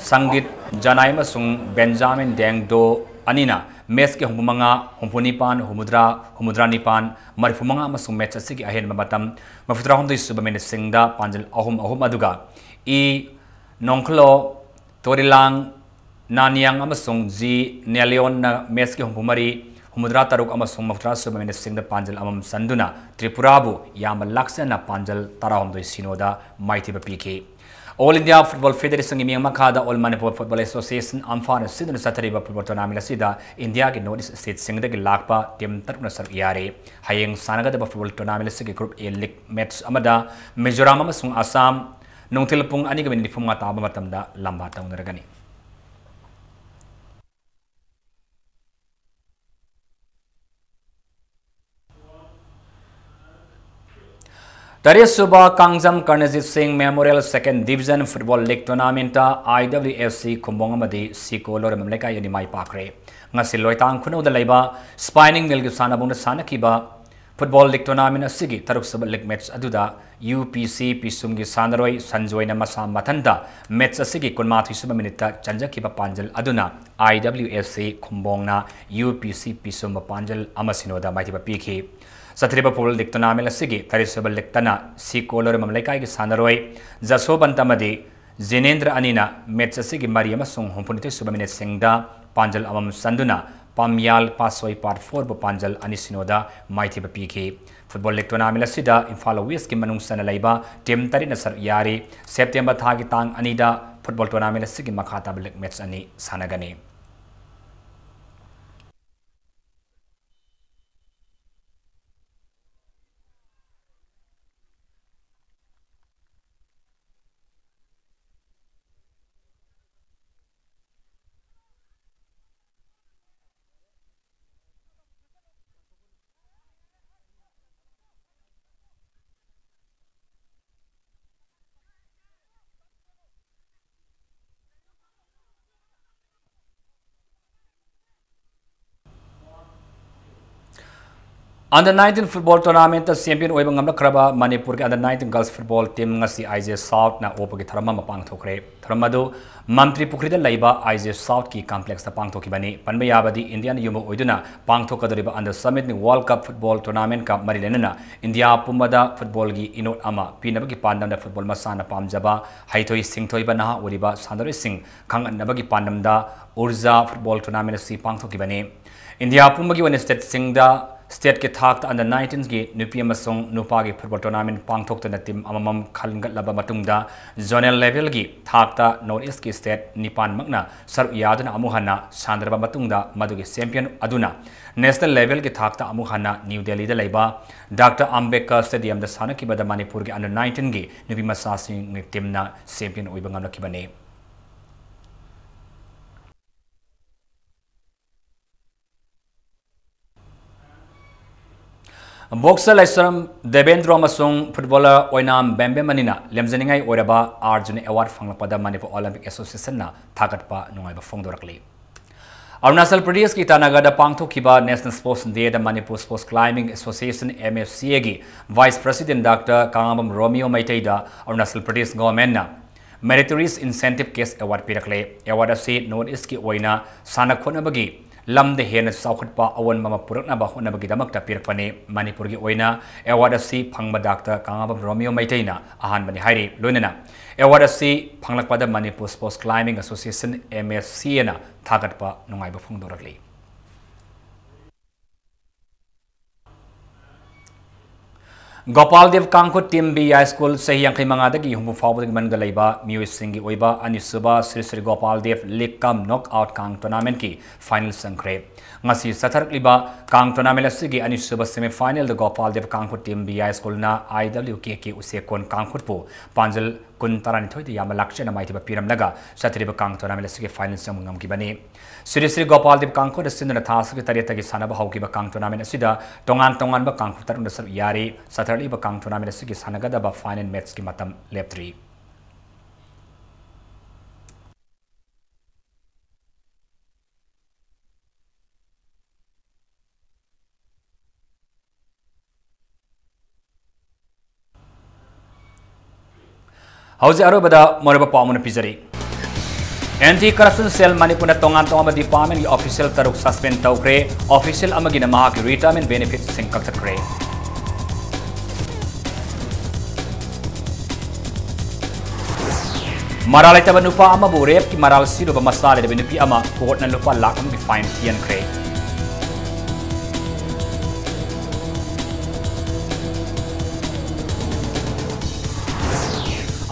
ꯁꯪꯒꯤꯠ ꯖꯅꯥꯏ ꯑꯃꯁꯨꯡ ꯕꯦꯟꯖꯥꯃꯤꯟ ꯗꯦꯡꯗꯣ ꯑꯅꯤꯅ matchꯀꯤ ꯍꯨꯝꯐꯨ ꯃꯉꯥ, ꯍꯨꯝꯐꯨ ꯅꯤꯄꯥꯟ, ꯍꯨꯝꯐꯨꯇꯔꯥ, ꯍꯨꯝꯐꯨꯇꯔꯥ ꯅꯤꯄꯥꯟ, ꯃꯔꯤꯐꯨ ꯃꯉꯥ ꯑꯃꯁꯨꯡ match ꯑꯁꯤꯒꯤ ꯑꯍꯦꯟꯕ ꯃꯇꯝ ꯃꯔꯤꯐꯨꯇꯔꯥ ꯍꯨꯝꯗꯣꯏ ꯁꯨꯕ minute ꯁꯤꯡꯗ ꯄꯥꯟꯖꯜ ꯑꯍꯨꯝ ꯑꯍꯨꯝ ꯑꯗꯨꯒ ꯏ ꯅꯣꯡꯈꯂꯣ ꯇꯣꯔꯤꯂꯥꯡ ꯅꯥꯅꯤꯌꯥꯡ ꯑꯃꯁꯨꯡ ꯖꯤ ꯅꯦꯂꯤꯌꯣꯟꯅ matchꯀꯤ ꯍꯨꯝꯐꯨ ꯃꯔꯤ, ꯍꯨꯝꯐꯨꯇꯔꯥ ꯇꯔꯨꯛ ꯑꯃꯁꯨꯡ ꯃꯔꯤꯐꯨꯇꯔꯥ ꯁꯨꯕ minute ꯁꯤꯡꯗ ꯄꯥꯟꯖꯜ ꯑꯃꯃꯝ ꯆꯟꯗꯨꯅ ꯇ꯭ꯔꯤꯄꯨꯔꯥꯕꯨ ꯌꯥꯝꯕ ꯂꯥꯛꯆꯅ ꯄꯥꯟꯖꯜ ꯇꯔꯥꯍꯨꯝꯗꯣꯏ ꯁꯤꯅꯣꯗ ꯃꯥꯏꯊꯤꯕ ꯄꯤꯈꯤ꯫ All India Football Federationꯒꯤ ꯃꯤꯠꯌꯦꯡ ꯃꯈꯥꯗ All Manipur Football Association, ꯑꯝꯐꯥꯅ ꯁꯤꯟꯗꯨꯅ ꯆꯠꯊꯔꯤꯕ football tournament ꯑꯁꯤꯗ ꯏꯟꯗꯤꯌꯥꯒꯤ North East stateꯁꯤꯡꯗꯒꯤ ꯂꯥꯛꯄ team ꯇꯔꯨꯛꯅ ꯁꯔꯨꯛ ꯌꯥꯔꯤ꯫ ꯍꯌꯦꯡ ꯁꯥꯟꯅꯒꯗꯕ football tournament ꯑꯁꯤꯒꯤ Group A league match ꯑꯃꯗ ꯃꯤꯖꯣꯔꯥꯝ ꯑꯃꯁꯨꯡ ꯑꯁꯥꯝ ꯅꯨꯡꯊꯤꯜ ꯄꯨꯡ ꯑꯅꯤꯒ ꯃꯤꯅꯤꯠ ꯅꯤꯐꯨꯃꯉꯥ ꯇꯥꯕ ꯃꯇꯝꯗ ꯂꯝꯕꯥ ꯇꯧꯅꯔꯒꯅꯤ꯫ ꯇꯔꯦꯠꯁꯨꯕ ꯀꯥꯡꯖꯝ ꯀꯔꯅꯖꯤꯠ ꯁꯤꯡ Memorial Second Division Football League Tournamentꯇ I W F C Khumbong ꯑꯃꯗꯤ ꯁꯤꯀꯣ ꯂꯧꯔꯦꯝꯕꯝ ꯂꯩꯀꯥꯏ ꯑꯅꯤ ꯃꯥꯏ ꯄꯥꯛꯈ꯭ꯔꯦ꯫ ꯉꯁꯤ ꯂꯣꯏꯇꯥꯡ ꯈꯨꯅꯧꯗ ꯂꯩꯕ Spinning Millꯒꯤ ꯁꯥꯟꯅꯕꯨꯡꯗ ꯁꯥꯟꯅꯈꯤꯕ football league tournament ꯑꯁꯤꯒꯤ ꯇꯔꯨꯛꯁꯨꯕ league match ꯑꯗꯨꯗ U P C ꯄꯤꯁꯨꯝꯒꯤ ꯁꯥꯟꯅꯔꯣꯏ ꯁꯟꯖꯣꯏꯅ ꯃꯁꯥ ꯃꯊꯟꯇ match ꯑꯁꯤꯒꯤ ꯀꯨꯟꯃꯥꯊꯣꯏꯁꯨꯕ minuteꯇ ꯆꯟꯖꯈꯤꯕ ꯄꯥꯟꯖꯜ ꯑꯗꯨꯅ I W F C ꯈꯨꯝꯕꯣꯡꯅ U P C ꯄꯤꯁꯨꯝ ꯃꯄꯥꯟꯖꯜ ꯑꯃ ꯁꯤꯅꯣꯗ ꯃꯥꯏꯊꯤꯕ ꯄꯤꯈꯤ꯫ ꯆꯠꯊꯔꯤꯕ football league tournament ꯑꯁꯤꯒꯤ ꯇꯔꯦꯠꯁꯨꯕ leagueꯇꯅ ꯁꯤꯀꯣ ꯂꯧꯔꯦꯝꯕꯝ ꯂꯩꯀꯥꯏꯒꯤ ꯁꯥꯟꯅꯔꯣꯏ ꯖꯁꯣꯕꯟꯇ ꯑꯃꯗꯤ ꯖꯤꯅꯦꯟꯗ꯭ꯔ ꯑꯅꯤꯅ match ꯑꯁꯤꯒꯤ ꯃꯔꯤ ꯑꯃꯁꯨꯡ ꯍꯨꯝꯐꯨꯅꯤꯊꯣꯏꯁꯨꯕ minuteꯁꯤꯡꯗ ꯄꯥꯟꯖꯜ ꯑꯃꯃꯝ ꯆꯟꯗꯨꯅ ꯄꯥꯝꯌꯥꯜ ꯄꯥꯁꯣꯏ part fourꯕꯨ ꯄꯥꯟꯖꯜ ꯑꯅꯤ ꯁꯤꯅꯣꯗ ꯃꯥꯏꯊꯤꯕ ꯄꯤꯈꯤ꯫ Football league tournament ꯑꯁꯤꯗ ꯏꯝꯐꯥꯜ Westꯀꯤ ꯃꯅꯨꯡ ꯆꯟꯅ ꯂꯩꯕ team ꯇꯔꯦꯠꯅ ꯁꯔꯨꯛ ꯌꯥꯔꯤ꯫ September ꯊꯥꯒꯤ ꯇꯥꯡ ꯑꯅꯤꯗ football tournament ꯑꯁꯤꯒꯤ ꯃꯈꯥ ꯇꯥꯕ league match ꯑꯅꯤ ꯁꯥꯟꯅꯒꯅꯤ꯫ Under nineteen football tournamentꯇ champion ꯑꯣꯏꯕ ꯉꯝꯂꯛꯈ꯭ꯔꯕ ꯃꯅꯤꯄꯨꯔꯒꯤ under nineteen girls football team ꯉꯁꯤ I J Southꯅ ꯑꯣꯛꯄꯒꯤ ꯊꯧꯔꯝ ꯑꯃ ꯄꯥꯡꯊꯣꯛꯈ꯭ꯔꯦ꯫ ꯊꯧꯔꯝ ꯑꯗꯨ ꯃꯟꯇ꯭ꯔꯤ ꯄꯨꯈ꯭ꯔꯤꯗ ꯂꯩꯕ I J Southꯀꯤ complexꯇ ꯄꯥꯡꯊꯣꯛꯈꯤꯕꯅꯤ꯫ ꯄꯟꯕ ꯌꯥꯕꯗꯤ Indiaꯅ ꯌꯨꯝ ꯑꯣꯏꯗꯨꯅ ꯄꯥꯡꯊꯣꯛꯀꯗꯧꯔꯤꯕ under seventeen World Cup football tournamentꯀ ꯃꯔꯤ ꯂꯩꯅꯅ ꯏꯟꯗꯤꯌꯥ ꯄꯨꯝꯕꯗ footballꯒꯤ ꯏꯅꯣꯠ ꯑꯃ ꯄꯤꯅꯕꯒꯤ ꯄꯥꯟꯗꯝꯗ football ꯃꯁꯥꯟꯅ ꯄꯥꯝꯖꯕ ꯍꯩꯊꯣꯏ ꯁꯤꯡꯊꯣꯏꯕ ꯅꯍꯥ ꯑꯣꯏꯔꯤꯕ ꯁꯥꯟꯅꯔꯣꯏꯁꯤꯡ ꯈꯪꯍꯟꯅꯕꯒꯤ ꯄꯥꯟꯗꯝꯗ ꯎꯔꯖꯥ football tournament ꯑꯁꯤ ꯄꯥꯡꯊꯣꯛꯈꯤꯕꯅꯤ꯫ ꯏꯟꯗꯤꯌꯥ ꯄꯨꯝꯕꯒꯤ ꯑꯣꯏꯅ stateꯁꯤꯡꯗ Stateꯀꯤ ꯊꯥꯛꯇ under nineteenꯒꯤ ꯅꯨꯄꯤ ꯑꯃꯁꯨꯡ ꯅꯨꯄꯥꯒꯤ football tournament ꯄꯥꯡꯊꯣꯛꯇꯨꯅ team ꯑꯃꯃꯝ ꯈꯟꯒꯠꯂꯕ ꯃꯇꯨꯡꯗ, zonal levelꯒꯤ ꯊꯥꯛꯇ North Eastꯀꯤ state ꯅꯤꯄꯥꯟꯃꯛꯅ ꯁꯔꯨꯛ ꯌꯥꯗꯨꯅ ꯑꯃꯨꯛ ꯍꯟꯅ ꯁꯥꯟꯅꯔꯕ ꯃꯇꯨꯡꯗ, ꯃꯗꯨꯒꯤ champion ꯑꯗꯨꯅ national levelꯒꯤ ꯊꯥꯛꯇ ꯑꯃꯨꯛ ꯍꯟꯅ New Delhiꯗ ꯂꯩꯕ Doctor Ambedkar Stadiumꯗ ꯁꯥꯟꯅꯈꯤꯕꯗ ꯃꯅꯤꯄꯨꯔꯒꯤ under nineteenꯒꯤ ꯅꯨꯄꯤ ꯃꯆꯥꯁꯤꯡꯒꯤ teamꯅ champion ꯑꯣꯏꯕ ꯉꯝꯂꯛꯈꯤꯕꯅꯤ꯫ Boxer ꯂꯥꯏꯁ꯭ꯔꯝ ꯗꯦꯕꯦꯟꯗ꯭ꯔꯣ ꯑꯃꯁꯨꯡ footballer ꯑꯣꯏꯅꯥꯝ ꯕꯦꯝꯕꯦꯝ ꯑꯅꯤꯅ ꯂꯦꯝꯖꯅꯤꯡꯉꯥꯏ ꯑꯣꯏꯔꯕ ꯑꯥꯔꯖꯨꯟ award ꯐꯪꯂꯛꯄꯗ ꯃꯅꯤꯄꯨꯔ Olympic Associationꯅ ꯊꯥꯒꯠꯄ ꯅꯨꯡꯉꯥꯏꯕ ꯐꯣꯡꯗꯣꯔꯛꯂꯤ꯫ ꯑꯔꯨꯅꯥꯆꯜ ꯄ꯭ꯔꯗꯦꯁꯀꯤ ꯏꯇꯥꯅꯒꯔꯗ ꯄꯥꯡꯊꯣꯛꯈꯤꯕ National Sports Dayꯗ Manipur Sports Climbing Association, MSCAꯒꯤ Vice President Doctor ꯀꯥꯉꯥꯕꯝ ꯔꯣꯃꯤꯌꯣ ꯃꯩꯇꯩꯗ Arunachal Pradesh governmentꯅ Meritorious Incentive Cash Award ꯄꯤꯔꯛꯂꯦ꯫ Award ꯑꯁꯤ North Eastꯀꯤ ꯑꯣꯏꯅ ꯁꯥꯟꯅ ꯈꯣꯠꯅꯕꯒꯤ ꯂꯝꯗ ꯍꯦꯟꯅ ꯆꯥꯎꯈꯠꯄ ꯑꯑꯣꯟꯕ ꯑꯃ ꯄꯨꯔꯛꯅꯕ ꯍꯣꯠꯅꯕꯒꯤꯗꯃꯛꯇ ꯄꯤꯔꯛꯄꯅꯤ꯫ ꯃꯅꯤꯄꯨꯔꯒꯤ ꯑꯣꯏꯅ award ꯑꯁꯤ ꯐꯪꯕ ꯗꯥꯛꯇꯔ ꯀꯥꯉꯥꯕꯝ ꯔꯣꯃꯤꯌꯣ ꯃꯩꯇꯩꯅ ꯑꯍꯥꯟꯕꯅꯤ ꯍꯥꯏꯔꯤ꯫ ꯂꯣꯏꯅꯅ award ꯑꯁꯤ ꯐꯪꯂꯛꯄꯗ Manipur Sports Climbing Association, MSCAꯅ ꯊꯥꯒꯠꯄ ꯅꯨꯡꯉꯥꯏꯕ ꯐꯣꯡꯗꯣꯔꯛꯂꯤ꯫ ꯒꯣꯄꯥꯜ ꯗꯦꯕ ꯀꯥꯡꯈꯨꯠ Team B I School ꯆꯍꯤ ꯌꯥꯡꯈꯩ ꯃꯉꯥꯗꯒꯤ ꯍꯨꯝꯐꯨ ꯐꯥꯎꯕꯒꯤ ꯃꯅꯨꯡꯗ ꯂꯩꯕ ꯃꯤꯑꯣꯏꯁꯤꯡꯒꯤ ꯑꯣꯏꯕ ꯑꯅꯤꯁꯨꯕ ꯁ꯭ꯔꯤ ꯁ꯭ꯔꯤ ꯒꯣꯄꯥꯜ ꯗꯦꯕ League cum Knockout ꯀꯥꯡ tournamentꯀꯤ final ꯆꯪꯈ꯭ꯔꯦ꯫ ꯉꯁꯤ ꯆꯠꯊꯔꯛꯂꯤꯕ ꯀꯥꯡ tournament ꯑꯁꯤꯒꯤ ꯑꯅꯤꯁꯨꯕ semi finalꯗ Gopal Dev ꯀꯥꯡꯈꯨꯠ Team B I Schoolꯅ IWKK ꯎꯆꯦꯛꯀꯣꯟ ꯀꯥꯡꯈꯨꯠꯄꯨ ꯄꯥꯟꯖꯜ ꯀꯨꯟ ꯇꯔꯥꯅꯤꯊꯣꯏꯗ ꯌꯥꯝꯅ ꯂꯥꯛꯆꯅ ꯃꯥꯏꯊꯤꯕ ꯄꯤꯔꯝꯂꯒ ꯆꯠꯊꯔꯤꯕ ꯀꯥꯡ tournament ꯑꯁꯤꯒꯤ final ꯆꯪꯕ ꯉꯝꯈꯤꯕꯅꯤ꯫ ꯁ꯭ꯔꯤ ꯁ꯭ꯔꯤ ꯒꯣꯄꯥꯜ ꯗꯦꯕ ꯀꯥꯡꯈꯨꯠ ꯑꯁꯤꯅ ꯊꯥ ꯑꯁꯤꯒꯤ ꯇꯔꯦꯠꯇꯒꯤ ꯁꯥꯟꯅꯕ ꯍꯧꯈꯤꯕ ꯀꯥꯡ tournament ꯑꯁꯤꯗ ꯇꯣꯉꯥꯟ ꯇꯣꯉꯥꯟꯕ ꯀꯥꯡꯈꯨꯠ ꯇꯔꯨꯛꯅ ꯁꯔꯨꯛ ꯌꯥꯔꯤ꯫ ꯆꯠꯊꯔꯛꯂꯤꯕ ꯀꯥꯡ tournament ꯑꯁꯤꯒꯤ ꯁꯥꯟꯅꯒꯗꯕ final matchꯀꯤ ꯃꯇꯝ ꯂꯦꯞꯇ꯭ꯔꯤ꯫ ꯍꯧꯖꯤꯛ ꯑꯔꯣꯏꯕꯗ ꯃꯔꯨꯑꯣꯏꯕ ꯄꯥꯎ ꯑꯃꯅ ꯄꯤꯖꯔꯤ꯫ Anti Corruption Cell ꯃꯅꯤꯄꯨꯔꯅ ꯇꯣꯉꯥꯟ ꯇꯣꯉꯥꯟꯕ departmentꯀꯤ official ꯇꯔꯨꯛ suspend ꯇꯧꯈ꯭ꯔꯦ꯫ Official ꯑꯃꯒꯤꯅ ꯃꯍꯥꯛꯀꯤ retirement benefitꯁꯤꯡ ꯀꯛꯊꯠꯈ꯭ꯔꯦ꯫ ꯃꯔꯥꯜ ꯂꯩꯇꯕ ꯅꯨꯄꯥ ꯑꯃꯕꯨ rapeꯀꯤ ꯃꯔꯥꯜ ꯁꯤꯔꯨꯕ ꯃꯆꯥ ꯂꯩꯔꯕꯤ ꯅꯨꯄꯤ ꯑꯃ courtꯅ ꯂꯨꯄꯥ ꯂꯥꯈ ꯑꯃꯒꯤ fine ꯊꯤꯍꯟꯈ꯭ꯔꯦ꯫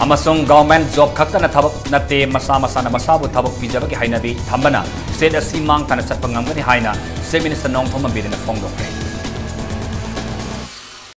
ꯑꯃꯁꯨꯡ ꯒꯚꯔꯟꯃꯦꯟꯠ ꯖꯣꯕ ꯈꯛꯇꯅ ꯊꯕꯛ ꯅꯠꯇꯦ, ꯃꯁꯥ ꯃꯁꯥꯅ ꯃꯁꯥꯕꯨ ꯊꯕꯛ ꯄꯤꯖꯕꯒꯤ ꯍꯩꯅꯕꯤ ꯊꯝꯕꯅ ꯁ꯭ꯇꯦꯠ ꯑꯁꯤ ꯃꯥꯡ ꯇꯥꯅ ꯆꯠꯄ ꯉꯝꯒꯅꯤ ꯍꯥꯏꯅ ꯆꯤꯐ ꯃꯤꯅꯤꯁꯇꯔ ꯅꯣꯡꯊꯣꯝꯕꯝ ꯕꯤꯔꯦꯟꯅ ꯐꯣꯡꯗꯣꯛꯈ꯭ꯔꯦ꯫